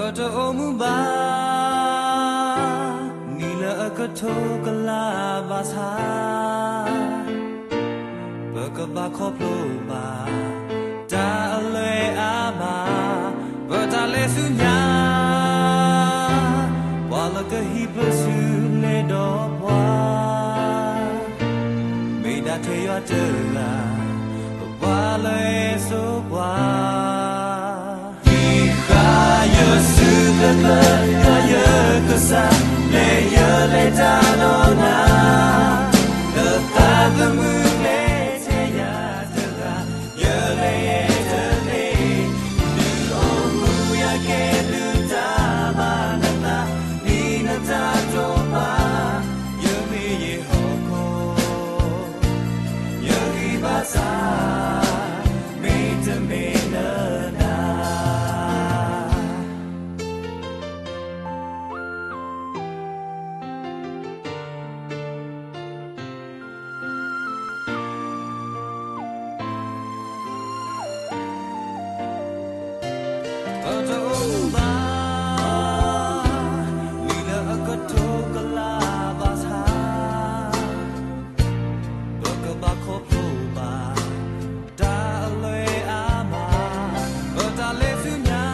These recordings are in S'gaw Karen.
ပတအိၣ်မူဘၣ် နံၣ်လၢအကထိကလးဘၣ်ဆၣ်, ပကဘၣ်ခီဖျိဘၣ် တၢ်အလွဲအမး, ပတၢ်လဲၤဆူညါ, ပှၤလၢကဟံးပစုလဲၤဒီးပှၤ, မ့ၢ်ဒၣ်ထဲယွၤတဂၤ ပပှၤလၢအစိပှၤ ဟံးဃာ်ယစုကျၢၤကျၢၤ ယွၤယကစၢ်, လဲၤယလဲၤတၢ်ဒီးနၤ, လၢသးသမူကျဲထဲယၤတဂၤ, ယလဲၤယဲတသ့, ဒုးအိၣ်မူယၤကဲဒုးတၢ်ဘၣ်နသး, ဒ်နတၢ်တိာ်ပာ်, ယမ့ၢ်ယဟီၣ်ခိၣ် ယဂံၢ်ဘါစၢ်, မ့တမ့ၢ်လၢနၤ ပတအိၣ်မူဘၣ် နံၣ်လၢအကထိကလးဘၣ်ဆၣ်, ပကဘၣ်ခီဖျိဘၣ် တၢ်အလွဲအမး, ပတၢ်လဲၤဆူညါ,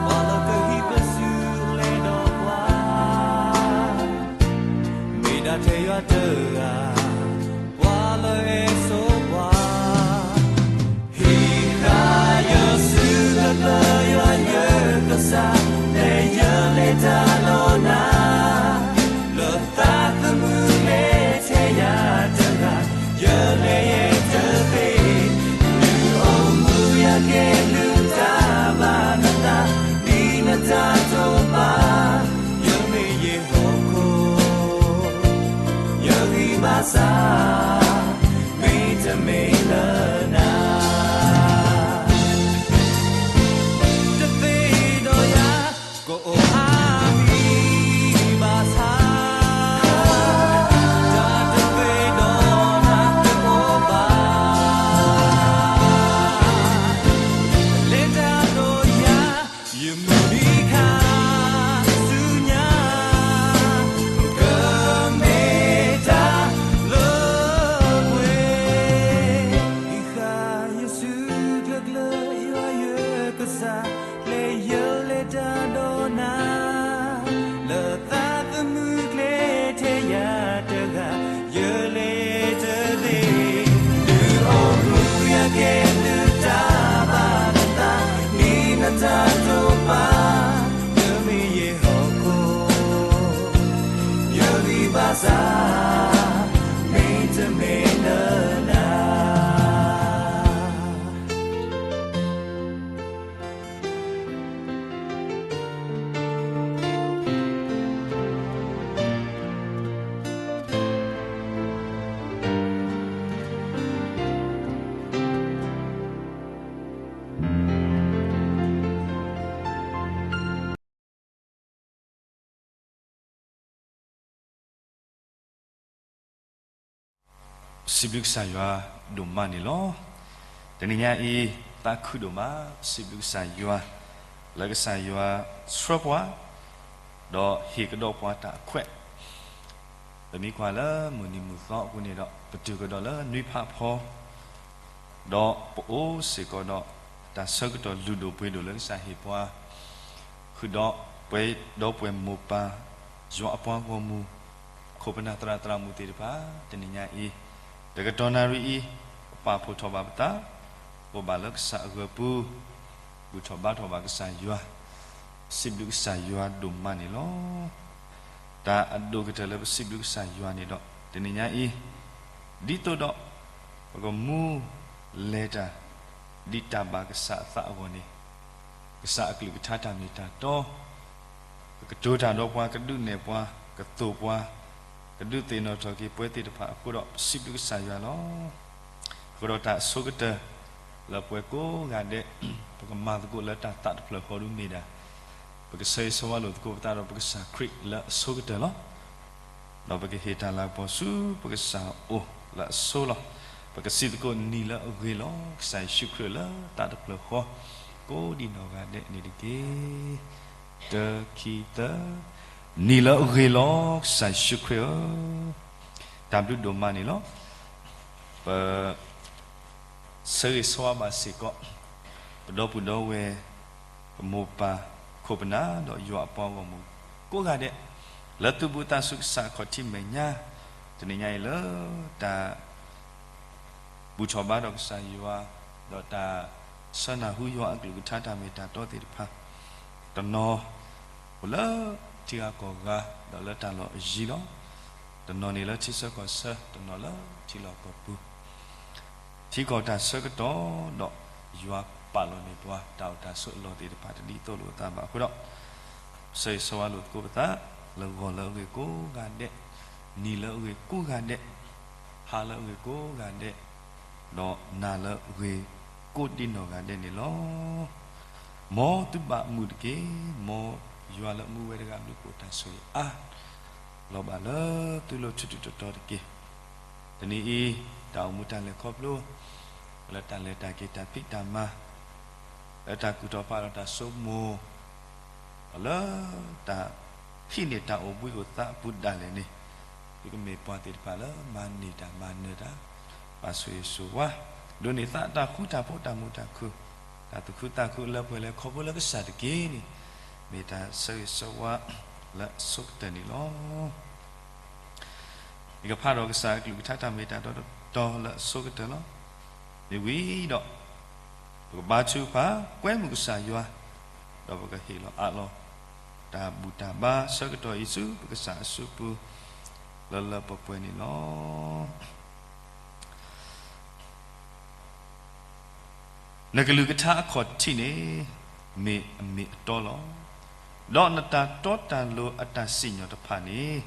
ပှၤလၢကဟံးပစုလဲၤဒီးပှၤ, မ့ၢ်ဒၣ်ထဲယွၤတဂၤ, ပှၤလၢအစိပှၤ ဟံးဃာ်ယစုကျၢၤကျၢၤ ယွၤယကစၢ်, လဲၤယလဲၤတၢ်ဒီးနၤ, လၢသးသမူကျဲထဲယၤတဂၤ, ယလဲၤယဲတသ့, ဒုးအိၣ်မူယၤကဲဒုးတၢ်ဘၣ်နသး, ဒ်နတၢ်တိာ်ပာ်, ယမ့ၢ်ယဟီၣ်ခိၣ် ယဂံၢ်ဘါစၢ်, မ့တမ့ၢ်လၢနၤ တသ့ဒီးယၤ, ကအိၣ်အါမံၤဘၣ်ဆၣ်, တၢ်တသ့ဒီးနၤတအိၣ်ဘၣ်, လဲၤတၢ်ဒီးယၤ ယမုၢ်နံၤခါဆူညါ, ကမ့ၢ်တၢ်လၢပှဲၤ, ဟံးဃာ်ယစုကျၢၤကျၢၤ ယွၤယကစၢ်, လဲၤယလဲၤတၢ်ဒီးနၤ, လၢသးသမူကျဲထဲယၤတဂၤ, ယလဲၤတသ့, ဒုးအိၣ်မူယၤကဲဒုးတၢ်ဘၣ်နသး, ဒ်နတၢ်တိာ်ပာ်, ယမ့ၢ်ယဟီၣ်ခိၣ် ယဂံၢ်ဘါစၢ်, မ့တမ့ၢ်လၢနၤ ပစံးဘျုးကစၢ်ယွၤဒိၣ်မးန့ၣ်လီၤ. တနံၤညါအံၤ သးခုဒိၣ်မး ပစံးဘျုးကစၢ်ယွၤ လၢကစၢ်ယွၤဆှၢပှၤ ဒီးဟ့ၣ်ကဒီးပှၤတၢ်အခွဲး, ပမ့ၢ်ကွၢ်လၢမုၢ်နံၤမုၢ်သီအပူၤန့ၣ်ဒီး ပတုၤကဒီးလၢနွံဖးဖီ ဒီးပအိၣ်စ့ၢ်ကီးဒီး တၢ်ဆၢကတီၢ်လုၢ်ဒိၣ်ပှ့ၤဒိၣ်လၢကစၢ်ဟ့ၣ်ပှၤ, ဃုာ်ဒီးပှၤဒီပုၢ်ဝဲၢ်မိၢ်ပၢ် ယွၤအပှၤဂီၢ်မုၢ် ခိၣ်ပနၢ်သရၣ်သရၣ်မုၣ်သ့ၣ်တဖၣ် တနံၤညါအံၤ တကတီၢ်နၣ်ရံၣ်အံၤ ပပာ်ဖှိၣ်ထီၣ်ဘၣ်ပသး အိၣ်ဘၣ်လၢကစၢ်အဂီၢ်ပူၤ ဘူၣ်ထီၣ်ဘါထီၣ်ဘၣ်ကစၢ်ယွၤ, စံးဘျုးကစၢ်ယွၤဒိၣ်မးန့ၣ်လီၤ. တၢ်အဒိၣ်ကတၢၢ်လၢပစံးဘျုးကစၢ်ယွၤန့ၣ်ဒီး တနံၤညါအံၤ ဒ်သိးဒီး ပကမူလဲၤတၢ် ဒ်တၢ်ဘၣ်ကစၢ်အသးအဂီၢ်န့ၣ် ကစၢ်အကလုၢ်ကထါတၢ်မ့ၢ်တၢ်တီ ကကတိၤတၢ်ဒီးပှၤ ကဒုးနဲၣ်ပှၤ ကသိၣ်ပှၤ ကဒုးသ့ၣ်နီၣ်ထီၣ်က့ၤပှၤသ့ၣ်တဖၣ်အဃိဒီး ပစံးဘျုးကစၢ်ယွၤလီၤ. အဃိဒီးတၢ်အဆိကတၢၢ် လၢပှၤကိးဂၤဒဲး ပကမၤသကိးလၢတၢ်သးတဖျၢၣ်ဃီဒုမ့ၢ်ဒၣ် ပကဆၢဂ့ၤဆၢဝါလိာ်သကိးပသးဒီးပကစၢ်ခရံာ်လၢအဆိကတၢၢ်လီၤ. ဒီးပကဟ့ၣ်တၢ်လၤကပီၤဆူပကစၢ်အအိၣ်လၢအဆိလီၤ. ပကစံးသကိးနံၤလၢအဂ့ၤလီၤ. ကစၢ်ယ့ၣ်ၡူးခရံာ်လၢသးတဖျၢၣ်ဃီ ကိးဒံနီၢ်ဂၤဒဲးန့ၣ်တက့ၢ်. တၢ ခံ သၢ, နံၤလၢအဂ့ၤလီၤ ကစၢ်ယ့ၣ်ၡူးခရံာ်ဧၢ, တၢ်ဘျုးဒိၣ်မးန့ၣ်လီၤ. ပ ဆၢဂ့ၤဆၢဝါဘၣ်စ့ၢ်ကီး ပဒီပုၢ်ဒီဝဲၢ် ပမိၢ်ပၢ်ခိၣ်ပနၢ် ဒီးယွၤအပှၤဂီၢ်မုၢ်ကိးဂၤဒဲး လၢသူၣ်ဘီၣ်သးစူၤကစၢ်အခီၣ်ထံးမဲာ်ညါ, တနံၤညါအံၤလၢတၢ် ဘူၣ်ထီၣ်ဘါထီၣ်ကစၢ်ယွၤ, ဒီးတၢ်ဆှၢနၢ်ဟူယွၤအကလုၢ်ကထါတၢ်မ့ၢ်တၢ်တီသ့ၣ်တဖၣ်, တနီၤအိၣ်လၢထံဂၤကီၢ်ဂၤ ဒီးလၢတၢ်လီၢ်အယံၤလီၤ. တနီၤန့ၣ်လၢထံဆၢကီၢ်ဆၢ, တနီၤလၢထံလီၢ်ကီၢ်ပူၤ ထံကီၢ်တၢ်ဆၢကတီၢ်ဒီး ယွၤပာ်လီၤန့ၢ်ပှၤ တၢ်အိၣ်တၢ်ဆိးအလီၢ်သ့ၣ်တဖၣ်တဒ်သိးလိာ်အသးဘၣ်အဃိဒီး, ဆၢဂ့ၤဆၢဝါလိာ်သကိးပသး လၢဂီၤလၢအဂ့ၤကိးဂၤဒဲး, နံၤလၢအဂ့ၤကိးဂၤဒဲး, ဟါလၢအဂ့ၤကိးဂၤဒဲး, ဒီးနၤလၢအဂ့ၤကိးဒံနီၢ်ဂၤဒဲးန့ၣ်လီၤ. မ်သုဘၣ်မုာ်တက့ၢ်. မ်ယွၤလၢအမူဝဲတဂၤအဘျုးအဖှိၣ်တၢ်ဆိၣ်ဂ့ၤအါ လီၤဘၣ်လၢသုလိၤထူးထူးတီၤတီၤတက့ၢ်. တနံၤအံၤ တၢ်အိၣ်မူတၢ်လဲၤခီဖျိ လၢတၢ်လဲၤတၢ်က့ၤတၢ်ဖံးတၢ်မၤ လၢတၢ်ကူၣ်ထီၣ်ဖးဒီးတၢ်ဆိကမိၣ် လၢတၢ်ဟံးန့ၢ်တၢ်အိၣ်ဘှံးအိၣ်သါအပူၤဒၣ်လဲာ်န့ၣ်, သုကမ့ၢ်ပှၤသ့ၣ်တဖၣ်လၢမၤန့ၢ်တၢ်မၤနၢၤတၢ်, ဘၣ်ဆိၣ်ဂ့ၤဆိၣ်ဝါ, ဒိးန့ၢ်သးတၢ်ဃူတၢ်ဖိးတၢ်မုာ်တၢ်ခုၣ်, တၢ်သူၣ်ခုသးခုလၢပှဲၤလၢခီဖျိလၢကစၢ်တက့ၢ်န့ၣ်, မ့ၢ်တၢ်ဆၢဂ့ၤဆၢဝါလၢအဆိကတၢၢ်န့ၣ်လီၤ. ယကဖးဒီးကစၢ်အကလုၢ်ကထါတၢ်မ့ၢ်တၢ်တီတီတီလၢအဆိကတၢၢ်လီၤ. မ့ၢ်ဝံၤဒီး ပကဘါထုကဖၣ် ကွဲမုာ်ကစၢ်ယွၤ, ဒီးပကဟ့ၣ်လီၤအးလီၤ တၢ်ဘူၣ်တၢ်ဘါဆၢကတီၢ်အံၤဆူပကစၢ်အစုပူၤ လၢလၢပှဲၤပှဲၤန့ၣ်လီၤ. နကလုၢ်ကထါအခီၣ်ထံးန့ၣ် မ့ၢ်အမ့ၢ်အတီလီၤ. ဒီးနတၢ်တီတၢ်လိၤအတၢ်စံၣ်ညီၣ်တဖၣ်န့ၣ်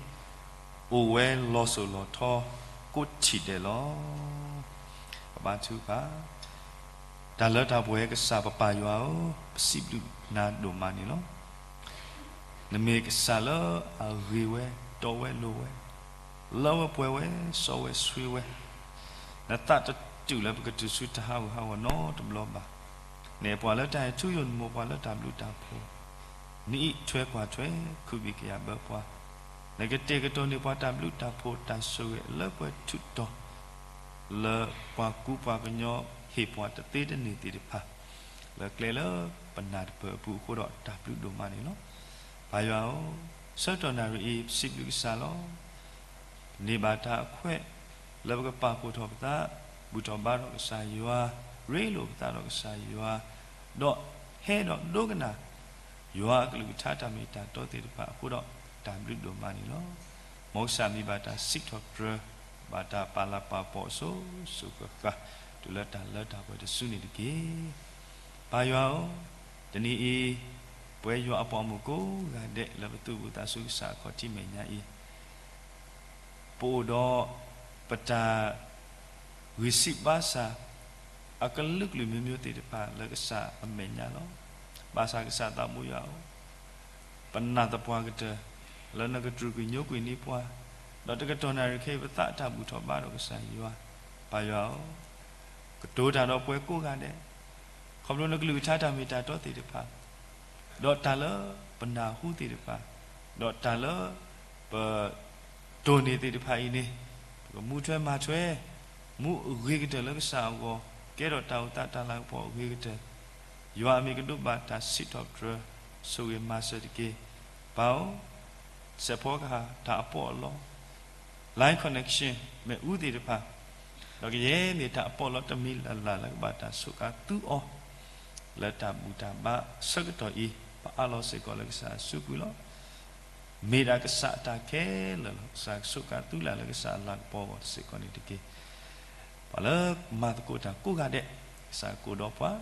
အိၣ်ဝဲလီၤစိၤလီၤထီကိးထံၣ်ဒဲးလီၤ. ပဘါထုကဖၣ်, တၢ်လၢတၢ်ပှဲၤကစၢ်ပပၢ်ယွၤဧၢ, ပစံးဘျုးနၤဒိၣ်မးန့ၣ်လီၤ. နမ့ၢ်ကစၢ်လၢအဂ့ၤဝဲ, တီဝဲလိၤဝဲ, လၢဝဲပှဲၤဝဲ, စီဝဲဆှံဝဲ, နသးတတုာ်လၢပကတုၤဆူတၢ်ဟးဂူာ်ဟးဂီၤနီတဘျီဘၣ်. နအဲၣ်ပှၤလၢတၢ်အဲၣ်ထူယိာ် နမိၢ်ပှၤလၢတၢ်ဘျုးတၢ်ဖှိၣ်, နအံးထွဲကွၢ်ထွဲ ကူးဘံၣ်ကယာ်ဘၢပှၤ, နကတဲာ်ကတီၤန့ၢ်ပှၤတၢ်ဘျုးတၢ်ဖှိၣ်တၢ်ဆိၣ်ဂ့ၤလၢပှဲၤထူးတီၤ လၢပှၤကူပှၤကညီဟ့ၣ်ပှၤတသ့တန့ၢ်သ့ၣ်တဖၣ် လၢကျဲလၢပနၢ်တပၢၢ်အပူၤအဃိဒီးတၢ်ဘျုးဒိၣ်မးန့ၣ်လီၤ. ပၢ်ယွၤဧၢ, ဆၢကတီၢ်နၣ်ရံၣ်အံၤ ပစံးဘျုးကစၢ်လီၤ. န့ၢ်ဘၣ်တၢ်အခွဲး လၢပကပာ်ဖှိၣ်ထီၣ်ပသး, ဘူၣ်ထီၣ်ဘါထီၣ်ကစၢ်ယွၤ, ရ့လိာ်ပသးဒီးကစၢ်ယွၤ, ဒီးဟဲဒီးဒိကနၣ် ယွၤအကလုၢ်ကထါတၢ်မ့ၢ်တၢ်တီသ့ၣ်တဖၣ်အဃိဒီး တၢ်ဘျုးဒိၣ်မးန့ၣ်လီၤ. မ်ကစၢ်မံၤဘၣ်တၢ်စံးထီၣ်ပတြၢၤ, ဘၣ်တၢ်ပာ်လၤပာ်ပီၤအစိၤစိၤဃၣ်ဃၣ် တုၤလၢတၢ်လၢတၢ်ပှဲၤတစုန့ၣ်တက့ၢ်. ပၢ်ယွၤဧၢ, တနံၤအံၤ ပဝဲယွၤအပှၤမုၣ်ကိးဂၤဒဲးလၢပသူၣ်ဘီၣ်သးစူၤကစၢ်အခီၣ်ထံးမဲာ်ညါအံၤ ပအိၣ်ဒီးပတၢ်ဂံၢ်စၢ်ဘါစၢ် အကလုာ်ကလုာ်မ့ၢ်မ့ၢ်သ့ၣ်တဖၣ်လၢကစၢ်အမဲာ်ညါလီၤ. ဘၣ်ဆၣ်ကစၢ်သးဘိယွၤဧၢ, ပနာ်သပှၢ်ကတၢၢ် လၢနကတြူာ်ကွံာ်ညိကွံာ်န့ၢ်ပှၤ, ဒီးတကတီၢ်နၣ်ရံၣ်ခဲအံၤ ပသးတၢ်ဘူၣ်ထီၣ်ဘါထီၣ်ကစၢ်ယွၤ, ပၢ်ယွၤဧၢ, ကတိၤတၢ်ဒီးပှၤကိးဂၤဒဲး, ခီဖျိနကလုၢ်ကထါတၢ်မ့ၢ်တၢ်တီသ့ၣ်တဖၣ် ဒီးတၢ်လၢပနၢ်ဟူသ့ၣ်တဖၣ်, ဒီးတၢ်လၢပတိၢ်န့ၢ်သ့ၣ်တဖၣ်အံၤန့ၣ်, ပကမူထွဲမၤထွဲ မူအဂ့ၤကတၢၢ်လၢကစၢ်အဂီၢ်, ကဲထီၣ်တၢ်အိၣ်သးတၢ်လၤကပီၤအဂ့ၤကတၢၢ်, ယွၤအမံၤကဒိးဘၣ်တၢ်စံးထီၣ်ပတြၢၤ ဆိၣ်ဂ့ၤမၤစၢၤတက့ၢ်. ပၢ်ဧၢ, စဲးဖီကဟၣ်တၢ်အပီးအလီ line connection မ့ၣ်အူသ့ၣ်တဖၣ်, ဒီးကယဲၢ်မ့ၢ်တၢ်အပီးအလီတမံၤလၢ်လၢ်လၢကဘၣ်တၢ်စူးကါသုအီၤ, လၢတၢ်ဘူၣ်တၢ်ဘါဆၢကတီၢ်အံၤ ပအးလီၤစ့ၢ်ကီးလၢကစၢ်အစုပူၤလီၤ. မ့ၢ်ဒၣ်ကစၢ်အတၢ်ခဲလၢာ်လီၤ. ကစၢ်ကစူးကါသုလၢ်လၢကစၢ်အလၤကပီၤအဂီၢ်စ့ၢ်ကီးန့ၣ်တက့ၢ်. ပှၤလၢမၤသကိးတၢ်ကိးဂၤဒဲး, ကစၢ်ကအိၣ်ဒီးပှၤ,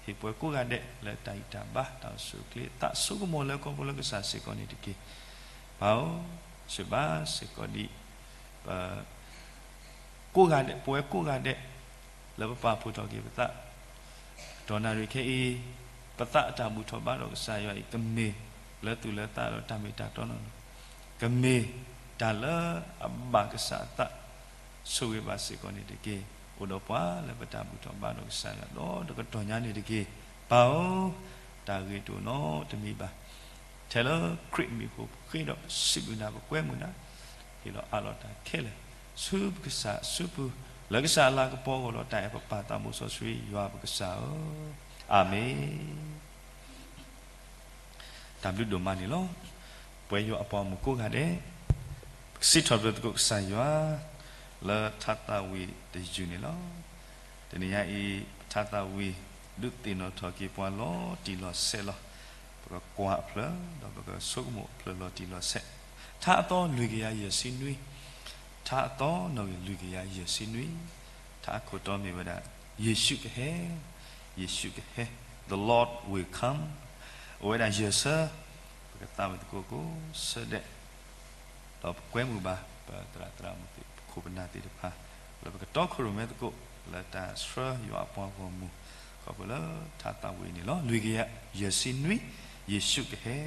ဟ့ၣ်ပှၤကိးဂၤဒဲးလၢတၢ်ဂံၢ်တၢ်ဘါ တၢ်အိၣ်ဆူၣ်အိၣ်ချ့ သးဆိကမိၣ်လၢခီဖျိလၢကစၢ်စ့ၢ်ကီးန့ၣ်တက့ၢ်. ပၢ်ဧၢ, စံးဘၣ်စ့ၢ်ကီးဒ် ပ ကိးဂၤဒဲး, ပဝဲကိးဂၤဒဲး လၢပပာ်ဖှိၣ်ထီၣ်က့ၤပသး တီၢ်နၣ်ရံၣ်ခဲအံၤ, ပသးအတၢ်ဘူၣ်ထီၣ်ဘါထီၣ်ကစၢ်ယွၤအံၤ ကမ့ၢ်လၢသူၣ်လၢသးဒီးတၢ်မ့ၢ်တၢ်တီနီၢ်နီၢ်, ကမ့ၢ်တၢ်လၢအဘၣ်ကစၢ်အသး ဆိၣ်ဂ့ၤဘၣ်စ့ၢ်ကီးန့ၣ်တက့ၢ်. အိၣ်ဒီးပှၤလၢပတၢ်ဘူၣ်ထီၣ်ဘါထီၣ်ကစၢ်ယွၤ ဒီးတကတီၢ်ညါန့ၣ်တက့ၢ်. ပၢ်ဧၢ, တၢ်ဂ့ၤတအိၣ်နီတမံၤဘၣ်. ထဲလၢခရံာ်အမံၤအဃိ ပဃ့ဒီးပစံးဘျုးနၤ ပကွဲမုာ်နၤ, ဟ့ၣ်လီၤအးလီၤတၢ်ခဲလၢာ် ဆူပကစၢ်အစုပူၤ, လၢကစၢ်အလၤကပီၤအဂီၢ် လီၤတၢ်အဲၣ်ပပၢ်သးဘိစီဆှံ ယွၤပကစၢ်ဧၢ, အၤမ့ၣ်. တၢ်ဘျုးဒိၣ်မးန့ၣ်လီၤ. ပဝဲယွၤအပှၤမုၣ်ကိးဂၤဒဲး, ပကစံးထီၣ်ပတြၢၤသကိးကစၢ်ယွၤ လၢထါသးဝံၣ်တယုၢ်န့ၣ်လီၤ. တနံၤညါအံၤ ထါသးဝံၣ် ဒုးသ့ၣ်နီၣ်ထီၣ်က့ၤပှၤလီၤတံၢ်လီၤဆဲးလီၤ. ပကကွၢ်အဖျၢၣ် ဒီးပကဆိကမိၣ်အဖျၢၣ်လီၤတံၢ်လီၤဆဲး, ထါအသီလွံၢ်ကယၤယဲၢ်ဆံနွံ, ထါအသီနီၣ်ဂံၢ်လွံၢ်ကယၤယဲၢ်ဆံနွံ, ထါအခိၣ်တီမ့ၢ်ဝဲဒၣ် ယ့ၣ်ၡူးကဟဲ, ယ့ၣ်ၡူးကဟဲ, The Lord will come, အိၣ်ဝဲဒၣ်ယဲၢ်ဆၢ, ပကသးဝံၣ်သကိးကိးဆၢဒဲး ဒီးပကွဲမုာ်ဘၣ် ပသရၣ်သရၣ်မုၣ်သ့ၣ် ပခိၣ်ပနၢ်သ့ၣ်တဖၣ် လၢပကတီခိၣ်ရိၣ်မဲသကိး လၢတၢ်ဆှၢယွၤအပှၤဂီၢ်မုၢ် ခီဖျိလၢထါသးဝံၣ်အံၤန့ၣ်လီၤ. လွံၢ်ကယၤယဲၢ်ဆံနွံ, ယ့ၣ်ၡူးကဟဲ.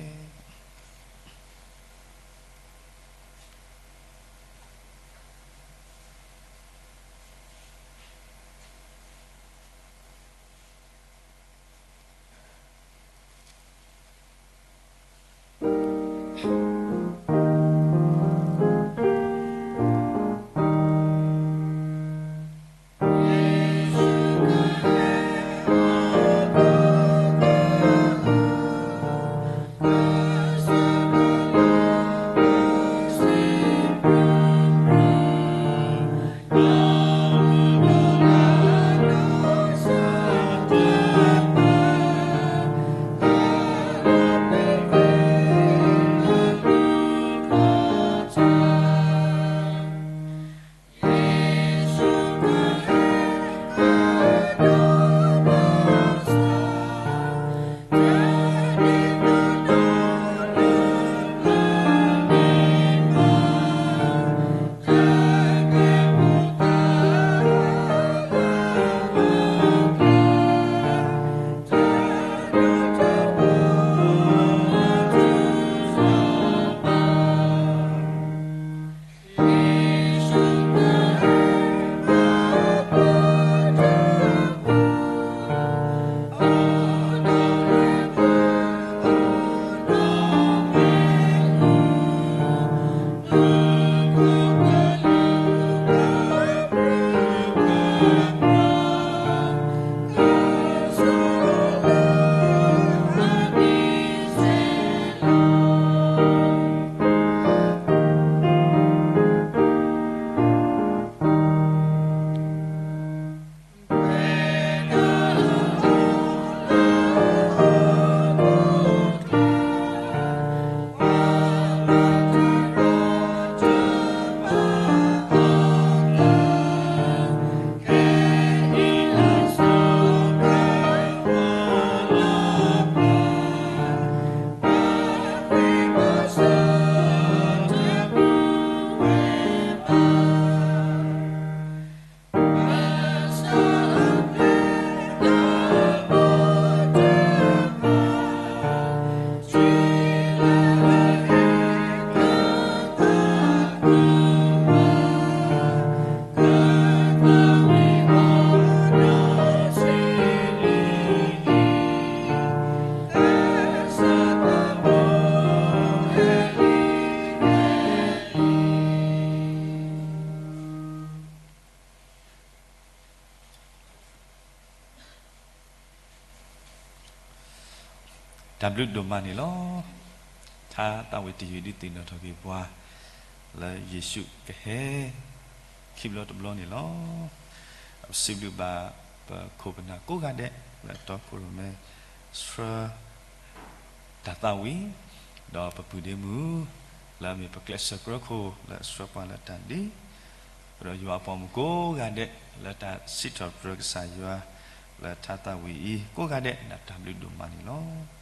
တၢ်ဘျုးဒိၣ်မးန့ၣ်လီၤ. ထါသးဝံၣ်တယုၢ်ဒုးသ့ၣ်နီၣ်ထီၣ်က့ၤပှၤ လၢယ့ၣ်ၡူးကဟဲ ခံဘျီတဘျီန့ၣ်လီၤ. ပစံးဘျုးဘၣ်ပခိၣ်ပနၢ်ကိးဂၤဒဲး လၢတီခိၣ်ရိၣ်မဲ ဆှၢ တၢ်သးဝံၣ်, ဒီးပပုၢ်ဒ့မုၣ် လၢအမ့ၢ်ပကျဲးစၢးကြၢးခိၣ် လၢအဆှၢပှၤလၢတၢ်ဒ့, ဒီးယွၤအပှၤမုၣ်ကိးဂၤဒဲး လၢတၢ်စံးထီၣ်ပတြၢၤကစၢ်ယွၤ လၢထါသးဝံၣ်အံၤ ကိးဂၤဒဲး နတၢ်ဘျုးဒိၣ်မးန့ၣ်လီၤ.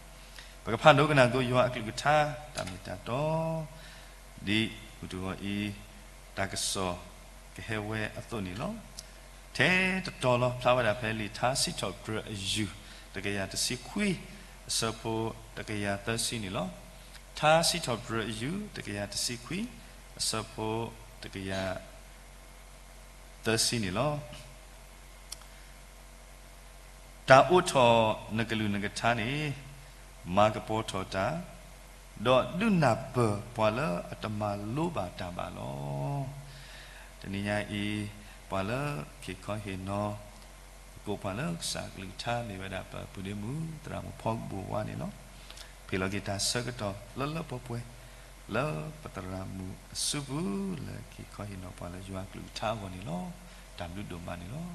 ပကဖးဒိကနၣ်သကိးယွၤအကလုၢ်ကထါ တၢ်မ့ၢ်တၢ်တီ ဒ်မုၢ်တဂီၤအံၤ တၢ်ကစီၣ်ကဟဲဝဲအသိးန့ၣ်လီၤ. ထဲတတီၤလီၤ ဖျါဝဲဒၣ်ဖဲလံာ်ထါစံးထီၣ်ပတြၢၤအယူၢ် တကယၤတဆံခွံ အဆၢဖိတကယၤသၢဆံန့ၣ်လီၤ. ထါစံးထီၣ်ပတြၢၤအယူၢ် တကယၤတဆံခွံ အဆၢဖိတကယၤသၢဆံန့ၣ်လီၤ. တၢ်အိးထီၣ်နကလုၢ်နကထါန့ၣ် မၤကပီၤထီၣ်တၢ်, ဒီးဒုးနၢ်ပၢၢ်ပှၤလၢအတမၤလိဘၣ်တၢ်ဘၣ်လီၤ. တနံၤညါအံၤ ပှၤလၢဟ့ၣ်ခီဟ့ၣ်နီၤ သကိးပှၤလၢကစၢ်ကလုၢ်ကထါ မ့ၢ်ဝဲဒၣ်ပပုၢ်ဒ့မုၣ် သရၣ်မုၣ်ဖီကဘိၣ်ဝါန့ၣ်လီၤ. ဖဲလီၤက့ၤတၢ်ဆၢကတီၢ်လၢလၢပှဲၤပှဲၤ လၢပသရၣ်မုၣ်အစုပူၤ လၢကဟ့ၣ်ခီဟ့ၣ်နီၤပှၤလၢယွၤကလုၢ်ကထါအဂီၢ်န့ၣ်လီၤ. တၢ်ဘျုးဒိၣ်မးန့ၣ်လီၤ.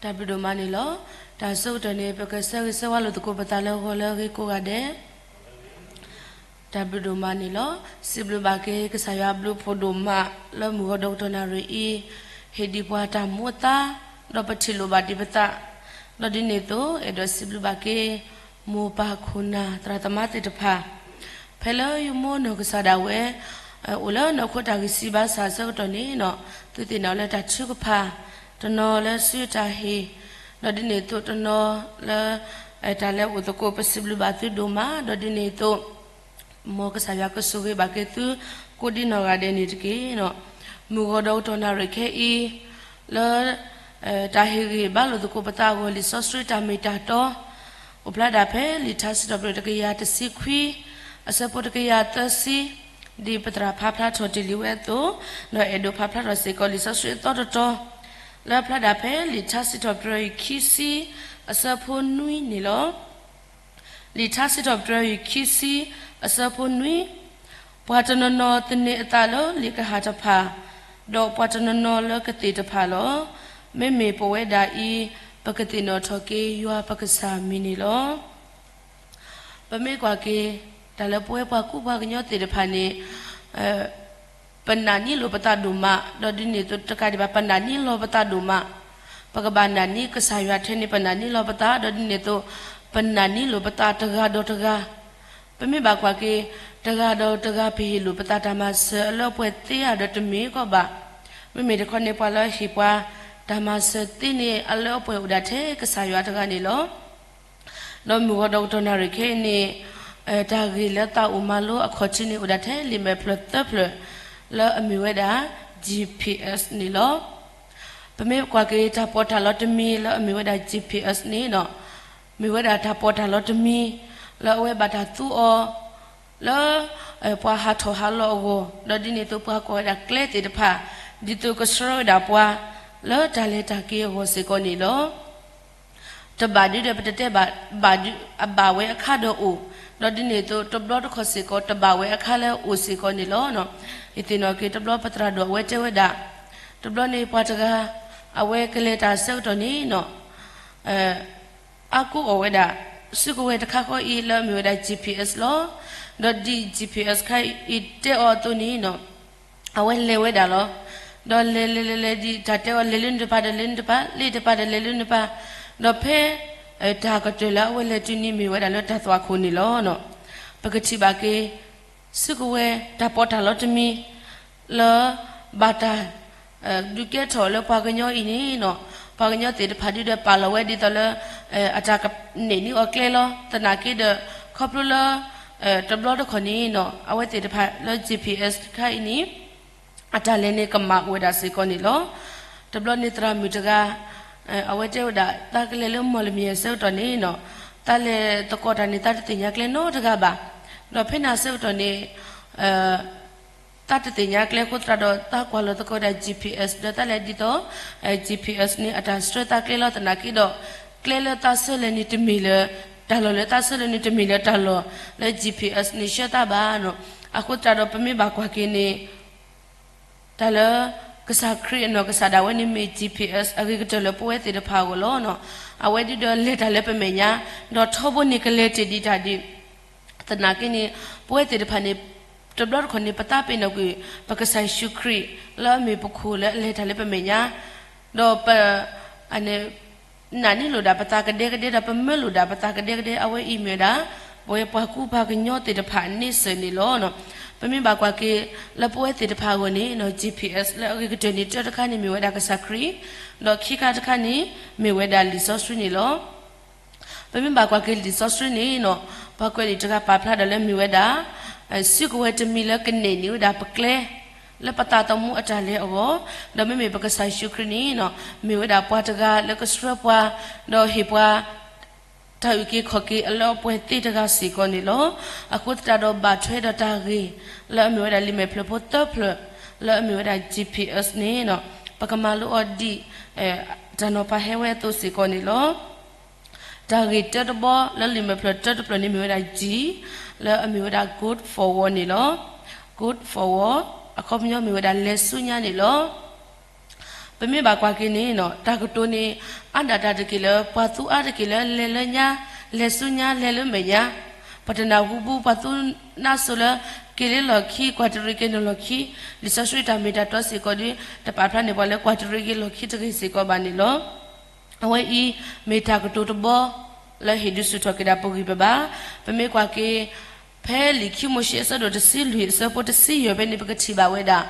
တၢ်ဘျုးဒိၣ်မးန့ၣ်လီၤ. တၢ်ဆၢကတီၢ်န့ၣ် ပကဆၢဂ့ၤဆၢဝါလိာ်သကိးပသးလၢဂီၤလၢအဂ့ၤကိးဂၤဒဲး တၢ်ဘျုးဒိၣ်မးန့ၣ်လီၤ. စံးဘျုးဘၣ်က့ၤကစၢ်ယွၤအဘျုးအဖှိၣ်ဒိၣ်မး လၢမုၢ်ဂီၤဒီကတီၢ်နၣ်ရံၣ်အံၤ ဟ့ၣ်ဒံးပှၤတၢ်မူအသါ ဒီးပထံၣ်လိာ်ဘၣ်ဒံးပသး, ဒီးဒ်န့ၣ်အသိး အဲၣ်ဒိးစံးဘျုးဘၣ်က့ၤ မိၢ်ပၢ်ခိၣ်နၢ်သရၣ်သမါသ့ၣ်တဖၣ် ဖဲလၢယမိၢ်နီၢ်ကစၢ်ဒၣ်ဝဲ အိၣ်လၢနီၢ်ခိတၢ်ဂံၢ်စၢ်ဘါစၢ်အဆၢကတီၢ်န့ၣ် သုသ့ၣ်နီၣ်လၢတၢ်ထုကဖၣ်, တနီၤလၢစုတၢ်ဟ့ၣ်, ဒီးဒ်န့ၣ်အသိးတနီၤလၢ တၢ်လၢအိၣ်သကိး ပစံးဘျုးဘၣ်သုဒိၣ်မး, ဒီးဒ်န့ၣ်အသိး မ်ကစၢ်ယွၤကဆိၣ်ဂ့ၤဘၣ်က့ၤသု ကိးဒံနီၢ်ဂၤဒဲးန့ၣ်တက့ၢ်. မုၢ်ဂီၤဒီကတီၢ်နၣ်ရံၣ်ခဲအံၤ လၢ တၢ်ဟ့ၣ်ဂံၢ်ဘါလိာ်သကိးပသးအဂီၢ် လံာ်စီဆှံတၢ်မ့ၢ်တၢ်တီ အိၣ်ဖျါဒၣ်ဖဲလံာ်ထါစံးထီၣ်ပတြၢၤတကယၤတဆံခွံ အဆၢဖိတကယၤသၢဆံ, ဒ်ပသရၣ်ဖးဖျါထီၣ်တ့ၢ်လံဝဲအသိး, ဒီးအဲၣ်ဒိးဖးဖျါထီၣ်စ့ၢ်ကီးလံာ်စီဆှံအသီတတီၤ လၢဖျါဒၣ်ဖဲလံာ်ထါစံးထီၣ်ပတြၢၤအံၤခံဆံ အဆၢဖိနွံန့ၣ်လီၤ. လံာ်ထါစံးထီၣ်ပတြၢၤအံၤခံဆံ အဆၢဖိနွံ, ပှၤတနီၤနီၤသန့ၤအသးလၢလံာ်ကဟၣ်တဖၣ်, ဒီးပှၤတနီၤနီၤလၢကသ့ၣ်တဖၣ်လီၤ. မ့မ့ၢ်ပဝဲဒၣ်အံၤ ပကသ့ၣ်နီၣ်ထီၣ်က့ၤယွၤပကစၢ်မံၤန့ၣ်လီၤ. ပမ့ၢ်ကွၢ်က့ၤ တၢ်လၢပဝဲပှၤကူပှၤကညီသ့ၣ်တဖၣ်န့ၣ် ပနာ်န့ၢ်လိာ်ပသးဒိၣ်မး, ဒီးဒ်န့ၣ်အသိးတကးဒံးဘၣ် ပနာ်န့ၢ်လီၤပသးဒိၣ်မး, ပကဘၣ်နာ်န့ၢ်ကစၢ်ယွၤထဲန့ၣ် ပနာ်န့ၢ်လီၤပသး, ဒီးဒ်န့ၣ်အသိး ပနာ်န့ၢ်လိာ်ပသးတဂၤဒီးတဂၤ, ပမ့ၢ်ဘၣ်ကွၢ်က့ၤ တဂၤဒီးတဂၤပဟ့ၣ်လိာ်ပသးတၢ်မၤစၢၤအလၢအပှဲၤသ့ဧါဒီးတမ့ၢ်ကီးဘၣ်. မ့မ့ၢ်တခီန့ၣ် ပှၤလၢဟ့ၣ်ပှၤတၢ်မၤစၢၤသ့န့ၣ် အလၢအပှဲၤအိၣ်ဒၣ်ထဲကစၢ်ယွၤတဂၤန့ၣ်လီၤ. ဒီးမုၢ်ဂီၤဒီးကတီၢ်နၣ်ရံၣ်ခဲအံၤန့ၣ် တၢ်ဂ့ၢ်လၢသးအိၣ်မၤလိအခီၣ်ထံးန့ၣ် အိၣ်ဒၣ်ထဲလံာ်မဲာ်ဖျၢၣ်သၢဖျၢၣ် လၢအမ့ၢ်ဝဲဒၣ် G P S န့ၣ်လီၤ. ပမ့ၢ်ကွၢ်က့ၤတၢ်ပီးတၢ်လီတမံၤလၢအမ့ၢ်ဝဲဒၣ် G P S န့ၣ် မ့ၢ်ဝဲဒၣ်တၢ်ပီးတၢ်လီတမံၤ လၢအဝဲဘၣ်တၢ်သူအီၤ လၢ ပှၤဟးထီၣ်ဟးလီၤအဂီၢ်, ဒီးဒ်န့ၣ်အသိးပှၤကွၢ်ဝဲဒၣ်ကျဲသ့ၣ်တဖၣ် ဒ်သိးကဆှၢဝဲဒၣ်ပှၤ လၢတၢ်လဲၤတၢ်က့ၤအဂီၢ်စ့ၢ်ကီးန့ၣ်လီၤ. တဘၣ်ဒုဒီးပတတဲဘၣ် ဘၣ်ဒု အဘၣ်ဝဲအခါဒီးအိၣ်, ဒီးဒ်န့ၣ်အသိးတဘျီတခီၣ်စ့ၢ်ကီး တဘၣ်ဝဲအခါလၢအိၣ်စ့ၢ်ကီးန့ၣ်လီၤ. ယသ့ၣ်နီၣ်က့ၤတဘျီပသရၣ်ဒိၣ်အဝဲတဲဝဲဒၣ်, တဘျီန့ၣ်ပှၤတဂၤ အဝဲကလဲၤတၢ်ဆၢကတီၢ်န့ၣ် အါကိးအီၤဝဲဒၣ် စုကဝဲၤတခါဃီအံၤလၢအမ့ၢ်ဝဲဒၣ် G P S လီၤ. ဒီးဒ် G P S ခါအံၤတဲအီၤအသိးန့ၣ် အဝဲလဲၤဝဲဒၣ်လီၤ. ဒီးလဲၤလဲၤလဲၤလဲၤဒ်တၢ်တဲအီၤ လဲၤလၢနတပၤဒီးလဲၤလၢနတပၤ, လၢတပၤဒီးလဲၤလၢနတပၤ, ဒီးဖဲ တၢ်ကတၢၢ်လၢအဝဲလဲၤတုၤန့ၣ်မ့ၢ်ဝဲဒၣ်လၢတၢ်သွၣ်ခိၣ်န့ၣ်လီၤ. ပကထံၣ်ဘၣ်က့ၤ စုကဝဲၤတၢ်ပီးတၢ်လီတမံၤ လၢ ဘၣ်တၢ် ဒုးကဲထီၣ်လၢပှၤကညီအံၤန့ၣ် ပှၤကညီသ့ၣ်တဖၣ်ဒုဒီးပာ်လီၤဝဲဒ်သိးလၢ အတၢ်ကန့ၢ်န့ၢ်အီၤကျဲလီၤ. သနာ်က့ဒီး ခီဖျိလၢ တဘျီတခီၣ်န့ၣ် အဝဲသ့ၣ်တဖၣ်လၢ G P S တခါအံၤန့ၣ် အတၢ်လဲၤန့ၣ်ကမၣ်အိၣ်ဝဲဒၣ်စ့ၢ်ကီးန့ၣ်လီၤ. တဘျီန့ၣ်သရၣ်မုၣ်တဂၤ အဝဲတဲဝဲဒၣ် သးကလဲၤလၢမီၢ်လမံၤအဆၢကတီၢ်န့ၣ် သးလဲၤသကိးတၢ်န့ၣ် သးတသ့ၣ်ညါကျဲနီတဂၤဘၣ်. ဒီးဖဲန့ၣ်အဆၢကတီၢ်န့ၣ် သးတသ့ၣ်ညါကျဲအဃိသတးဒီး သးကွၢ်လီၤသကိးဝဲဒၣ် G P S ဒီးသးလဲၤဒ်သိး G P S န့ၣ် အတၢ်ဆှၢသးကျဲလီၤ. သနာ်က့ဒီး ကျဲလၢသးဆှၢလဲၤန့ၣ်တမ့ၢ်လၢ တၢ်လီၢ်လၢသးဆှၢလဲၤန့ၣ်တမ့ၢ်လၢတၢ်လီၢ်လၢ G P S န့ၣ်ဆှၢသးဘၣ်. အဃိသတးဒီးပမ့ၢ်ဘၣ်ကွၢ်က့ၤန့ၣ် တၢ်လၢ ကစၢ်ခရံာ်အနီၢ်ကစၢ်ဒၣ်ဝဲန့ၣ်မ့ၢ် G P S အဂ့ၤကတၢၢ်လၢပဝဲသ့ၣ်တဖၣ်အဂီၢ်လီၤ. အဝဲဒုဒီးလဲၤတၢ်လၢပမဲာ်ညါ ဒီးထီဘိန့ၣ်ကလဲၤတ့ၢ်ဒံးတၢ်ဒံး သနာ်က့န့ၣ် ပဝဲသ့ၣ်တဖၣ်န့ၣ် တဘျီတခီၣ်န့ၣ် ပသးပ့ၤနီၣ်ကွံာ် ပကစၢ်ယ့ၣ်ၡူးခရံာ် လၢအမ့ၢ်ပခိၣ်လၢအလဲၤတၢ်လၢပမဲာ်ညါ ဒီးပ နာ်န့ၢ်လိာ်ဒၣ်ပသးကဒဲကဒဲဒီး ပမၢလိာ်ဒၣ်ပသးကဒဲကဒဲ အဝဲအံၤမ့ၢ်ဝဲဒၣ် ပဝဲပှၤကူပှၤကညီသ့ၣ်တဖၣ်အန့ဆၢၣ်န့ၣ်လီၤ. ပမ့ၢ်ဘၣ်ကွၢ်က့ၤ လၢပဝဲသ့ၣ်တဖၣ်အဂီၢ်န့ၣ် G P S လၢအဂ့ၤကတၢၢ်န့ၣ် တၢတခါန့ၣ်မ့ၢ်ဝဲဒၣ်ကစၢ်ခရံာ်, ဒီးခံခါတခါန့ၣ် မ့ၢ်ဝဲဒၣ်လံာ်စီဆှံန့ၣ်လီၤ. ပမ့ၢ်ဘၣ်ကွၢ်က့ၤလံာ်စီဆှံန့ၣ်နီၤ, ပှၤကွဲးလံာ်တဂၤပာ်ဖျါဒီးလၢမ့ၢ်ဝဲဒၣ် စုကဝဲၤတမံၤလၢကနဲၣ်န့ၢ်ဝဲဒၣ်ပကျဲ လၢပသးသမူအတၢ်လဲၤအဂီၢ်, ဒီးမ့မ့ၢ်ပကစၢ်ယ့ၣ်ၡူးခရံာ်န့ၣ်နီၤ, မ့ၢ်ဝဲဒၣ်ပှၤတဂၤလၢကဆှၢပှၤ ဒီးဟ့ၣ်ပှၤ တၢ်အုၣ်က့ၤခီၣ်က့ၤအလၢအပှဲၤသ့တဂၤစ့ၢ်ကီးန့ၣ်လီၤ. အဃိသတးဒီးဘၣ်ထွဲဒီးတၢ်ဂ့ၢ် လၢအမ့ၢ်ဝဲဒၣ်လံာ်မဲာ်ဖျၢၣ်ဖိသၢဖျၢၣ် လၢအမ့ၢ်ဝဲဒၣ် G P S န့ၣ်နီၤ, ပကမၤလိအီၤဒ် တၢ်နီၤဖးဟဲဝဲအသိးစ့ၢ်ကီးန့ၣ်လီၤ. တၢ်ဂ့ၢ်တၢတဘီလၢလံာ်မဲာ်ဖျၢၣ်တၢတဖျၢၣ်န့ၣ်မ့ၢ်ဝဲဒၣ် G လၢအမ့ၢ်ဝဲဒၣ် Good Forward န့ၣ်လီၤ. Good Forward အခီပညီမ့ၢ်ဝဲဒၣ်လဲၤဆူညါန့ၣ်လီၤ. ပမ့ၢ်ဘၣ်ကွၢ်က့ၤန့ၣ်နီၤ, တၢ်ကတိၤန့ၣ် အါဒၣ်တၢ်တက့ၢ်လၢ ပှၤသူအါတက့ၢ်လၢ လဲၤလၢညါ, လဲၤဆူညါ, လဲၤလၢမဲာ်ညါ, ပှၤတနၢ်ဟူဘၣ် ပှၤသူနါစိၤလၢ က့ၤလၢလီၢ်ခံ ကွၢ်တရံးက့ၤနီၤလီၢ်ခံ, လံာ်စီဆှံတၢ်မ့ၢ်တၢ်တီစ့ၢ်ကီးဒီး တပာ်ဖျါန့ၢ်ပှၤလၢကွၢ်တရံးက့ၤလီၢ်ခံတဂ့ၤစ့ၢ်ကီးဘၣ်န့ၣ်လီၤ. အဝဲအံၤ မ့ၢ်တၢ်ကတိၤတဘီ လၢဟ့ၣ်ဒုးဆူၣ်ထီၣ်က့ၤဒၣ်ပဂံၢ်ပဘါ, ပမ့ၢ်ကွၢ်က့ၤ ဖဲလံာ်ခံမိၤၡ့အဆၢဒိၣ်တဆံလွံၢ်အဆၢဖိတဆံယဲၢ်ဖဲန့ၣ် ပကထံၣ်ဘၣ်ဝဲဒၣ်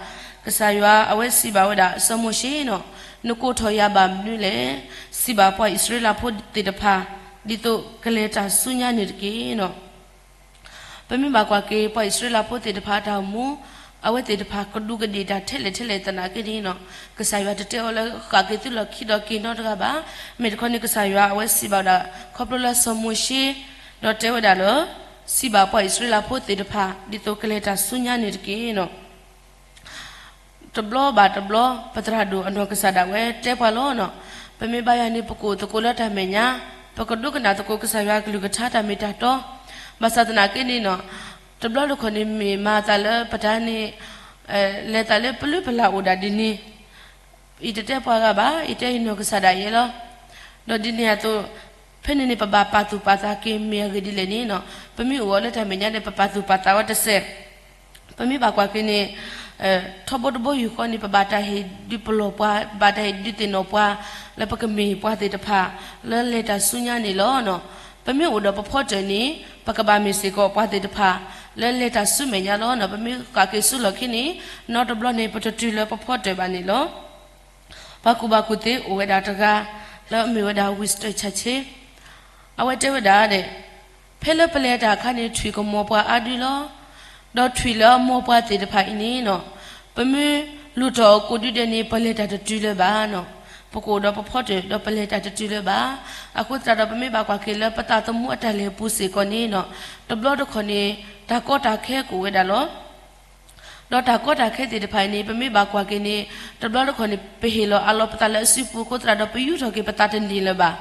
ကစၢ်ယွၤအဝဲစံးဘၣ်ဝဲဒၣ် စီၤမိၤၡ့နီၤ, နကိးထီၣ်ယၤဘၣ်မနုၤလဲၣ်, စံးဘၣ်ပှၤအံၣ်စရ့လးဖိသ့ၣ်တဖၣ် ဒ်သိးကလဲၤတၢ်ဆူညါန့ၣ်တက့ၢ်နီၤ. ပမ့ၢ်ဘၣ်ကွၢ်က့ၤ ပှၤအံၣ်စရ့လးဖိသ့ၣ်တဖၣ်အတၢ်အိၣ်မူ, အဝဲသ့ၣ်တဖၣ်ကဒူးကဒ့ၣ်တၢ်ထဲလဲၣ်ထဲလဲၣ်သနာ်က့န့ၣ်နီၤ, ကစၢ်ယွၤတတဲအီၤလၢဃၣ်က့ၤသုလီၢ်ခံဒီးက့ၤနီတဂၤဘၣ်. မ့ၢ်တခီန့ၣ် ကစၢ်ယွၤအဝဲစံးဘၣ်ဝဲဒၣ် ခီဖျိလၢစီၤမိၤၡ့ ဒီးတဲဝဲဒၣ်လၢ စံးဘၣ်ပှၤအံၣ်စရ့လးဖိသ့ၣ်တဖၣ် ဒ်သိးကလဲၤတၢ်ဆူညါန့ၣ်တက့ၢ်နီၤ. တဘျီဘၣ်တဘျီ ပသရၣ်ဒိၣ်အနီၢ်ကစၢ်ဒၣ်ဝဲတဲပှၤလီၤနီၤ, ပမ့ၢ်ဘၣ်ယၤန့ၣ် ပကအိၣ်သကိးလၢတၢ်မဲာ်ညါ, ပကဒိကနၣ်သကိးကစၢ်ယွၤအကလုၢ်ကထါတၢ်မ့ၢ်တၢ်တီ, ဘၣ်ဆၣ်သနာ်က့န့ၣ်နီၤ, တဘျီတခီၣ်န့ၣ် မ့ၢ်မၤသးလၢပတၢ်န့ၣ် လဲၤသးလၢပလုၢ်ပလၢ်အိၣ်ဒၣ်ဒ်န့ၣ် ယတတဲပှၤဂၤဘၣ်, ယတဲယနီၢ်ကစၢ်ဒၣ်ယဲလီၤ. ဒီးဒ်န့ၣ်အသိး ဖဲန့ၣ်န့ၣ် ပဘၣ်ပာ်သူၣ်ပာ်သးက့ၤမ့ၢ်အဂ့ၢ်ဒ်လဲၣ်န့ၣ်နီၤ, ပမ့ၢ်အိၣ်အီၤလၢတၢ်မဲာ်ညါန့ၣ် ပပာ်သူၣ်ပာ်သးဝဲတစဲး. ပမ့ၢ်ဘၣ်ကွၢ်က့ၤန့ၣ် ထီဘိတဘိယူၢ်ဃီန့ၣ် ပဘၣ်တၢ်ဟ့ၣ်ဒုးပလီၢ်ပှၤ, ဘၣ်တၢ်ဟ့ၣ်ဒုးသ့ၣ်နီၣ်ပှၤ လၢပကမ့ၢ်ပှၤသ့ၣ်တဖၣ် လၢလဲၤတၢ်ဆူညါန့ၣ်လီၤ. ပမ့ၢ်အိၣ်ဒီးပဖီတၢၣ်န့ၣ် ပကဘၣ်မ့ၢ်စ့ၢ်ကီးပှၤသ့ၣ်တဖၣ် လၢလဲၤတၢ်ဆူမဲာ်ညါလီၤ. ပမ့ၢ်ဃၣ်က့ၤဆူလီၢ်ခံန့ၣ် နီတဘျီန့ၣ် ပတတုၤလၢပဖီတၢၣ်ဘၣ်န့ၣ်လီၤ. ပှၤကူၣ်ဘၣ်ကူၣ်သ့အိၣ်ဝဲဒၣ်တဂၤ လၢအမ့ၢ်ဝဲဒၣ် Winston Churchill အဝဲတဲဝဲဒၣ်ဒဲး, ဖဲလၢပလဲၤတၢ်အခါန့ၣ် ထွံၣ်ကမီၤပှၤအါဒုလီၤ. ဒီးထွံၣ်လၢအမီၤပှၤသ့ၣ်တဖၣ်အံၤန့ၣ်နီၤ, ပမ့ၢ်လူၤထီၣ်အကိာ်ဒုဒဲးန့ၣ် ပလဲၤတၢ်တတုၤလၢၤဘၣ်နီၤ. ပကအိၣ်ဒီးပဖီတၢၣ် ဒီးပလဲၤတၢ်တတုၤလၢၤဘၣ်. အဃိသတးဒီး ပမ့ၢ်ဘၣ်ကွၢ်က့ၤလၢပသးသမူအတၢ်လဲၤအပူၤစ့ၢ်ကီးန့ၣ်နီၤ, တဘျီတခီၣ်န့ၣ် တၢ်ကီတၢ်ခဲကအိၣ်ဝဲဒၣ်လီၤ. ဒီးတၢ်ကီတၢ်ခဲသ့ၣ်တဖၣ်အံၤန့ၣ် ပမ့ၢ်ဘၣ်ကွၢ်က့ၤန့ၣ် တဘျီတခီၣ်န့ၣ် ပဟ့ၣ်လီၤအးလီၤပသးလၢအစုပူၤအဃိသတးဒီး ပယူးထီၣ်က့ၤပသးတန့ၢ်လၢၤဘၣ်.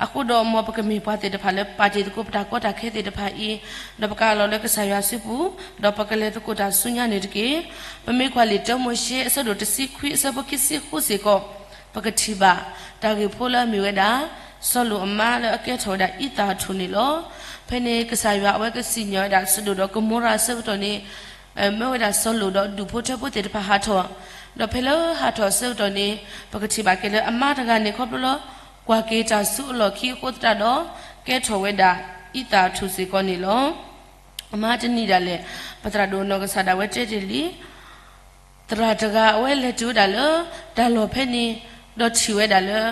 အဃိဒီး မ်ပကမ့ၢ်ပှၤသ့ၣ်တဖၣ်လၢပာ်တ့ၢ်သကိးပတၢ်ကီတၢ်ခဲသ့ၣ်တဖၣ်အံၤ, ဒီးပကအးလီၤလၢကစၢ်ယွၤစုပူၤ, ဒီးပကလဲၤသကိးတၢ်ဆူညါန့ၣ်တက့ၢ်. ပမ့ၢ်ကွၢ်လံာ်တၢမိၤၡ့ အဆၢဒိၣ်တဆံခွံအဆၢဖိခံဆံဃုစ့ၢ်ကီး, ပကထံၣ်ဘၣ် တၢ်ဂ့ၢ်ဖိလၢအမ့ၢ်ဝဲဒၣ် စီၤလိာ်အမါလၢအကဲထီၣ်ဝဲဒၣ်အံသၣ်အထူၣ်န့ၣ်လီၤ. ဖဲန့ၣ် ကစၢ်ယွၤအဝဲကစံၣ်ညီၣ်ဝဲဒၣ် စဒိၣ်ဒီးကမိရၤအဆၢကတီၢ်န့ၣ် မၢဝဲဒၣ်စီၤလိာ်ဒီးဒူၣ်ဖိထၢဖိသ့ၣ်တဖၣ်ဟးထီၣ်, ဒီးဖဲလၢဟးထီၣ်အဆၢကတီၢ်န့ၣ် ပကထံၣ်ဘၣ်က့ၤလၢအမါတဂၤန့ၣ် ခီဖျိလၢ ကွၢ်က့ၤတၢ်ဆူအလီၢ်ခံအဃိသတးဒီး ကဲထီၣ်ဝဲဒၣ်အံသၣ်အထူၣ်စ့ၢ်ကီးန့ၣ်လီၤ. အမါတနံၤဒၣ်လဲာ် ပသရၣ်ဒိၣ်အနီၢ်ကစၢ်ဒၣ်ဝဲတဲတ့ၢ်လံ သရၣ်တဂၤအဝဲလဲၤတုၤဝဲဒၣ်လၢ တၢ်လီၢ်ဖဲန့ၣ်, ဒီးထံၣ်ဝဲဒၣ်လၢ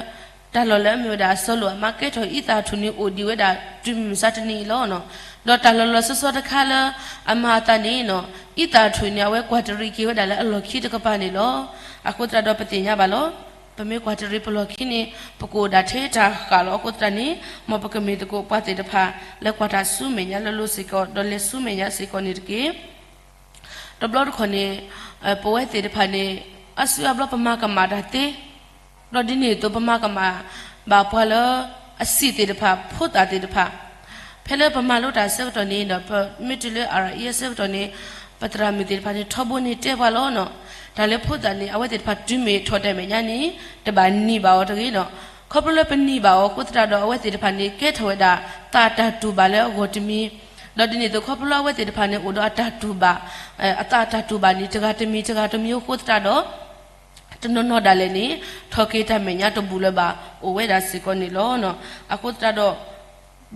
တၢ်လီၢ်လၢအမ့ၢ်ဝဲဒၣ်စီၤလိာ်အမါကဲထီၣ်အံသၣ်အထူၣ်န့ၣ်အိၣ်ဒံးဝဲဒၣ်တုၤမုၢ်မဆါတနံၤအံၤလီၤ. ဒီးတၢ်လီၤလီၤဆီဆီတခါလၢ အမၤအသးန့ၣ်နီၤ, အံသၣ်အထူၣ်န့ၣ် အဝဲကွၢ်တရံးက့ၤဝဲဒၣ်လၢအလီၢ်ခံတကပၤန့ၣ်လီၤ. အဃိသတးဒီးပသ့ၣ်ညါဘၣ်လီၤ. ပမ့ၢ်ကွၢ်တရံးပလီၢ်ခံန့ၣ် ပကအိၣ်ဒၣ်ထဲတၢ်ဃၣ်လီၤ. အဃိသတးန့ၣ် မ်ပကမ့ၢ်သကိးပှၤသ့ၣ်တဖၣ် လၢကွၢ်တၢ်ဆူမဲာ်ညါလိၤလိၤစ့ၢ်ကီး ဒီးလဲၤဆူမဲာ်ညါစ့ၢ်ကီးန့ၣ်တက့ၢ်. တဘျီတခီၣ်န့ၣ် ပဝဲသ့ၣ်တဖၣ်န့ၣ် အါစုအါဘျီပမၤကမၣ်တၢ်သ့, ဒီးဒ်န့ၣ်အသိးပမၤကမၣ်ဘၣ်ပှၤလၢအဆံးသ့ၣ်တဖၣ် ဖိသၣ်သ့ၣ်တဖၣ်, ဖဲလၢပမၤလိတၢ်အဆၢကတီၢ်န့ၣ်ဒီး ပမ့ၢ်တုၤလၢ အရအံ အဆၢကတီၢ်န့ၣ် ပသရၣ်မုၣ်သ့ၣ်တဖၣ်န့ၣ် ထီဘိန့ၣ်တဲပှၤလီၤနီၤ, တၢ်လၢဖိသၣ်န့ၣ် အဝဲသ့ၣ်တဖၣ်တုၤမ့ၢ်ထီၣ်တၢ်မဲာ်ညါန့ၣ် တဘၣ်နံၤဘၣ်အီၤတဂ့ၤနီၤ. ခီဖျိလၢပနံၤဘၣ်အီၤအဃိသတးဒီး အဝဲသ့ၣ်တဖၣ်န့ၣ် ကဲထီၣ်ဝဲဒၣ် သးအတၢ်တူၢ်ဘၣ်လၢအဂီၢ်တမံၤ, ဒီးဒ်န့ၣ်အသိး ခီဖျိလၢအဝဲသ့ၣ်တဖၣ်န့ၣ် အိၣ်ဒီးအတၢ်တူၢ်ဘၣ် အသးအတၢ်တူၢ်ဘၣ်န့ၣ် တဂၤတမံၤတဂၤတမံၤအဃိသတးဒီး တနီၤနီၤဒၣ်လဲာ်န့ၣ် ထီၣ်က့ၤတၢ်မဲာ်ညါတဘူၣ်လၢၤဘၣ် အိၣ်ဝဲဒၣ်စ့ၢ်ကီးန့ၣ်လီၤ. အဃိသတး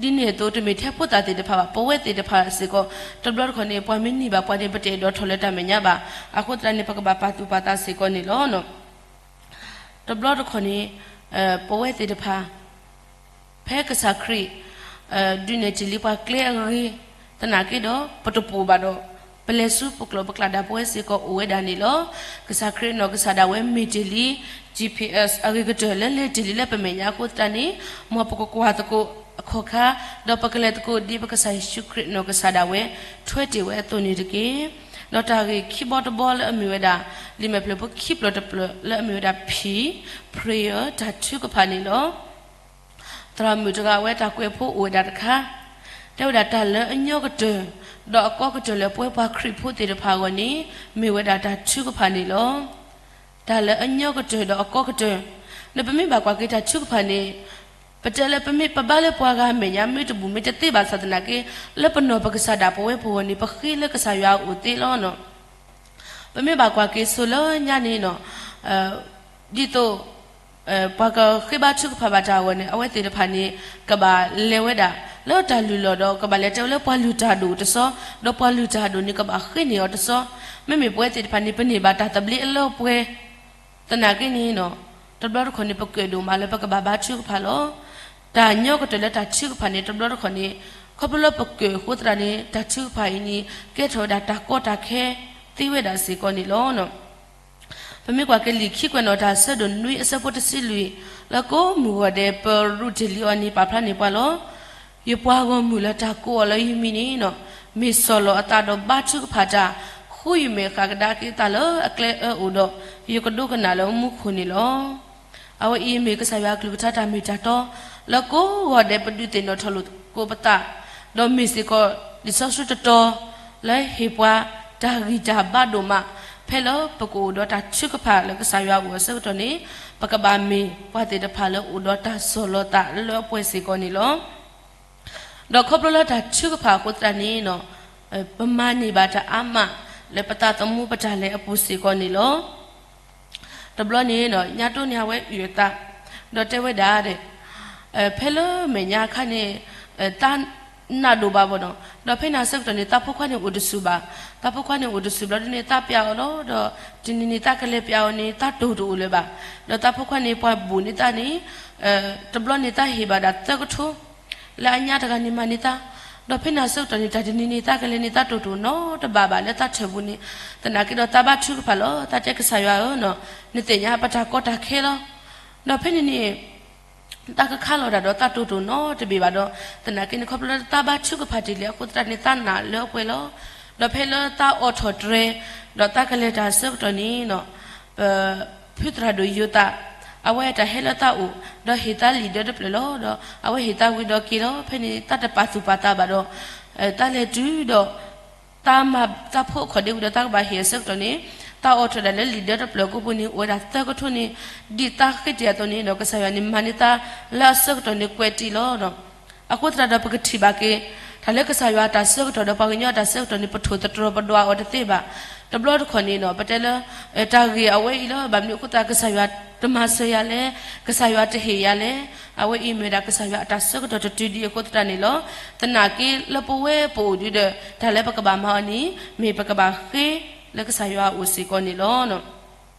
ဒီး ဒ်န့ၣ်အသိးတမ့ၢ်ထဲဖိသၣ်သ့ၣ်တဖၣ်ဘၣ် ပဝဲသ့ၣ်တဖၣ်စ့ၢ်ကီး တဘျီတခီၣ်န့ၣ် ပှၤမ့ၢ်နံၤဘၣ်ပှၤန့ၣ် ပတအဲၣ်ဒိးထီၣ်လၢတၢ်မဲာ်ညါဘၣ်. အဃိသတးန့ၣ် ပကဘၣ်ပာ်သူၣ်ပာ်သးစ့ၢ်ကီးန့ၣ်လီၤ. တဘျီတခီၣ်န့ၣ် ပဝဲသ့ၣ်တဖၣ် ဖဲကစၢ်ခရံာ် ဒုးနဲၣ်တ့ၢ်လံပှၤကျဲအဂ့ၤ, သနာ်က့ဒီး ပတပိာ်ဘၣ်ဒီး ပလဲၤဆူပကျိာ်ပကျါဒၣ်ပဝဲစ့ၢ်ကီးအိၣ်ဝဲဒၣ်န့ၣ်လီၤ. ကစၢ်ခရံာ်နီၢ်ကစၢ်ဒၣ်ဝဲမ့ၢ်တ့ၢ်လံ G P S အဂ့ၤကတၢၢ်လၢလဲၤတ့ၢ်လံလၢပမဲာ်ညါအဃိသတးန့ၣ်, မ်ပကကွၢ်သကိးအခီၣ်ခါ, ဒီးပကလဲၤသကိးဒ်ပကစၢ်ယ့ၣ်ၡူးခရံာ်နီၢ်ကစၢ်ဒၣ်ဝဲ ထွဲတ့ၢ်ဝဲအသိးန့ၣ်တက့ၢ်. ဒီးတၢ်ဂ့ၢ်ခံဘီတဘီလၢအမ့ၢ်ဝဲဒၣ် လံာ်မဲာ်ဖျၢၣ်ဖိခံဖျၢၣ်တဖျၢၣ်လၢအမ့ၢ်ဝဲဒၣ် P, prayer တၢ်ထုကဖၣ်န့ၣ်လီၤ. သရၣ်မုၣ်တဂၤအဝဲတၢ်ကွဲးဖိအိၣ်ဝဲဒၣ်တခါ, တဲဝဲဒၣ်တၢ်လၢအညီကတၢၢ် ဒီးအကီကတၢၢ်လၢပဝဲပှၤခရံာ်ဖိသ့ၣ်တဖၣ်အဂီၢ်န့ၣ် မ့ၢ်ဝဲဒၣ်တၢ်ထုကဖၣ်န့ၣ်လီၤ. တၢ်လၢအညီကတၢၢ်ဒီးအကီကတၢၢ်, ဒီးပမ့ၢ်ဘၣ်ကွၢ်က့ၤတၢ်ထုကဖၣ်န့ၣ်, ပတဲလၢပမ့ၢ်ပဘါလၢပှၤဂၤအမဲာ်ညါ မ့ၢ်တဘူၣ်မ့ၢ်တသ့ဘၣ်ဆၣ်သနာ်က့, လၢပနီၢ်ပကစၢ်ဒၣ်ပဝဲပဂီၢ်န့ၣ် ပဃ့လၢကစၢ်ယွၤအအိၣ်သ့လီၤ. ပမ့ၢ်ဘၣ်ကွၢ်က့ၤဆိလၢညါန့ၣ်နီၤ, ဒ်သိး ပှၤကဃ့ဘါထုကဖၣ်ဘၣ်တၢ်အဂီၢ်န့ၣ် အဝဲသ့ၣ်တဖၣ်န့ၣ် ကဘၣ်လဲၤဝဲဒၣ် လၢတၢ်လုၢ်လီၢ်ဒီး ကဘၣ်လဲၤတဲဝဲလၢပှၤလုၢ်တၢ်ဒိၣ်တစီ, ဒီးပှၤလုၢ်တၢ်ဒိၣ်န့ၣ် ကဘၣ်ဃ့န့ၢ်အီၤတစီ, မ့မ့ၢ်ပဝဲသ့ၣ်တဖၣ်န့ၣ် ပန့ၢ်ဘၣ်တၢ်သဘျ့အလၢအပှဲၤ သနာ်က့န့ၣ်နီၤ, တဘျီတခီၣ်န့ၣ် ပကၢၣ်ဒိၣ်မးလၢပကဘၣ်ဘါထုကဖၣ်လီၤ. တၢ်ညီကတၢၢ်လၢတၢ်ထုကဖၣ်န့ၣ် တဘျီတခီၣ်န့ၣ် ခီဖျိလၢပကၢၣ်အဃိသတးန့ၣ် တၢ်ထုကဖၣ်အံၤန့ၣ် ကဲထီၣ်ဝဲဒၣ်တၢ်ကီတၢ်ခဲသ့ဝဲဒၣ်စ့ၢ်ကီးန့ၣ်လီၤ. ပမ့ၢ်ကွၢ်က့ၤလံာ်ခံကွဲးနီၣ်တၢ်အဆၢဒိၣ်နွံအဆၢဖိတဆံလွံၢ်, လၢကိးမုၢ်ဂီၤဒဲး ပရူးတ့ၢ်လံအီၤန့ၣ် ပာ်ဖျါန့ၢ်ပှၤလီၤ. ယပှၤဂီၢ်မုၢ်လၢတၢ်ကိးအီၤလၢယမံၤန့ၣ်နီၤ, မ့ၢ်စီၢ်လီၤအသးဒီးဘါထုကဖၣ်တၢ်, ဃုယမဲာ်ဃၣ်ကဒါက့ၤအသးလၢအကျဲအၢအအိၣ်ဒီး ယကဒိကနၣ်လၢမူခိၣ်န့ၣ်လီၤ. အဝဲအံၤမ့ၢ်ကစၢ်ယွၤအကလုၢ်ကထါတၢ်မ့ၢ်တၢ်တီ, လၢကိးဂီၤဒဲးပဒုးသ့ၣ်နီၣ်ထီၣ်လိာ်သကိးပသး, ဒီးမ့ၢ်စ့ၢ်ကီးလံာ်စီဆှံတတီၤ လၢဟ့ၣ်ပှၤတၢ်ဂံၢ်တၢ်ဘါဒိၣ်မး, ဖဲလၢပကအိၣ်ဒီးတၢ်ထုကဖၣ်လၢကစၢ်ယွၤအအိၣ်အဆၢကတီၢ်န့ၣ်, ပကဘၣ်မ့ၢ်ပှၤသ့ၣ်တဖၣ်လၢအိၣ်ဒီးတၢ်စီၢ်လီၤသးလၢအပှဲၤစ့ၢ်ကီးန့ၣ်လီၤ. ဒီးခီဖျိလၢတၢ်ထုကဖၣ်အဃိသတးန့ၣ်နီၤ, ပမၤန့ၢ်ဘၣ်တၢ်အါမး လၢပသးသမူပတၢ်လဲၤအပူၤစ့ၢ်ကီးန့ၣ်လီၤ. တဘျီန့ၣ်နီၤ ညါတိန့ၣ်အဝဲအုၣ်အသး, ဒီးတဲဝဲဒၣ်, ဖဲလၢမဲာ်ညါအခါန့ၣ်, သးနးဒိၣ်ဘၣ်ဘၣ်နီၤ, ဒီးဖဲန့ၣ်အဆၢကတီၢ်န့ၣ် သးဖိခွါန့ၣ်အိၣ်တဆူၣ်ဘၣ်, သးဖိခွါန့ၣ်အိၣ်တဆူၣ်ဘျီဒ်န့ၣ် သးပျၢ်အီၤလီၤ, ဒီးတနံၤန့ၣ်သးကလဲၤပျၢ်အီၤန့ၣ် သးတိၢ်တအိၣ်လၢၤဘၣ်, ဒီးသးဖိခွါန့ၣ် ပှၤဘူၣ်န့ၢ်သးန့ၣ်, တဘျီန့ၣ်သးဟ့ၣ်ဘၣ်ဒၣ်သၢကထိ လၢအညါတဂၤန့ၣ်မၤန့ၢ်သး, ဒီးဖဲန့ၣ်အဆၢကတီၢ်န့ၣ် တၢ်တနံၤန့ၣ် သးကလဲၤန့ၢ်သးတိၢ်တအိၣ်နီတဘ့ၣ်ဘၣ်လၢသးထၢၣ်ပူၤန့ၣ်, သနာ်က့ဒီးသးဘါထုကဖၣ်လီၤ, သးတဲကစၢ်ယွၤဧၢနီၤ, နသ့ၣ်ညါပတၢ်ကီတၢ်ခဲလီၤ. ဒီးဖဲန့ၣ်န့ၣ် သးကခါလီၤတၢ်ဒီးသးတိၢ်တအိၣ်နီတဘ့ၣ်ဘၣ်ဒီး, သနာ်က့န့ၣ် ခီဖျိလၢသးဘါထုကဖၣ်တ့ၢ်လံအဃိသတးန့ၣ် သးနာ်လၢအပှဲၤလီၤ. ဒီးဖဲလၢသးအိးထီၣ်တြဲၤ, ဒီးသးကလဲၤတၢ်အဆၢကတီၢ်န့ၣ်နီၤ, ဖုသရၣ်ဒိၣ်ယိၤသး, အဝဲတၢ်ဟဲလၢသးအိၣ်, ဒီးဟ့ၣ်သးလံာ်ဒၢတဖျၢၣ်လီၤ. ဒီးအဝဲဟ့ၣ်သးဝံၤဒီးက့ၤလီၤ. ဖဲန့ၣ် သးတပာ်သူၣ်ပာ်သးဘၣ်ဒီး, သးလဲၤတုၤဒီး သးမၤသးဖိအခိၣ်ဒ့ဝံၤဒီး သးကဘၣ်ဟ့ၣ်အဆၢကတီၢ်န့ၣ်, သးအိးထီၣ်ဒၣ်လၢလံာ်ဒၢတဖျၢၣ်ကိးပူၤန့ၣ် အိၣ်ဝဲဒၣ်သၢကထိန့ၣ်, ဒ်သးဃ့တ့ၢ်အသိးန့ၣ်ဒီး ကစၢ်ယွၤန့ၣ်မၤန့ၢ်သးလၢအဆၢကတီၢ်န့ၣ်ကွဲးတံၢ်လီၤ. အဃိသတးဒီးပကထံၣ်ဘၣ်က့ၤ, တၢ်လၢကစၢ်ယွၤအတၢ်ဆၢကတီၢ်ဒီးပှၤကညီအတၢ်ဆၢကတီၢ်န့ၣ် ပထိၣ်သတြီၤပဒွးအီၤတသ့ဘၣ်. တဘျီတခီၣ်န့ၣ်နီၤ ပတဲလၢ တၢ်ဂ့ၢ်အဝဲအံၤလၢ ဘၣ်မနုၤအဃိသတး ကစၢ်ယွၤတမၤစၢၤယၤလဲၣ်, ကစၢ်ယွၤတဟ့ၣ်ယၤလဲၣ်. အဝဲအံၤမ့ၢ်ဝဲဒၣ်ကစၢ်ယွၤအတၢ်ဆၢကတီၢ်တတုၤဒံးအဃိသတးန့ၣ်လီၤ. သနာ်က့လၢပဝဲပအိၣ်ဒုးဒီး တၢ်လၢပကဘၣ်မၤအီၤန့ၣ် မ့ၢ်ပကဘၣ်ဃ့လၢကစၢ်ယွၤအအိၣ်စ့ၢ်ကီးန့ၣ်လီၤ.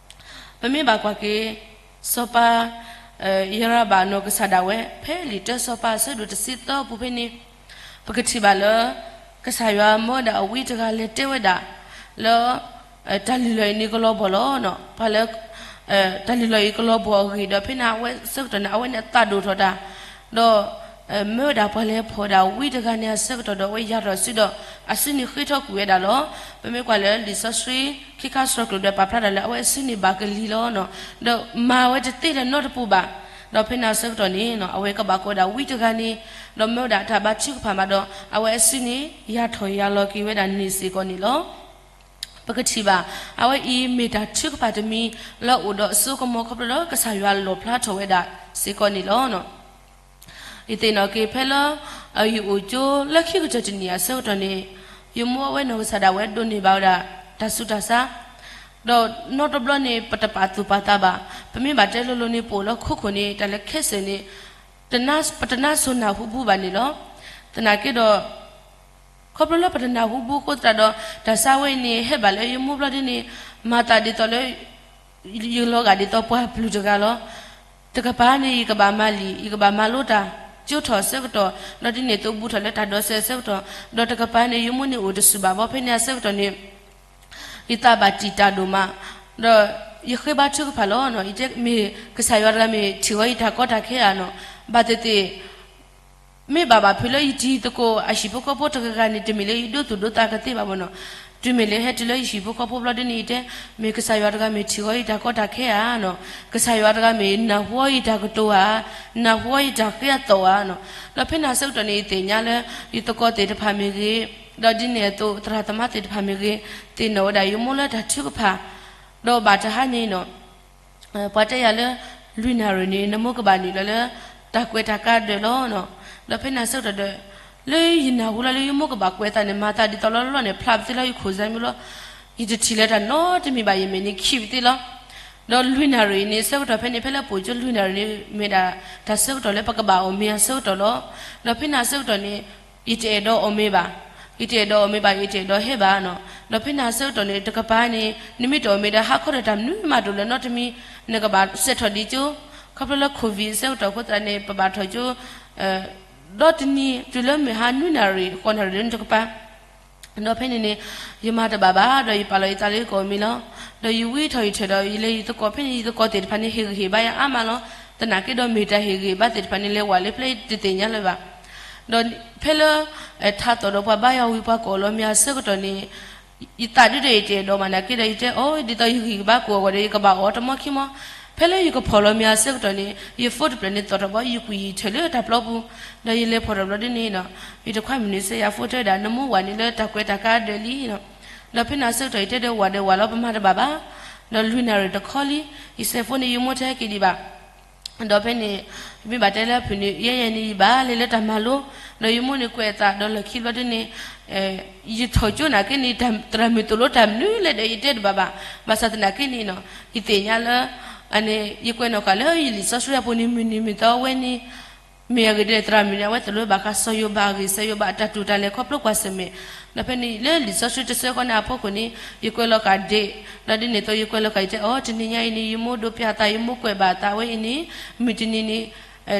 ပမ့ၢ်ဘၣ်ကွၢ်က့ၤ စီၤပၤ ယရၤဘၣ်နီၢ်ကစၢ်ဒၣ်ဝဲ ဖဲလံာ်တၢစီၤပၤအဆၢဒိၣ်တဆံသၢအပူၤဖဲန့ၣ်, ပကထံၣ်ဘၣ်လၢ ကစၢ်ယွၤမၢဝဲဒၣ်အဝံတဂၤလဲၤတဲဝဲဒၣ် လၢ တၢ်လုၢ်လီၢ်အံၤန့ၣ်ကလီၤဘီၣ်လီၤ. ပှၤလၢ တၢ်လုၢ်လီၢ်အံၤကလီၤဘီၣ်အဂ့ၢ်ဒီး ဖဲန့ၣ်အဝဲဆၢကတီၢ်န့ၣ် အဝဲန့ၣ်အသးဒိၣ်ထီၣ်တၢ်, ဒီး မၢဝဲဒၣ်ပှၤလဲၤဖီၣ်ဝဲဒၣ်ဝံတဂၤန့ၣ်အဆၢကတီၢ်ဒီး အဝဲယၤထီၣ်စုဒီး အစုန့ၣ်ဃ့ထီၣ်ကွံာ်ဝဲဒၣ်လီၤ. ပမ့ၢ်ကွၢ်လၢလံာ်စီဆှံ ခံခါစှီၤကျိၤဒီးပာ်ဖျါဒၣ်လၢ အဝဲအစုန့ၣ်ဘၣ်ကလံၤလီၤ. ဒီးမၤဝဲတသ့လၢၤနီတပူၤဘၣ်. ဒီးဖဲန့ၣ်အဆၢကတီၢ်န့ၣ် အဝဲကဘၣ်ကိးဝဲဒၣ်ဝံတဂၤန့ၣ်, ဒီးမၢဝဲဒၣ်တၢ်ဘါထုကဖၣ်မးဒီး အဝဲအစုန့ၣ် ယၤထီၣ်ယၤလီၤက့ၤဝဲဒၣ်န့ၣ်စ့ၢ်ကီးန့ၣ်လီၤ. ပကထံၣ်ဘၣ် အဝဲအံၤမ့ၢ်တၢ်ထုကဖၣ်တမံၤ လၢအအိၣ်ဒီးအစိကမီၤခီဖျိလၢကစၢ်ယွၤလီၣ်ဖျါထီၣ်ဝဲဒၣ်စ့ၢ်ကီးန့ၣ်လီၤ. ယသ့ၣ်နီၣ်က့ၤဖဲလၢ ယအိၣ်ကၠိလၢခံကတၢၢ်တနံၣ်အဆၢကတီၢ်န့ၣ်, ယမိၢ်အဝဲနီၢ်ကစၢ်ဒၣ်ဝဲဒိးန့ၢ်ဘၣ်ဝဲဒၣ် တၢ်ဆူးတၢ်ဆါ, ဒီးနီတဘျီန့ၣ် ပတပာ်သူၣ်ပာ်သးဘၣ်. ပမ့ၢ်ဘၣ်တဲလိၤလိၤန့ၣ် ပအိၣ်လၢခိခိၣ်န့ၣ် တၢ်လၢခဲစဲၣ်န့ၣ် ပတနါစိၤနၢ်ဟူဘူဘၣ်န့ၣ်လီၤ. သနာ်က့ဒီး ခီဖျိလၢပတနၢ်ဟူဘူအဃိသတးဒီး တၢ်ဆါဝဲအံၤန့ၣ် ဟဲဘၣ်လၢယမိၢ်ဘျီဒ်န့ၣ် မၤသးဒ်သိးလၢ ယလီၤဂာ်ဒ်သိးပှၤပျုၢ်တဂၤလီၤ. တကပၤန့ၣ် ယကဘၣ်မၤလံာ် ယကဘၣ်မၤလိတၢ် ကၠိထီၣ်အဆၢကတီၢ်, ဒီးဒ်န့ၣ်အသိးဘူးထီၣ်လၢတၢ်ဒိးစဲးအဆၢကတီၢ်, ဒီးတကပၤန့ၣ် ယမိၢ်န့ၣ်အိၣ်တဆူၣ်ဘၣ်ဘီ ဖဲန့ၣ်အဆၢကတီၢ်န့ၣ် ယသးဘၣ်တံာ်တာ်ဒိၣ်မး, ဒီးယဃ့ဘါထုကဖၣ်လီၤ. ယတဲမ့ၢ်ကစၢ်ယွၤတဂၤမ့ၢ်ထံၣ်ဃီယတၢ်ကီတၢ်ခဲဧါနီၤ, ဘၣ်သ့ၣ်သ့ၣ် မ့ၢ်ဘၣ်ဘၣ်ဖုးလၢယတံၤသကိးအဟံၣ်ဖိဃီဖိတဂၤဂၤန့ၣ် တမ့ၢ်လၢယဒိသူၣ်ဒိသးကသ့ဘၣ်ဘၣ်နီၤ. တုၤမ့ၢ်လၢဟဲတုၤလၢယဟံၣ်ဖိဃီဖိဘျီဒ်န့ၣ် ယတဲ, မ့ၢ်ကစၢ်ယွၤတဂၤမ့ၢ်ထံၣ်ဃီယတၢ်ကီတၢ်ခဲဧါနီၤ, ကစၢ်ယွၤတဂၤမ့ၢ်နၢ်ဟူဃီယတၢ်ကတိၤဧါ, နၢ်ဟူဃီယတၢ်ဃ့အသီၣ်ဧါနီၤ. ဒီးဖဲန့ၣ်အဆၢကတီၢ်န့ၣ် ယသ့ၣ်ညါလၢ ယသကိးသ့ၣ်တဖၣ်မ့ၢ်ဂ့ၤ, ဒီးဒ်န့ၣ်အသိးသရၣ်သမါသ့ၣ်တဖၣ်မ့ၢ်ဂ့ၤ, သ့ၣ်နီၣ်ဝဲဒၣ်ယမိၢ်လၢတၢ်ထုကဖၣ်, ဒီးဘၣ်တဟါန့ၣ်နီၤ ပှၤတဲယၤလၢ လွံၢ်နၣ်ရံၣ်န့ၣ် နမိၢ်ကဘၣ်နုာ်လီၤလၢ တၢ်ကွဲးတၢ်ကါဒၢးလီၤနီၤ. ဒီးဖဲန့ၣ်အဆၢကတီၢ်ဒီး လၢယနၢ်ဟူလီၤလၢယမိၢ်ကဘၣ်ကွဲးသးန့ၣ် မၤသးဒ်သိးလီၤလီၤန့ၣ် ဖျါပသ့လီၤ ယခိၣ်စဲမုၢ်လီၤ. ယတထံၣ်လၢတၢ်နီတမံၤဘၣ် ယမဲာ်န့ၣ်ခံပသ့လီၤ. ဒီးလွံၢ်နၣ်ရံၣ်န့ၣ် ဆၢကတီၢ်ဖဲန့ၣ် ဖဲလၢပိာ်ကၠိလွံၢ်နၣ်ရံၣ်န့ၣ် မ့ၢ်ဒၣ်တၢ်ဆၢကတီၢ်လၢပကဘၣ်အီၣ်မ့ၤအဆၢကတီၢ်လီၤ. ဒီးဖဲန့ၣ်အဆၢကတီၢ်န့ၣ် ယတအဲၣ်ဒိးအီၣ်မ့ၤဘၣ်, ယတအဲၣ်ဒိးအီၣ်မ့ၤဘၣ် ယတအဲၣ်ဒိးဟဲဘၣ်နီၤ. ဒီးဖဲန့ၣ်အဆၢကတီၢ်န့ၣ် တကပၤန့ၣ် နမ့ၢ်တအီၣ်မ့ၤဒီး ဟါခီဒီးတၢ်မနုၤမးတအိၣ်လၢၤနီတမံၤ, နကဘၣ်စဲးထီၣ်ဒံးကၠိ, ခီဖျိလၢ COVID အဆၢကတီၢ်အဃိသတးန့ၣ် ပဘၣ်ထီၣ်ကၠိ ဒီတနံၤ တုၤလၢမုၢ်ဟါနွံနၣ်ရံၣ် ဃိးနၣ်ရံၣ်လၢနတကပၤ ဒီးဖဲန့ၣ်န့ၣ် ယမၤတဘၣ်ဘၣ် ဒီးယပာ်လီၤယသးလၢယကအီၣ်မ့ၤလီၤ. ဒီးယဝံထီၣ်ယထၢၣ်ဒီး ယလဲၤယသကိးဖဲန့ၣ် ယသကိးသ့ၣ်တဖၣ်န့ၣ် ဟ့ၣ်ဂံၢ်ဟ့ၣ်ဘါယၤအါမးလီၤ. သနာ်က့ဒီးမ့ၢ်တၢ်ဟ့ၣ်ဂံၢ်ဟ့ၣ်ဘါသ့ၣ်တဖၣ်န့ၣ် လဲၤဝဲလၢဖဲလဲၣ်တသ့ၣ်ညါလၢၤဘၣ်. ဒီးဖဲလၢ ထါသီၣ်ဒီးပှၤဘါယွၤဝံၤ ပှၤကအီၣ်လီၤမ့ၤအဆၢကတီၢ်န့ၣ် ယသးဒုဒီးယတအဲၣ်ဒိးမး နာ်က့ဒီးယတဲအီၤ ဒ်သိးယဂံၢ်ယဘါကအိၣ်အဂီၢ်ဒီး ယကဘၣ်အီၣ်တမီခံမီ. ဖဲလၢယကဖီၣ်လီၤမ့ၤအဆၢကတီၢ်န့ၣ် ယဖိတဖျၢၣ်န့ၣ်သီၣ်ထီၣ်ဘီ ယကွံာ်ယထၢၣ်လၢတၢ်ပျီပူၤ, ဒီးယလဲၤဖီၣ်ထီၣ်ဘျီဒ်န့ၣ်ဒီး ယတခွါမုၢ်နံၤစဲယၤ ဖိတဲဝဲဒၣ် နမိၢ်ဝၤန့ၣ်လၢတၢ်ကွဲးတၢ်ကါဒၢးလံနီၤ. ဒီးဖဲန့ၣ်အဆၢကတီၢ် ယတဲဒီးဝၤဒီးဝၤလီၤ ပမၤတဘၣ်ဘၣ်. ဒီးလွံၢ်နၣ်ရံၣ်တခီလံ ယစဲးဖိန့ၣ် ယမိၢ်တဲက့ၤဒံးဘၣ် ဒီးဖဲန့ၣ် မ့ၢ်ဘၣ်တဲလၢအဖုၣ်န့ၣ် ယဲယဲန့ၣ် ယဘၣ်လဲၤလၢတၢ်မၤလိ, ဒီးယမိၢ်န့ၣ်ကွဲးအသး ဒီးလီၢ်ခံဘျီဒ်န့ၣ် ယထီၣ်ကၠိနာ်က့န့ၣ် သရၣ်မုၣ်သိၣ်လိတၢ်မနုၤလဲၣ်ဒီး ယတဲတဘၣ်ဘၣ်. ဘၣ်ဆၣ်သနာ်က့န့ၣ်နီၤ ယသ့ၣ်ညါလၢ အန့ၣ် ယကွဲးနီၣ်ဃာ်လၢယလံာ်စီဆှံအပူၤန့ၣ် မုၢ်နံၤမုၢ်သီအဝဲန့ၣ် မ့ၢ်အဂ့ၢ်ဒ်လဲၣ် သရၣ်မုၣ်န့ၣ် အဝဲသိၣ်လိဘၣ်ဃးစီၤယိၤဘးအဂ့ၢ် စီၤယိၤဘးအတၢ်တူၢ်တၢ်လဲၤခီဖျိကွၢ်ဆၢၣ်မဲာ်, ဒီးဖဲန့ၣ်လၢလံာ်စီဆှံတဆၢဃီန့ၣ်အဖီခိၣ်န့ၣ် ယကွဲးလီၤဃာ်ဒ့ၣ်, ဒီးဒ်န့ၣ်အသိး ယကွဲးလီၤဃာ် ယတဲအီၤ တနံၤညါအံၤန့ၣ် ယမိၢ်ဒိးပျးသး ယမိၢ်ကွဲးဘၣ်သးဝဲအံၤန့ၣ် မုၢ်တနံၤန့ၣ်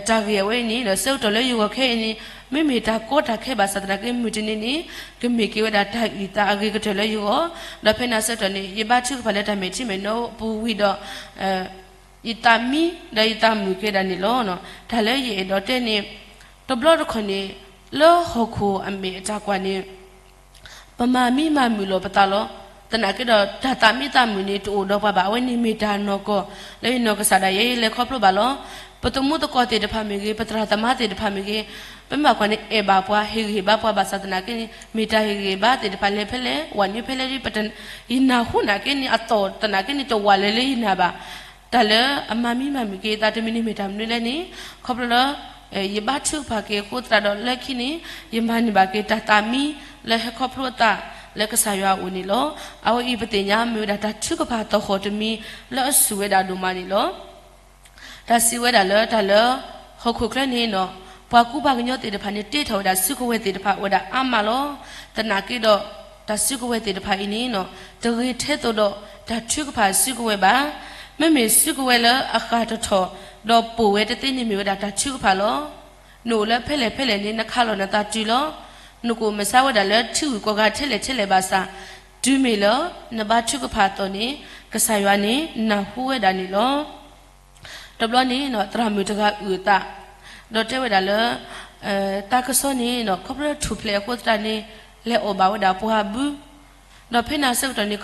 တၢ်ဂ့ၢ်အဝဲအံၤန့ၣ် ဒီးဆၢကတီၢ်လၢယဂီၢ်ခဲအံၤန့ၣ် မ့မ့ၢ်တၢ်ကီတၢ်ခဲဘၣ်ဆၣ်သနာ်က့ မုၢ်တနံၤန့ၣ် ကမ့ၢ်က့ၤဝဲဒၣ်တၢ်အုၣ်သးအဂ့ၤကတၢၢ်လၢယဂီၢ်, ဒီးဖဲန့ၣ်အဆၢကတီၢ်န့ၣ် ယဘါထုကဖၣ်လၢတၢ်မဲာ်ထံမဲာ်နိပူၤဝံၤဒီး ယသးမံ ဒီးယသးမုာ်က့ၤဒၣ်န့ၣ်လီၤ. တၢ်လၢယအဲၣ်ဒိးတဲန့ၣ် တဘျီတခီၣ်န့ၣ် လၢဟီၣ်ခိၣ်အမဲာ်အတၢ်ကွၢ်န့ၣ် ပမၤမံမၤမုာ်လီၤပသးလီၤ. သနာ်က့ဒီး တၢ်သးမံသးမုာ်န့ၣ် တအိၣ်ဒီးပှၤဘၣ်. အဝဲန့ၣ်မ့ၢ်တၢ်နီၢ်ကီၢ် လၢယနီၢ်ကစၢ်ဒၣ်ယဲ ယလဲၤခီဖျိဘၣ်လီၤ. ပသမူသကိးသ့ၣ်တဖၣ်မ့ၢ်ဂ့ၤ, ပသရၣ်သမါသ့ၣ်တဖၣ်မ့ၢ်ဂ့ၤ, ပမ့ၢ်ဘၣ်ကွၢ်န့ၣ် အဲၣ်ဘၣ်ပှၤ ဟ့ၣ်ဂံၢ်ဟ့ၣ်ဘါပှၤဘၣ်ဆၣ်သနာ်က့န့ၣ် မ့ၢ်တၢ်ဟ့ၣ်ဂံၢ်ဟ့ၣ်ဘါသ့ၣ်တဖၣ်လဲၤဖဲလဲၣ် ဝၤနုာ်ဖဲလဲၣ် ယနၢ်ဟူနာ်က့န့ၣ် အသီၣ်သနာ်က့န့ၣ် တဝးလၢၤလၢယနၢ်ဘၣ်. တၢ်လၢအမၤမံမၤမုာ်က့ၤသးတမံၤန့ၣ် မ့ၢ်တၢ်မနုၤလဲၣ်န့ၣ် ခီဖျိလၢ ယဘါထုကဖၣ်က့ၤအဃိသတးဒီး လၢခံန့ၣ် ယမၤန့ၢ်ဘၣ်က့ၤတၢ်သးမံ လၢဟဲခီဖျိအသး လၢကစၢ်ယွၤအအိၣ်န့ၣ်လီၤ. အဝဲအံၤပသ့ၣ်ညါမ့ၢ်ဝဲဒၣ်တၢ်ထုကဖၣ်သီၣ်ဃီၣ်တမံၤ လၢအစူၢ်ဝဲဒၣ်ဒိၣ်မးန့ၣ်လီၤ. တၢ်စံးဝဲဒၣ်လၢတၢ်လၢ ဟီၣ်ခိၣ်ချၢန့ၣ်နီၤ ပှၤကူပှၤကညီသ့ၣ်တဖၣ်န့ၣ် တ့ထီၣ်ဝဲဒၣ်စုကဝဲၤသ့ၣ်တဖၣ်အိၣ်ဝဲဒၣ်အါမးလီၤ. သနာ်က့ဒီး တၢ်စုကဝဲၤသ့ၣ်တဖၣ်အံၤန့ၣ်နီၤ တဂ့ၤထဲသိးဒီး တၢ်ထုကဖၣ်စုကဝဲၤဘၣ်. မ့မ့ၢ်စုကဝဲၤလၢအဃၣ်တထီၣ် ဒီးပိာ်ဝဲတသ့န့ၣ်မ့ၢ်ဝဲဒၣ်တၢ်ထုကဖၣ်လီၤ. နအိၣ်လၢဖဲလဲၣ်ဖဲလဲၣ်န့ၣ် နခးလီၤနသးတုၤလီၤ. နကအိၣ်မုာ်ဆါဝဲဒၣ်လၢထံဂုၤကီၢ်ဂၤထဲလဲၣ်ထဲလဲၣ်ဘၣ်ဆၣ် တုၤမ့ၢ်လၢ နဘါထုကဖၣ်အသိးန့ၣ် ကစၢ်ယွၤန့ၣ် နၢ်ဟူဝဲဒၣ်န့ၣ်လီၤ. တဘျီန့ၣ် သရၣ်မုၣ်တဂၤအုၣ်အသး ဒီးတဲဝဲဒၣ်လၢ သးကစီၣ်န့ၣ် ခီဖျိလၢထူၣ်ဖျဲးအဃိသတးန့ၣ် လဲၤအီၣ်ဘၣ်ဝဲဒၣ်ပှၤဘု ဒီးဖဲန့ၣ်အဆၢကတီၢ်န့ၣ်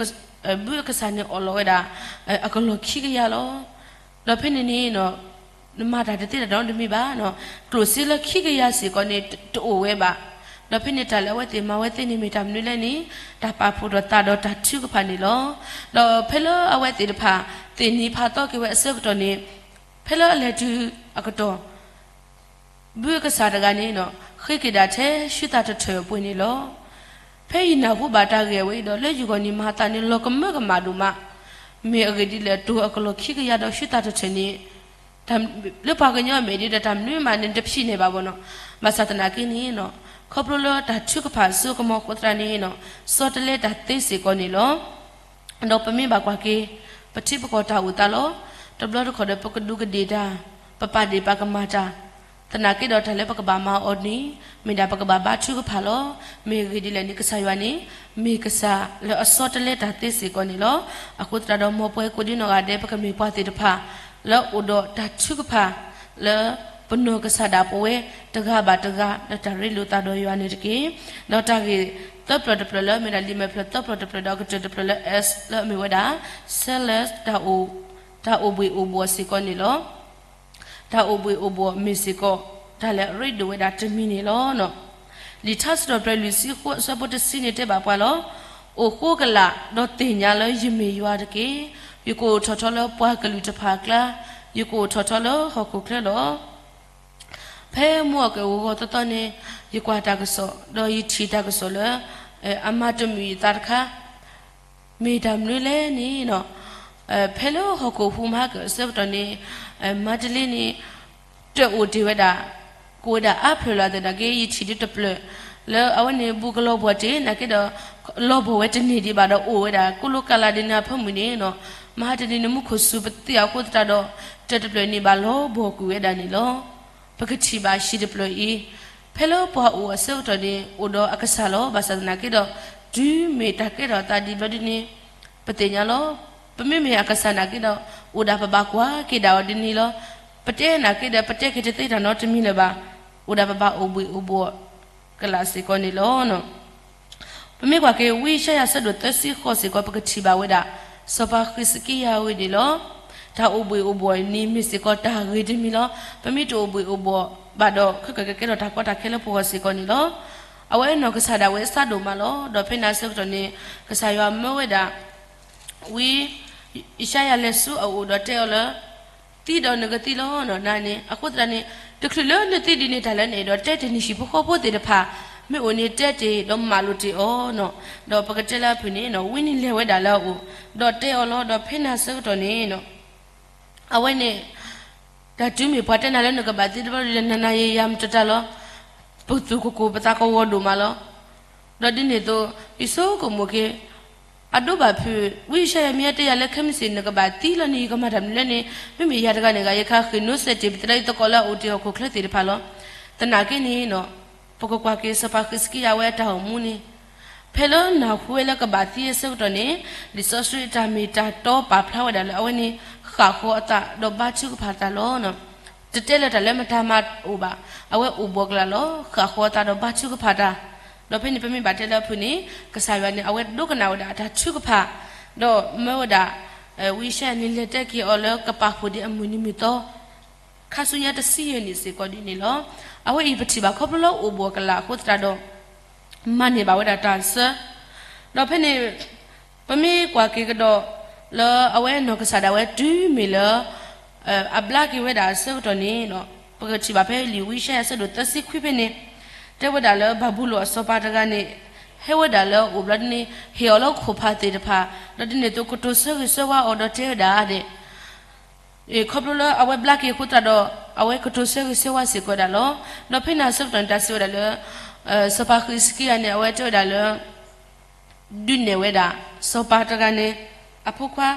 ဘုအကစၢ်န့ၣ်အီၣ်လီၤဝဲဒၣ် အကလီၢ်ခံကယၤလီၤ. ဒီးဖဲန့ၣ်န့ၣ် နမၤတၢ်တသ့တၢ်နီတမံၤဘၣ်, ကျိၣ်စ့လၢခံကယၤစ့ၢ်ကီးန့ၣ် တအိၣ်ဝဲဘၣ်. ဒီးဖဲန့ၣ်တၢ်လၢအဝဲသ့ၣ်မၤဝဲသ့န့ၣ် မ့ၢ်တၢ်မနုၤလဲၣ်န့ၣ် တၢ်ပာ်ဖှိၣ်ထီၣ်သးဒီးတၢ်ထုကဖၣ်န့ၣ်လီၤ. ဒီးဖဲလၢအဝဲသ့ၣ်တဖၣ် သ့ၣ်နံၤဖးသီက့ၤဝဲအဆၢကတီၢ်န့ၣ် ဖဲလၢအလဲၤတုၤအကတီၢ် ဘုအကစၢ်တဂၤန့ၣ် ဃ့က့ၤဒၣ်ထဲဆူသၣ်တထၢၣ်အပှ့ၤန့ၣ်လီၤ. ဖဲယနၢ်ဟူဘၣ်တၢ်ဂ့ၢ်ဝဲအံၤဒီး လၢယဂီၢ်န့ၣ်မၤသးန့ၣ် လီၤကမၢကမၣ်ဒိၣ်မး, မ့ၢ်အဂ့ၢ်ဒ်လဲၣ် တိၢ်အကလီၢ်ခံကယၤဒီးဆူသၣ်တထၢၣ်န့ၣ် လၢပှၤကညီအမဲာ်ဒ်ဒီး တၢ်မနုၤမးန့ၣ် တဖျံးန့ၢ်ဘၣ်ဘၣ်နီၤ. ဘၣ်ဆၣ်သနာ်က့န့ၣ် ခီဖျိလၢတၢ်ထုကဖၣ်စိကမီၤအဃိသတးန့ၣ် စီတလဲတၢ်သ့စ့ၢ်ကီးန့ၣ်လီၤ. ဒီးပမ့ၢ်ဘၣ်ကွၢ်က့ၤ ပထံပကီၢ်တၢ်အိၣ်သးလီၤ. တဘျီတခီၣ်ဒီး ပကဒူးကဒ့ၣ်တၢ်, ပပာ်ဒ့ၣ်ပာ်ကမၣ်တၢ်, သနာ်က့ဒီးတၢ်လၢပကဘၣ်မၤအီၤန့ၣ် မ့ၢ်ဒၣ်ပကဘၣ်ဘါထုကဖၣ်လီၤ. မ့ၢ်ဂ့ၢ်ဒ်လဲၣ်န့ၣ် ကစၢ်ယွၤန့ၣ် မ့ၢ်ကစၢ်လၢအဆီတလဲတၢ်သ့စ့ၢ်ကီးန့ၣ်လီၤ. အဃိသတးဒီး မ်ပဝဲကိးဒံနီၢ်ဂၤဒဲး ပကမ့ၢ်ပှၤသ့ၣ်တဖၣ် လၢအိၣ်ဒီးတၢ်ထုကဖၣ် လၢပနီၢ်ကစၢ်ဒၣ်ပဝဲတဂၤဘၣ်တဂၤ လၢတၢ်ရ့လိာ်သးဒီးယွၤန့ၣ်တက့ၢ်. ဒီးတၢ်ဂ့ၢ်သၢပျီၢ်တပျီၢ်လၢ မ့ၢ်ဒၣ်လံာ်မဲာ်ဖျၢၣ်သၢပျီၢ်တပျီၢ်ဒီးအကတၢၢ်တပျီၢ်လၢ S လၢအမ့ၢ်ဝဲဒၣ် Selfless တၢ်အိၣ်ဘှ့ၣ်အိၣ်ဘှီၣ်စ့ၢ်ကီးန့ၣ်လီၤ. တၢ်အိၣ်ဘှ့ၣ်အိၣ်ဘှီၣ်မ့ၢ်စ့ၢ်ကီး တၢ်လၢအရ့ဒိၣ်ဝဲဒၣ်တမံၤန့ၣ်လီၤ. လံာ်ထါစံးထီၣ်ပတြၢၤလွံၢ်ဆံဃိအဆၢဖိတဆံန့ၣ်တဲဘၣ်ပှၤလီၤ. အိၣ်ဃိကလာ် ဒီးသ့ၣ်ညါလၢယမ့ၢ်ယွၤတက့ၢ်. ယကအိၣ်ထီၣ်ထီလၢပှၤကလုာ်တဖၣ်အကျါ, ယကအိၣ်ထီၣ်ထီလၢဟီၣ်ခိၣ်ချၢလီၤ. ဖဲမုၢ်အကဲၣ်ဂီၤသီသီန့ၣ် ယကွၢ်တၢ်ကစီၣ် ဒီးယထံၣ်တၢ်ကစီၣ်လၢ အမၤတမုာ်ယသးတခါ မ့ၢ်တၢ်မနုၤလဲၣ်န့ၣ် ဖဲလၢဟီၣ်ခိၣ်ဟူးမၤဟါကၢ်အဆၢကတီၢ်န့ၣ် မၤတလ့န့ၣ် တၢ်အိၣ်တ့ၢ်ဝဲဒၣ် ကအိၣ်ဝဲဒၣ်အါဖျၢၣ်လီၤသနာ်က့ ယထံၣ်ဒုတပျၢၢ် လၢအဝဲန့ၣ် ဘူးကလီၤဘှီၣ်တ့ၢ်နာ်က့ဒီး လီၤဘှီၣ်ဝဲတန့ၢ်ဒံးဘၣ်ဒီးအိၣ်ဝဲဒၣ် ကိးလီၤကလာ်ဒ်န့ၣ်အဖၢမုၢ်န့ၣ် မဟါတနံၤန့ၣ် မူခိၣ်စူၤပသံအဃိသတးဒီး တၢ်တပျၢၢ်န့ၣ်ဘၣ်လီၤဘှီၣ်ကွံာ်ဝဲဒၣ်န့ၣ်လီၤ. ပကထံၣ်ဘၣ်ဟံၣ်တပျၢၢ်အံၤ ဖဲလၢပှၤအိၣ်အဆၢကတီၢ်န့ၣ် အိၣ်ဒီးအကစၢ်လီၤ. ဘၣ်ဆၣ်သနာ်က့ဒီး တုၤမ့ၢ်တၢ်ကဲထီၣ်အသးဒ်ဘျီဒ်န့ၣ် ပသ့ၣ်ညါလီၤ. ပမ့မ့ၢ်အကစၢ်နာ်က့ဒီး အိၣ်ဒၣ်ပဘၣ်ကွၢ်က့ၤဒၣ်အီၤဒ်န့ၣ်လီၤ. ပတဲနာ်က့ဒီး ပတဲက့ၤတသ့တၢ်နီတမံၤလၢၤဘၣ်. အိၣ်ဒၣ်ပဘၣ်အိၣ်ဘှ့ၣ်အိၣ်ဘှီၣ်ကလာ်စ့ၢ်ကီးန့ၣ်လီၤ. ပမ့ၢ်ကွၢ်က့ၤ ဝံယၡါယၤဆၢဒိၣ်သၢဆံဃိးစ့ၢ်ကီး ပကထံၣ်ဘၣ်ဝဲဒၣ် စီၤပၤဃံးစကံယၤအဂ့ၢ်န့ၣ်လီၤ. တၢ်အိၣ်ဘှ့ၣ်အိၣ်ဘှီၣ်န့ၣ်မ့ၢ်စ့ၢ်ကီးတၢ်ဂ့ၤတမံၤလီၤ. ပမ့ၢ်တအိၣ်ဘှ့ၣ်အိၣ်ဘှီၣ်ဘၣ်ဒီး ခဲကကဲထီၣ်တၢ်ကီတၢ်ခဲလၢပဂီၢ်စ့ၢ်ကီးန့ၣ်လီၤ. အဝဲနီၢ်ကစၢ်ဒၣ်ဝဲစးဒိၣ်မးလီၤ. ဒီးဖဲန့ၣ်အဆၢကတီၢ်န့ၣ် ကစၢ်ယွၤမၢဝဲဒၣ် ဝံယၡါယၤလဲၤဆူအအိၣ်ဒီးတဲအီၤလၢ သံဒီးနကသံလီၤနီၢ်နၤန့ၣ်. အဃိသတးန့ၣ် တချုးလၢနသံဒ်န့ၣ် တၢ်လၢနအဲၣ်ဒိးတဲတ့ၢ်နဟံၣ်ဖိဃီဖိသ့ၣ်တဖၣ် မ့ၢ်အိၣ်န့ၣ်တဲတ့ၢ်ဒီးမၤလိာ်တ့ၢ်အီၤနီၢ်. ဒီးပကတဲလၢအဖုၣ်န့ၣ် ဝံန့ၣ်လဲၤဝဲဒၣ်လၢအအိၣ် ဒီးတဲအီၤလီၤ. ဒီးဖဲန့ၣ်အဆၢကတီၢ်န့ၣ် အဝဲန့ၣ် တၢ်တုၤမ့ၢ်ပှၤတဲနၤလၢနကဘၣ်သံတဘျီဒီး နၤနၤယံာ်ယံာ်မတၤတၢ်လီၤ. ပသူၣ်ကကိၢ်ပသးကဝီၤဒိၣ်မးလီၤ. ဒီးဒ်န့ၣ်အသိး ယဆိကမိၣ်က့ၤ အဒိဘၣ်ဖုး ဝံယၡါယၤမ့ၢ်တဲယၤလၢ ခဲမုၢ်ဆ့ၣ် နကဘၣ်သံလီၤန့ၣ် ယကမၤတၢ်မနုၤလဲၣ်န့ၣ်, မ့မ့ၢ်ယၤတဂၤန့ၣ်ဂ့ၤ ယကဃ့ၢ်နီၣ်စဲးတ့ၢ် ပသရၣ်အံၤသကိးလၢအအိၣ်တ့ၢ်ဟီၣ်ခိၣ်ချၢသ့ၣ်တဖၣ်လီၤ. သနာ်က့န့ၣ် ပကကွၢ်က့ၤစီၤပၤဃံးစကံယၤဝဲအတၢ်အိၣ်မူန့ၣ်, ဖဲလၢနၢ်ဟူဝဲလၢကဘၣ်သံအဆၢကတီၢ်န့ၣ်, လံာ်စီဆှံတၢ်မ့ၢ်တၢ်တီပာ်ဖျါဝဲဒၣ်လၢအဝဲန့ၣ် ဃၣ်ဃီအသးဒီးဘါထုကဖၣ်တၢ်လီၤ. တတဲလၢတၢ်လၢမတၤမၤအိၣ်ဘၣ်, အဝဲအိၣ်ဘှီၣ်ကလာ်လီၤ. ဃၣ်ဃီအသးဒီးဘါထုကဖၣ်တၢ်, ဒီးဖဲန့ၣ်ပမ့ၢ်ဘၣ်တဲလၢအဖုၣ်န့ၣ် ကစၢ်ယွၤန့ၣ် အဝဲဒိကနၣ်ဝဲဒၣ်အတၢ်ထုကဖၣ်, ဒီးမၢဝဲဒၣ် ဝံယၡါယၤန့ၣ် လဲၤတဲက့ၤအီၤလၢကပာ်ဖှိၣ်ဒံးအမုၢ်နံၤမုၢ်သီ ခါဆူညါတဆံယဲၢ်နံၣ်စ့ၢ်ကီးဒ်န့ၣ်လီၤ. အဝဲအံၤပထံၣ်ဘၣ်ခီဖျိလၢအိၣ်ဘှီၣ်ကလာ်အဃိသတးဒီး မၤန့ၢ်ဘၣ်ဝဲဒၣ်တၢ်ဆၢ, ဒီးဖဲန့ၣ် ပမ့ၢ်ကွၢ်က့ၤကဒီး လၢအဝဲနီၢ်ကစၢ်ဒၣ်ဝဲတုၤမ့ၢ်လၢ အဘျါက့ၤဝဲဒၣ်အဆၢကတီၢ်န့ၣ်, ပကထံၣ်ဘၣ်ဖဲလံာ်ဝံယၡါယၤဆၢဒိၣ်သၢဆံခွံဖဲန့ၣ်, တဲဝဲဒၣ်လၢဘၤဘူလိၣ်အစီၤပၤတဂၤန့ၣ် ဟဲဝဲဒၣ်လၢအအိၣ်ဘျီဒ်န့ၣ် ဟ့ၣ်အီၤလၢခိၣ်ဖးသ့ၣ်တဖၣ်, ဒီးဒ်န့ၣ်အသိးကတိၤဆၢဂ့ၤဆၢဝါအီၤဒီးတဲဝဲဒၣ်ဒဲး ခီဖျိလၢအဝဲဘျါက့ၤအဃိသတးဒီး အဝဲကတိၤဆၢဂ့ၤဆၢဝါစ့ၢ်ကီးဝဲဒၣ်လီၤ. ဒီးဖဲန့ၣ်အဆၢကတီၢ်န့ၣ် တၢ်စံးဝဲဒၣ်လၢ စီၤပၤဃံးစကံယၤန့ၣ် အဝဲတဲဝဲဒၣ်လၢ ဒုးနဲၣ်ဝဲဒၣ် စီၤပၤတဂၤန့ၣ် အဖိခွါ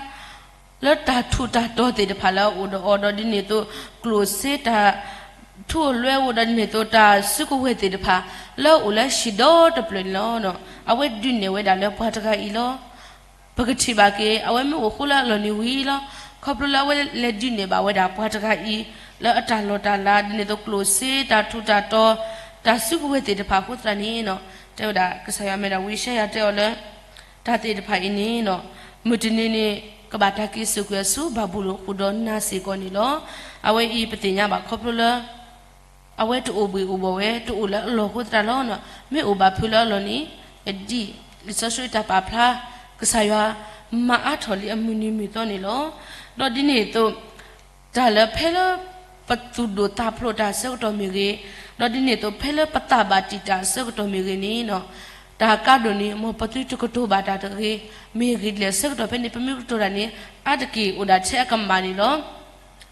လၢတၢ်ထူးတၢ်တီၤသ့ၣ်တဖၣ်လၢအအိၣ်ဒီးအီၤဒီးဒ်န့ၣ်အသိး ကျိၣ်စ့တၢ်ထူးအလွဲအိၣ်ဒီးဒ်န့ၣ်အသိး တၢ်စုကဝဲၤသ့ၣ်တဖၣ် လၢအအိၣ်လၢဟံၣ်ဒီတဖျၢၣ်န့ၣ်လီၤ. အဝဲဒုးနဲၣ်ဝဲဒၣ်လၢပှၤတဂၤအံၤလီၤ. ပကထံၣ်ဘၣ်က့ၤ အဝဲမ့ၢ်အိၣ်ဃိလၢအလီၢ်န့ၣ်ဝံၤလီၤ. ခီဖျိလၢအဝဲလဲၤဒုးနဲၣ်ဘၣ်ဝဲဒၣ်ပှၤတဂၤအံၤ လၢအတၢ်လီၢ်တၢ်လၤ ဒ်န့ၣ်အသိးကျိၣ်စ့တၢ်ထူးတၢ်တီၤ တၢ်စုကဝဲၤသ့ၣ်တဖၣ်အဃိသတးန့ၣ် တဲဝဲဒၣ်ကစၢ်ယွၤမ့ၢ်ဒၣ်ဝံယၡါယၤတဲအီၤလၢ တၢ်သ့ၣ်တဖၣ်အံၤန့ၣ် မုၢ်တနံၤန့ၣ် ကဘၣ်တၢ်က့ၤစိာ်ကွံာ်အီၤဆူဘၤဘူလိၣ်အဃိဒီးနၤစ့ၢ်ကီးန့ၣ်လီၤ. အဝဲအံၤပသ့ၣ်ညါဘၣ်ခီဖျိလၢ အဝဲတအိၣ်ဘှံးအိၣ်ဘှီၣ်ဝဲ တအိၣ်လၢအလီၢ်အဃိသတးလီၤ. မ့ၢ်အိၣ်ဘၣ်ဖုးလၢအလီၢ်န့ၣ် ဒ်လံာ်စီဆှံတၢ်ပာ်ဖျါ ကစၢ်ယွၤမၤအါထီၣ်လံအမုၢ်နံၤမုၢ်သီန့ၣ်လီၤ. ဒီးဒ်န့ၣ်အသိး တၢ်လၢဖဲလၢ ပသူၣ်ဒိၣ်သးဖျိးတၢ်အဆၢကတီၢ်မ့ၢ်ဂ့ၤ, ဒီးဒ်န့ၣ်အသိးဖဲလၢပသးဘၣ်တံာ်တာ်အဆၢကတီၢ်မ့ၢ်ဂ့ၤန့ၣ် တၢ်ကါဒိၣ်န့ၣ် မ်ပသုတကတိၤဘၣ်တၢ်တဂ့ၤ, မ့ၢ်ဂ့ၤဒ်လဲၣ်အဆၢကတီၢ်ဖဲန့ၣ် ပမ့ၢ်ကတိၤတၢ်န့ၣ် အါတက့ၢ်အိၣ်ဒၣ်ထဲအကမၣ်န့ၣ်လီၤ.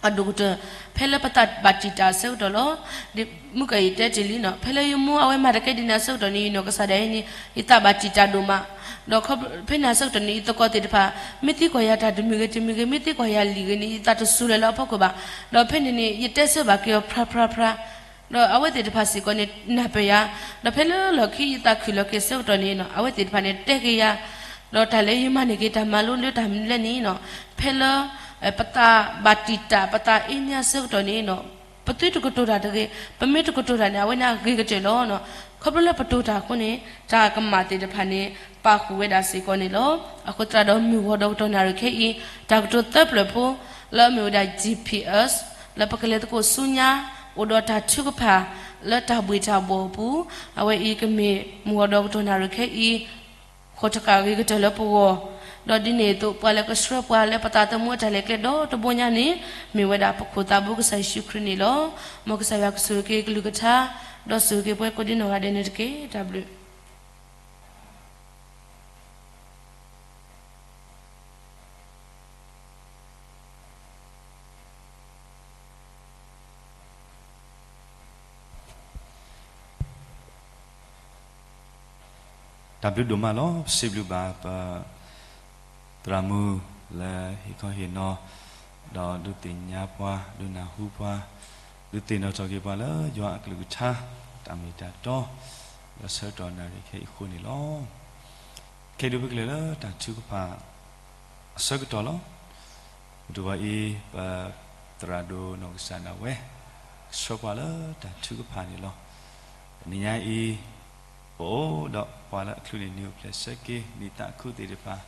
အဒိၣ်ကတၢၢ် ဖဲလၢပသးဘၣ်တံာ်တာ်အဆၢကတီၢ်လီၤ. မုၢ်ကယတဲတ့ၢ်လံနီၤ ဖဲလၢယမိၢ်အဝဲမၤတကဲဒ်န့ၣ်အဆၢကတီၢ်န့ၣ် ယနီၢ်ကစၢ်ဒၣ်အံၤန့ၣ် ယသးဘၣ်တံာ်တာ်ဒိၣ်မး, ဒီးဖဲန့ၣ်အဆၢကတီၢ်န့ၣ် ယသကိးသ့ၣ်တဖၣ် မ့ၢ်သံကွၢ်ယၤတၢ်တမံၤဂ့ၤတမံၤဂ့ၤ မ့ၢ်သံကွၢ်ယၤလံာ်ဂ့ၤန့ၣ် ယသးတစူၤလၢၤလၢအဖီခိၣ်ဘၣ်. ဒီးဖဲန့ၣ်န့ၣ် ယတဲဆၢဘၣ်က့ၤအီၤဖြါဖြါဖြါ ဒီးအဝဲသ့ၣ်တဖၣ်စ့ၢ်ကီးန့ၣ် နၢ်ပၢၢ်ယၤ, ဒီးဖဲလၢလီၢ်ခံယသးခုၣ်လီၤက့ၤဆၢကတီၢ်န့ၣ်နီၤ အဝဲသ့ၣ်တဖၣ်န့ၣ်တဲက့ၤယၤ, ဒီးတၢ်လၢယမၤန့ၢ်က့ၤတၢ်မၤလိလၢတၢ်မနုၤလဲၣ်န့ၣ်နီၤ, ဖဲလၢ ပသးဘၣ်တံာ်တာ် ပသးအ့ညါဆၢကတီၢ်န့ၣ်နီၤ, ပသုတကတိၤတၢ်တဂ့ၤ, ပမ့ၢ်တကတိၤတၢ်န့ၣ် အဝဲန့ၣ်အဂ့ၤကတၢၢ်လီၤနီၤ. ခီဖျိလၢပတိၤတၢ်အဃိန့ၣ် တၢ်ကမၣ်သ့ၣ်တဖၣ်န့ၣ် ပာ်ဃုာ်ဝဲဒၣ်စ့ၢ်ကီးန့ၣ်လီၤ. အဃိသတးဒီးမုၢ်ဂီၤဒီးကတီၢ်နၣ်ရံၣ်ခဲအံၤ တၢ်ကတိၤသၢပျၢၣ်ဖိ လၢအမ့ၢ်ဝဲဒၣ် G P S လၢပကလဲၤသကိးဆူညါ အိၣ်ဒီးတၢ်ထုကဖၣ် လၢတၢ်ဘှ့ၣ်တၢ်ဘှီၣ်အပူၤ, အဝဲအံၤကမ့ၢ်မုၢ်ဂီၤဒီးကတီၢ်နၣ်ရံၣ်ခဲအံၤ ဃိးထီၣ်ဃာ်အဂ့ၤကတၢၢ်လၢပဂီၢ်, ဒီးဒ်န့ၣ်အသိး ပှၤလၢကဆှၢပှၤလၢပသးသမူအတၢ်လဲၤကျဲဒီတဘိညါန့ၣ် မ့ၢ်ဝဲဒၣ်ပခိၣ်သးဘိကစၢ်ယ့ၣ်ၡူးခရံာ်န့ၣ်လီၤ. မ်ကစၢ်ယွၤကဆိၣ်ဂ့ၤက့ၤကလုၢ်ကထါ, ဒီးဆိၣ်ဂ့ၤက့ၤပှၤကိးဒ်နီၢ်ဂၤဒဲးန့ၣ်တက့ၢ်. တၢ်ဘျုး တၢ်ဘျုးဒိၣ်မးလီၤ. ပစံးဘျုးဘၣ်ပ သရၣ်မုၣ်လၢဟ့ၣ်ခီဟ့ၣ်နီၤ, ဒီးဒုးသ့ၣ်ညါပှၤ, ဒုးနၢ်ဟူပှၤ, ဒုးသ့ၣ်နီၣ်ထီၣ်က့ၤပှၤလၢယွၤအကလုၢ်ကထါ, တၢ်မ့ၢ်တၢ်တီ, လၢဆၢကတီၢ်နၣ်ရံၣ်ခဲအံၤအဃိန့ၣ်လီၤ. ခဲအံၤဒုးပကလဲၤလၢတၢ်ထုကဖၣ် အဆၢကတီၢ်လီၤ. ပတုၤဝဲအံၤ ပသရၣ်ဒိၣ်နီၢ်ကစၢ်ဒၣ်ဝဲ ကဆှၢပှၤလၢတၢ်ထုကဖၣ်န့ၣ်လီၤ. တနံၤညါအံၤ ပအိၣ်ဒီးပှၤလၢအချုးန့ၢ်နံၤအိၣ်ဖျဲၣ်ဆၢက့ၤ နံၣ်သးခုသ့ၣ်တဖၣ်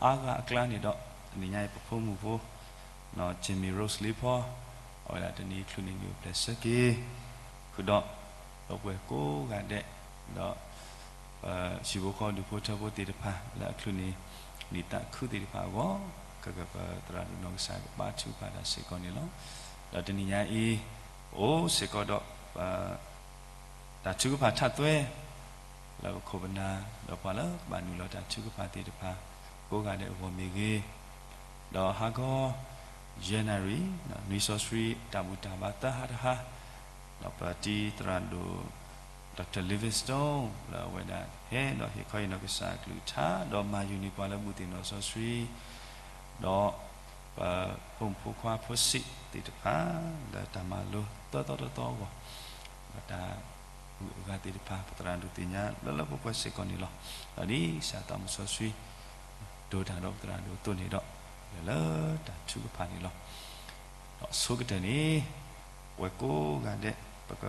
အါဂၤအကျါန့ၣ်ဒီး တနံၤညါအံၤ ပဖိမုၣ်ဖိ Jimmy Rose လ့ဖီ အဝဲဒၣ်တနံၤချုးန့ၢ်နံၤအိၣ်ဖျဲၣ်ဆၢက့ၤ ဃုာ်ဒီး ဒီပုၢ်ဝဲၢ်ကိးဂၤဒဲး ဒီး ပဟံၣ်ဖိဃီဖိဒူၣ်ဖိထၢဖိသ့ၣ်တဖၣ် လၢအချုးန့ၢ် နံၣ်သးခုသ့ၣ်တဖၣ်အဂီၢ် ကကပသရၣ်ဒိၣ်နီၢ်ကစၢ်ကဘါထုကဖၣ်တၢ်စ့ၢ်ကီးန့ၣ်လီၤ. ဒီးတနံၤညါအံၤ ပအိၣ်စ့ၢ်ကီးဒီး တၢ်ထုကဖၣ်ထးသွဲ လၢပခိၣ်ပနၢ် ဒီးပှၤလၢကဘၣ်နုာ်လီၤတၢ်ထုကဖၣ်သ့ၣ်တဖၣ် ကိးဂၤဒဲးအဂီၢ်မ့ၢ်ဂ့ၤ, ဒီးဟါခီ ယဲၢ်နၣ်ရံၣ် နွံစီဆှံ တၢ်ဘူၣ်တၢ်ဘါသၢဟါတဟါ ဒီးပတံၤသရၣ်ဒိၣ် Doctor Livingstone လၢအဝဲဒၣ်ဟဲဒီးဟ့ၣ်ခီဟ့ၣ်နီၤကစၢ်အကလုၢ်ကထါ ဒီးမၤယုာ်န့ၢ်ပှၤလၢမုၢ်သ့ၣ်နီၣ်စီဆှံ ဒီးပဖိမုၣ်ဖိခွါဖိစံးသ့ၣ်တဖၣ် လၢတၢ်မၤလိသၢသီတသီအဂီၢ် ဒီးတၢ်ဂုၤအဂၤသ့ၣ်တဖၣ် ပသရၣ်ဒိၣ်သ့ၣ်ညါလၢလၢပှဲၤပှဲၤစ့ၢ်ကီးန့ၣ်လီၤ. ဒီးဒ်ကစၢ်သးမုၣ်စီဆှံ ဒိၣ်တၢ်ဒီးပသရၣ်ဒိၣ်အသိးန့ၣ်ဒီး လၢလၢတၢ်ထုကဖၣ်န့ၣ်လီၤ. ဒီးအဆိကတၢၢ်န့ၣ် ပဝဲကိးဂၤဒဲး ပက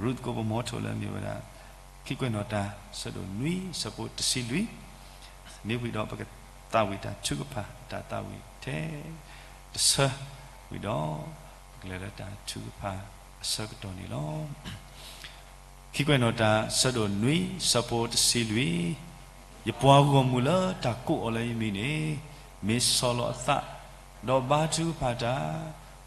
ရူၢ်သကိးပမီထိၣ်လၢအမ့ၢ်ဝဲဒၣ် ခံကွဲးနီၣ်တၢ် ဆၢဒိၣ်နွံ ဆၢဖိတဆံလွံၢ် မ့ၢ်ဝံၤဒီး ပကသးဝံၣ်တၢ်ထုကဖၣ် တၢ်သးဝံၣ်ထဲတဆၢဝံၤဒီး ပကလဲၤလၢတၢ်ထုကဖၣ်အဆၢကတီၢ်န့ၣ်လီၤ. ခံကွဲးနီၣ်တၢ် ဆၢဒိၣ်နွံ ဆၢဖိတဆံလွံၢ်, ယပှၤဂီၢ်မုၢ်လၢတၢ်ကိးအီၤလၢယမံၤန့ၣ် မ့ၢ်ဆီၣ်လီၤအသး, ဒီးဘါထုကဖၣ်တၢ်,